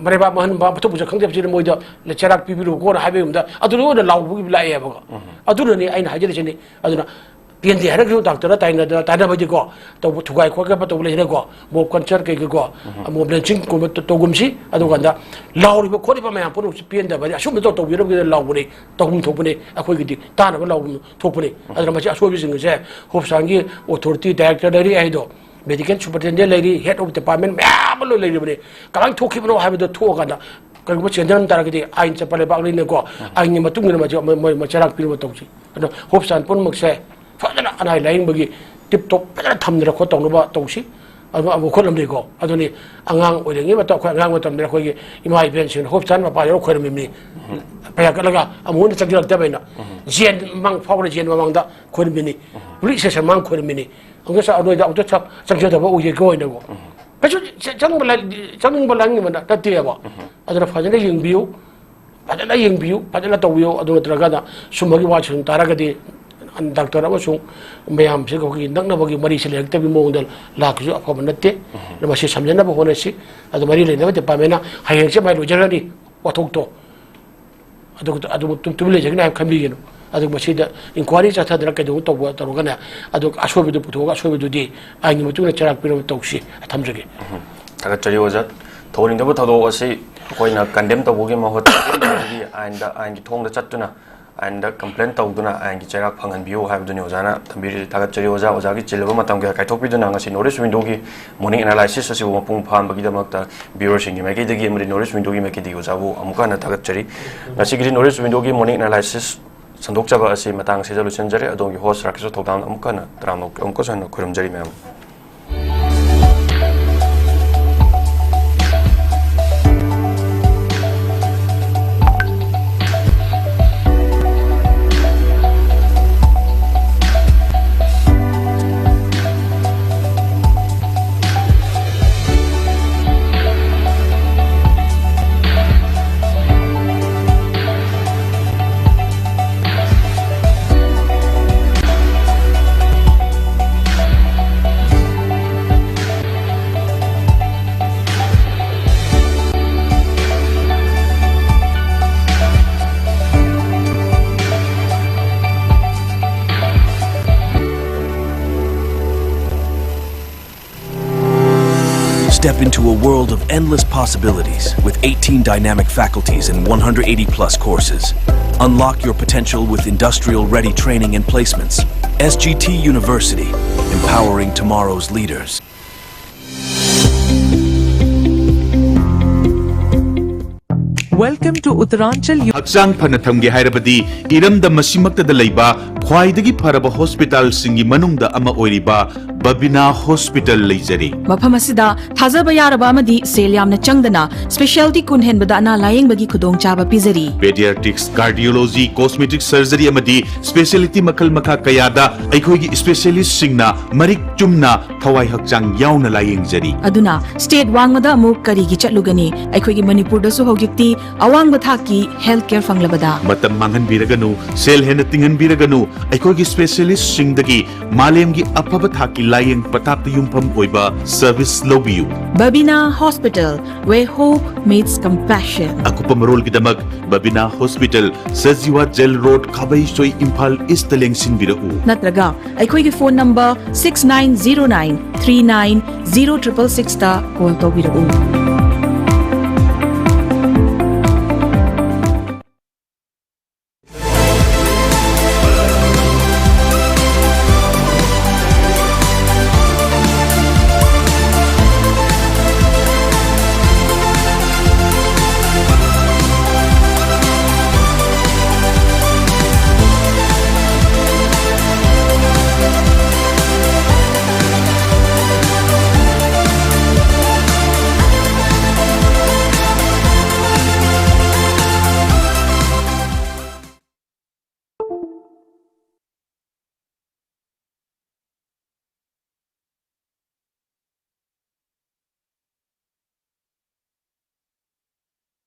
ꯃꯔꯩꯕꯥꯛ ꯃꯍꯟꯕ ꯃꯊꯧ ꯄꯨꯖ ꯈꯪꯖꯕꯁꯤꯅ ꯃꯣꯏꯗ ꯆꯩꯔꯥꯛ ꯄꯤꯕꯤꯔꯨꯀꯣꯅ ꯍꯥꯏꯕ ꯃꯇꯝꯗ ꯑꯗꯨꯗ ꯑꯣꯏꯅ ꯂꯥꯎꯕꯒꯤ ꯂꯥꯛꯑꯦꯕꯀꯣ꯫ ꯑꯗꯨꯅꯅꯦ ꯑꯩꯅ ꯍꯥꯏꯖꯔꯤꯁꯤꯅꯤ꯫ ꯑꯗꯨꯅ ꯄꯦꯟꯗꯦ ꯍꯥꯏꯔꯒꯁꯨ ꯗꯥꯛꯇꯔꯗ ꯇꯥꯏꯅꯗꯅ, ꯇꯥꯏꯅꯕꯗꯤꯀꯣ, ꯇꯧꯕ ꯊꯨꯒꯥꯏ ꯈꯣꯠꯀꯥꯏꯕ ꯇꯧꯕ ꯂꯩꯗꯅꯀꯣ, ꯃꯣꯕ ꯀꯜꯆꯔ ꯀꯩꯀꯩꯀꯣ, ꯃꯣꯕ ꯂꯦꯟꯁꯤꯡꯒꯨꯝꯕ ꯇ-, ꯇꯧꯒꯨꯝꯁꯤ꯫ ꯑꯗꯨꯀꯥꯟꯗ ꯂꯥꯎꯔꯤꯕ ꯈꯣꯠꯂꯤꯕ ꯃꯌꯥꯝ ꯄꯨꯝꯅꯃꯛꯁꯤ ꯄꯦꯟꯗꯕ ꯍꯥꯏꯗꯤ ꯑꯁꯨꯝꯕ ꯇꯧ-, ꯇꯧꯕꯤꯔꯝꯒꯦ ꯂꯥꯎꯕꯅꯤ, ꯇꯧꯐꯝ ꯊꯣꯛꯄꯅꯤ꯫ ꯑꯩꯈꯣꯏꯒꯤꯗꯤ ꯇꯥꯅꯕ ꯂꯥꯎꯐꯝ ꯊꯣꯛꯄꯅꯤ꯫ ꯑꯗꯨꯅ ꯃꯁꯤ ꯑꯁꯣꯏꯕꯁꯤꯡ ꯑꯁꯦ ꯍꯣꯁꯄꯤꯇꯥꯜꯒꯤ ꯑꯣꯊꯣꯔꯤꯇꯤ ꯗꯥꯏꯔꯦꯛꯇꯔ ꯂꯩꯔꯤ ꯍꯥꯏꯗꯣ, ꯃꯦꯗꯤꯀꯦꯜ ꯁꯨꯄꯔꯤꯟꯇꯦꯟꯗꯦꯟ ꯂꯩꯔꯤ, ꯍꯦꯗ ꯑꯣꯐ ꯗꯤꯄꯥꯔꯠꯃꯦꯟ ꯃꯌꯥꯝ ꯑꯃ ꯂꯣꯏ ꯂꯩꯔꯤꯕꯅꯤ꯫ ꯀꯃꯥꯏꯅ ꯊꯣꯛꯈꯤꯕꯅꯣ ꯍꯥꯏꯕꯗꯣ ꯊꯣꯛꯑꯀꯥꯟꯗ ꯀꯔꯤꯒꯨꯝꯕ ꯆꯦꯟꯅꯔꯝ ꯇꯥꯔꯒꯗꯤ ꯑꯥꯏꯟ ꯆꯠꯄ ꯂꯩꯕꯥꯛꯅꯤꯅꯀꯣ, ꯑꯥꯏꯟꯒꯤ ꯃꯇꯨꯡ ꯏꯟꯅ ꯃꯁꯤ ꯃꯣꯏ, ꯃꯣꯏ, ꯃꯣꯏ ꯆꯩꯔꯥꯛ ꯄꯤꯅꯕ ꯇꯧꯁꯤ꯫ ꯑꯗꯣ ꯍꯣꯁꯄꯤꯇꯥꯜ ꯄꯨꯝꯅꯃꯛꯁꯦ ꯐꯖꯅ ꯑꯅꯥ ꯂꯥꯌꯦꯡꯕꯒꯤ ꯇꯤꯞ ꯇꯣꯞ ꯐꯖꯅ ꯊꯝꯗꯅ ꯈꯣꯠ ꯇꯧꯅꯕ ꯇꯧꯁꯤ꯫ ꯑꯗꯨ ꯑꯃꯨꯛ ꯈꯣꯠꯂꯝꯗꯦꯀꯣ꯫ ꯑꯗꯨꯅꯤ ꯑꯉꯥꯡ ꯑꯣꯏꯔꯤꯉꯩ ꯃꯇꯝ, ꯑꯩꯈꯣꯏ ꯑꯉꯥꯡ ꯃꯇꯝꯗ ꯑꯩꯈꯣꯏꯒꯤ ꯏꯃꯥ ꯏꯕꯦꯟꯁꯤꯡꯅ ꯍꯣꯁꯄꯤꯇꯥꯜ ꯃꯄꯥ ꯌꯧꯔ ꯈꯣꯏꯔꯝꯃꯤꯕꯅꯤ꯫ ꯄꯩꯁꯥ ꯀꯠꯂꯒ ꯑꯃꯨꯛ ꯍꯟꯅ ꯆꯪꯁꯤꯜꯂꯛꯇꯕ ꯍꯥꯏꯅ ꯖꯦꯟ ꯃꯃꯥꯡ ꯐꯥꯎꯔ ꯖꯦꯟ ꯃꯃꯥꯡꯗ ꯈꯣꯏꯔꯝꯃꯤꯅꯤ꯫ ꯄꯨꯂꯤꯁ ꯁ꯭ꯇꯦꯁꯟ ꯃꯃꯥꯡ ꯈꯣꯏꯔꯝꯃꯤꯅꯤ꯫ ꯑꯃꯨꯛꯇ ꯆ-, ꯑꯅꯣꯏꯗ ꯑꯃꯨꯛꯇ ꯆ-, ꯆꯪꯖꯗꯕ ꯑꯣꯏꯖꯒꯦ ꯑꯣꯏꯅꯀꯣ꯫ ꯀꯩꯁꯨ ꯆ-, ꯆꯪꯕ ꯂꯥꯏ-, ꯆꯪꯅꯤꯡꯕ ꯂꯥꯡꯅꯤꯡꯕ ꯅꯠꯇꯦꯕ꯫ ꯑꯗꯨꯅ ꯐꯖꯅ ꯌꯦꯡꯕꯤꯌꯨ, ꯐꯖꯅ ꯌꯦꯡꯕꯤꯌꯨ, ꯐꯖꯅ ꯇꯧꯕꯤꯌꯨ꯫ ꯑꯗꯨ ꯅꯠꯇ꯭ꯔꯒꯅ ꯁꯨꯝꯕꯒꯤ ꯋꯥ ꯁꯨꯝ ꯇꯥꯔꯒꯗꯤ ꯗꯥꯛꯇꯔ ꯑꯃꯁꯨꯡ ꯃꯌꯥꯝꯁꯤꯒ ꯑꯩꯈꯣꯏꯒꯤ ꯅꯛꯅꯕꯒꯤ ꯃꯔꯤꯁꯤ ꯂꯩꯔꯛꯇꯕꯒꯤ ꯃꯑꯣꯡꯗ ꯂꯥꯛꯄꯁꯨ ꯑꯐꯕ ꯅꯠꯇꯦ꯫ ꯑꯗꯨꯅ ꯃꯁꯤ ꯁꯝꯖꯟꯅꯕ ꯍꯣꯠꯅꯁꯤ꯫ ꯑꯗꯨ ꯃꯔꯤ ꯂꯩꯅꯕ ꯗꯤꯄꯥꯔꯠꯃꯦꯟꯅ ꯍꯌꯦꯡꯁꯦ ꯃꯥꯏ ꯂꯣꯏꯖꯔꯅꯤ ꯋꯥꯊꯣꯛꯇꯣ꯫ ꯑꯗꯨ, ꯑꯗꯨ ꯇꯨꯝ-, ꯇꯨꯃꯤꯟ ꯂꯩꯖꯒꯅꯤ ꯍꯥꯏꯕ ꯈꯟꯕꯤꯒꯅꯨ꯫ ꯑꯗꯨ ꯃꯁꯤꯗ ꯏꯟꯀ꯭ꯋꯥꯏꯔꯤ ꯆꯠꯊꯗꯅ ꯀꯩꯗꯧꯕ ꯇꯧꯕ ꯇꯧꯔꯒꯅꯦ, ꯑꯗꯨ ꯑꯁꯣꯏꯕꯗꯨ ꯄꯨꯊꯣꯛꯑꯒ ꯑꯁꯣꯏꯕꯗꯨꯗꯤ ꯑꯥꯏꯟꯒꯤ ꯃꯇꯨꯡ ꯏꯟꯅ ꯆꯩꯔꯥꯛ ꯄꯤꯅꯕ ꯇꯧꯁꯤ꯫ ꯊꯝꯖꯒꯦ꯫ ꯊꯥꯒꯠꯆꯔꯤ ꯑꯣꯖꯥ꯫ ꯊꯧꯑꯣꯏꯗꯕ ꯊꯧꯗꯣꯛ ꯑꯁꯤ ꯑꯩꯈꯣꯏꯅ ꯀꯟꯗꯦꯝ ꯇꯧꯕꯒꯤ ꯃꯍꯨꯠꯇ ꯑꯥꯏꯟꯗ, ꯑꯥꯏꯟꯒꯤ ꯊꯣꯡꯗ ꯆꯠꯇꯨꯅ, ꯑꯥꯏꯟꯗ ꯀꯝꯄ꯭ꯂꯦꯟ ꯇꯧꯗꯨꯅ ꯑꯥꯏꯟꯒꯤ ꯆꯩꯔꯥꯛ ꯐꯪꯍꯟꯕꯤꯌꯨ ꯍꯥꯏꯕꯗꯨꯅꯤ ꯑꯣꯖꯥꯅ ꯊꯝꯕꯤꯔꯤꯁꯤ꯫ ꯊꯥꯒꯠꯆꯔꯤ ꯑꯣꯖꯥ, ꯑꯣꯖꯥꯒꯤ ꯆꯤꯜꯂꯕ ꯃꯇꯝꯒꯤ ꯀꯥꯏꯊꯣꯛꯄꯤꯗꯨꯅ ꯉꯁꯤ ꯅꯣꯔꯠ ꯏꯁ ꯋꯤꯟꯗꯣꯒꯤ ꯃꯣꯔꯅꯤꯡ ꯑꯦꯅꯥꯂꯥꯏꯁꯤꯁ ꯑꯁꯤꯕꯨ ꯃꯄꯨꯡ ꯐꯥꯍꯟꯕꯒꯤꯗꯃꯛꯇ ꯚ꯭ꯌꯨꯋꯔꯁꯤꯡꯒꯤ ꯃꯥꯏꯀꯩꯗꯒꯤ ꯑꯃꯗꯤ ꯅꯣꯔꯠ ꯏꯁ ꯋꯤꯟꯗꯣꯒꯤ ꯃꯥꯏꯀꯩꯗꯒꯤ ꯑꯣꯖꯥꯕꯨ ꯑꯃꯨꯛꯀ ꯍꯟꯅ ꯊꯥꯒꯠꯆꯔꯤ꯫ ꯉꯁꯤꯒꯤꯗꯤ ꯅꯣꯔꯠ ꯏꯁ ꯋꯤꯟꯗꯣꯒꯤ ꯃꯣꯔꯅꯤꯡ ꯑꯦꯅꯥꯂꯥꯏꯁꯤꯁ ꯁꯟꯗꯣꯛꯆꯕ ꯑꯁꯤ ꯃꯇꯥꯡ ꯑꯁꯤꯗ ꯂꯣꯏꯁꯤꯟꯖꯔꯦ꯫ ꯑꯗꯣꯝꯒꯤ ꯍꯣꯁ ꯔꯥꯀꯦꯁ ꯊꯧꯗꯥꯝ ꯑꯃꯨꯛꯀ ꯍꯟꯅ ꯇꯔꯥꯝꯅ ꯑꯃꯨꯛꯀꯁꯨ ꯍꯟꯅ ꯈꯨꯔꯨꯝꯖꯔꯤ ꯃꯌꯥꯝ꯫ Step into a world of endless possibilities with eighteen dynamic faculties and one hundred eighty plus courses. Unlock your potential with industrial ready training and placements. S G T University, empowering tomorrow's leaders. Welcome to Uttaranchal. ꯍꯛꯆꯥꯡ ꯐꯅ ꯊꯝꯒꯦ ꯍꯥꯏꯔꯕꯗꯤ ꯏꯔꯝꯗꯝ ꯑꯁꯤꯃꯛꯇꯗ ꯂꯩꯕ ꯈ꯭ꯋꯥꯏꯗꯒꯤ ꯐꯔꯕ ꯍꯣꯁꯄꯤꯇꯥꯜꯁꯤꯡꯒꯤ ꯃꯅꯨꯡꯗ ꯑꯃ ꯑꯣꯏꯔꯤꯕ ꯕꯕꯤꯅꯥ ꯍꯣꯁꯄꯤꯇꯥꯜ ꯂꯩꯖꯔꯤ꯫ ꯃꯐꯝ ꯑꯁꯤꯗ ꯊꯥꯖꯕ ꯌꯥꯔꯕ ꯑꯃꯗꯤ ꯁꯦꯜ ꯌꯥꯝꯅ ꯆꯪꯗꯅ ꯁ꯭ꯄꯦꯁꯤꯌꯦꯜꯇꯤ ꯀꯨꯟ ꯍꯦꯟꯕꯗ ꯑꯅꯥ ꯂꯥꯌꯦꯡꯕꯒꯤ ꯈꯨꯗꯣꯡꯆꯥꯕ ꯄꯤꯖꯔꯤ꯫ Pediatrics, cardiology, cosmetic surgery ꯑꯃꯗꯤ specialty ꯃꯈꯜ ꯃꯈꯥ ꯀꯌꯥꯗ ꯑꯩꯈꯣꯏꯒꯤ ꯏꯁꯄꯦꯁꯤꯌꯦꯂꯤꯁꯁꯤꯡꯅ ꯃꯔꯤꯛ ꯆꯨꯝꯅ ꯊꯋꯥꯏ ꯍꯛꯆꯥꯡ ꯌꯥꯎꯅ ꯂꯥꯌꯦꯡꯖꯔꯤ꯫ ꯑꯗꯨꯅ ꯁ꯭ꯇꯦꯠ ꯋꯥꯡꯃꯗ ꯑꯃꯨꯛ ꯀꯔꯤꯒꯤ ꯆꯠꯂꯨꯒꯅꯤ? ꯑꯩꯈꯣꯏꯒꯤ ꯃꯅꯤꯄꯨꯔꯗꯁꯨ ꯍꯧꯖꯤꯛꯇꯤ ꯑꯋꯥꯡꯕ ꯊꯥꯛꯀꯤ ꯍꯦꯜꯊ ꯀꯦꯌꯔ ꯐꯪꯂꯕꯗ꯫ ꯃꯇꯝ ꯃꯥꯡꯍꯟꯕꯤꯔꯒꯅꯨ, ꯁꯦꯜ ꯍꯦꯟꯅ ꯇꯤꯡꯍꯟꯕꯤꯔꯒꯅꯨ, ꯑꯩꯈꯣꯏꯒꯤ ꯏꯁꯄꯦꯁꯤꯌꯦꯂꯤꯁꯁꯤꯡꯗꯒꯤ ꯃꯥꯂꯦꯝꯒꯤ ꯑꯐꯕ ꯊꯥꯛꯀꯤ ꯂꯥꯌꯦꯡ ꯄꯊꯥꯞꯇ ꯌꯨꯝꯐꯝ ꯑꯣꯏꯕ ꯁꯔꯚꯤꯁ ꯂꯧꯕꯤꯌꯨ꯫ Babina Hospital, where hope meets compassion. ꯑꯀꯨꯞꯄ ꯃꯔꯣꯜꯒꯤꯗꯃꯛ Babina hospital, Sajiwa jail road, Khabeisoi, Imphal east ꯂꯦꯡꯁꯤꯟꯕꯤꯔꯛꯎ꯫ ꯅꯠꯇ꯭ꯔꯒ ꯑꯩꯈꯣꯏꯒꯤ phone number six nine zero nine three nine zero triple six ꯇ ꯀꯣꯜ ꯇꯧꯕꯤꯔꯛꯎ꯫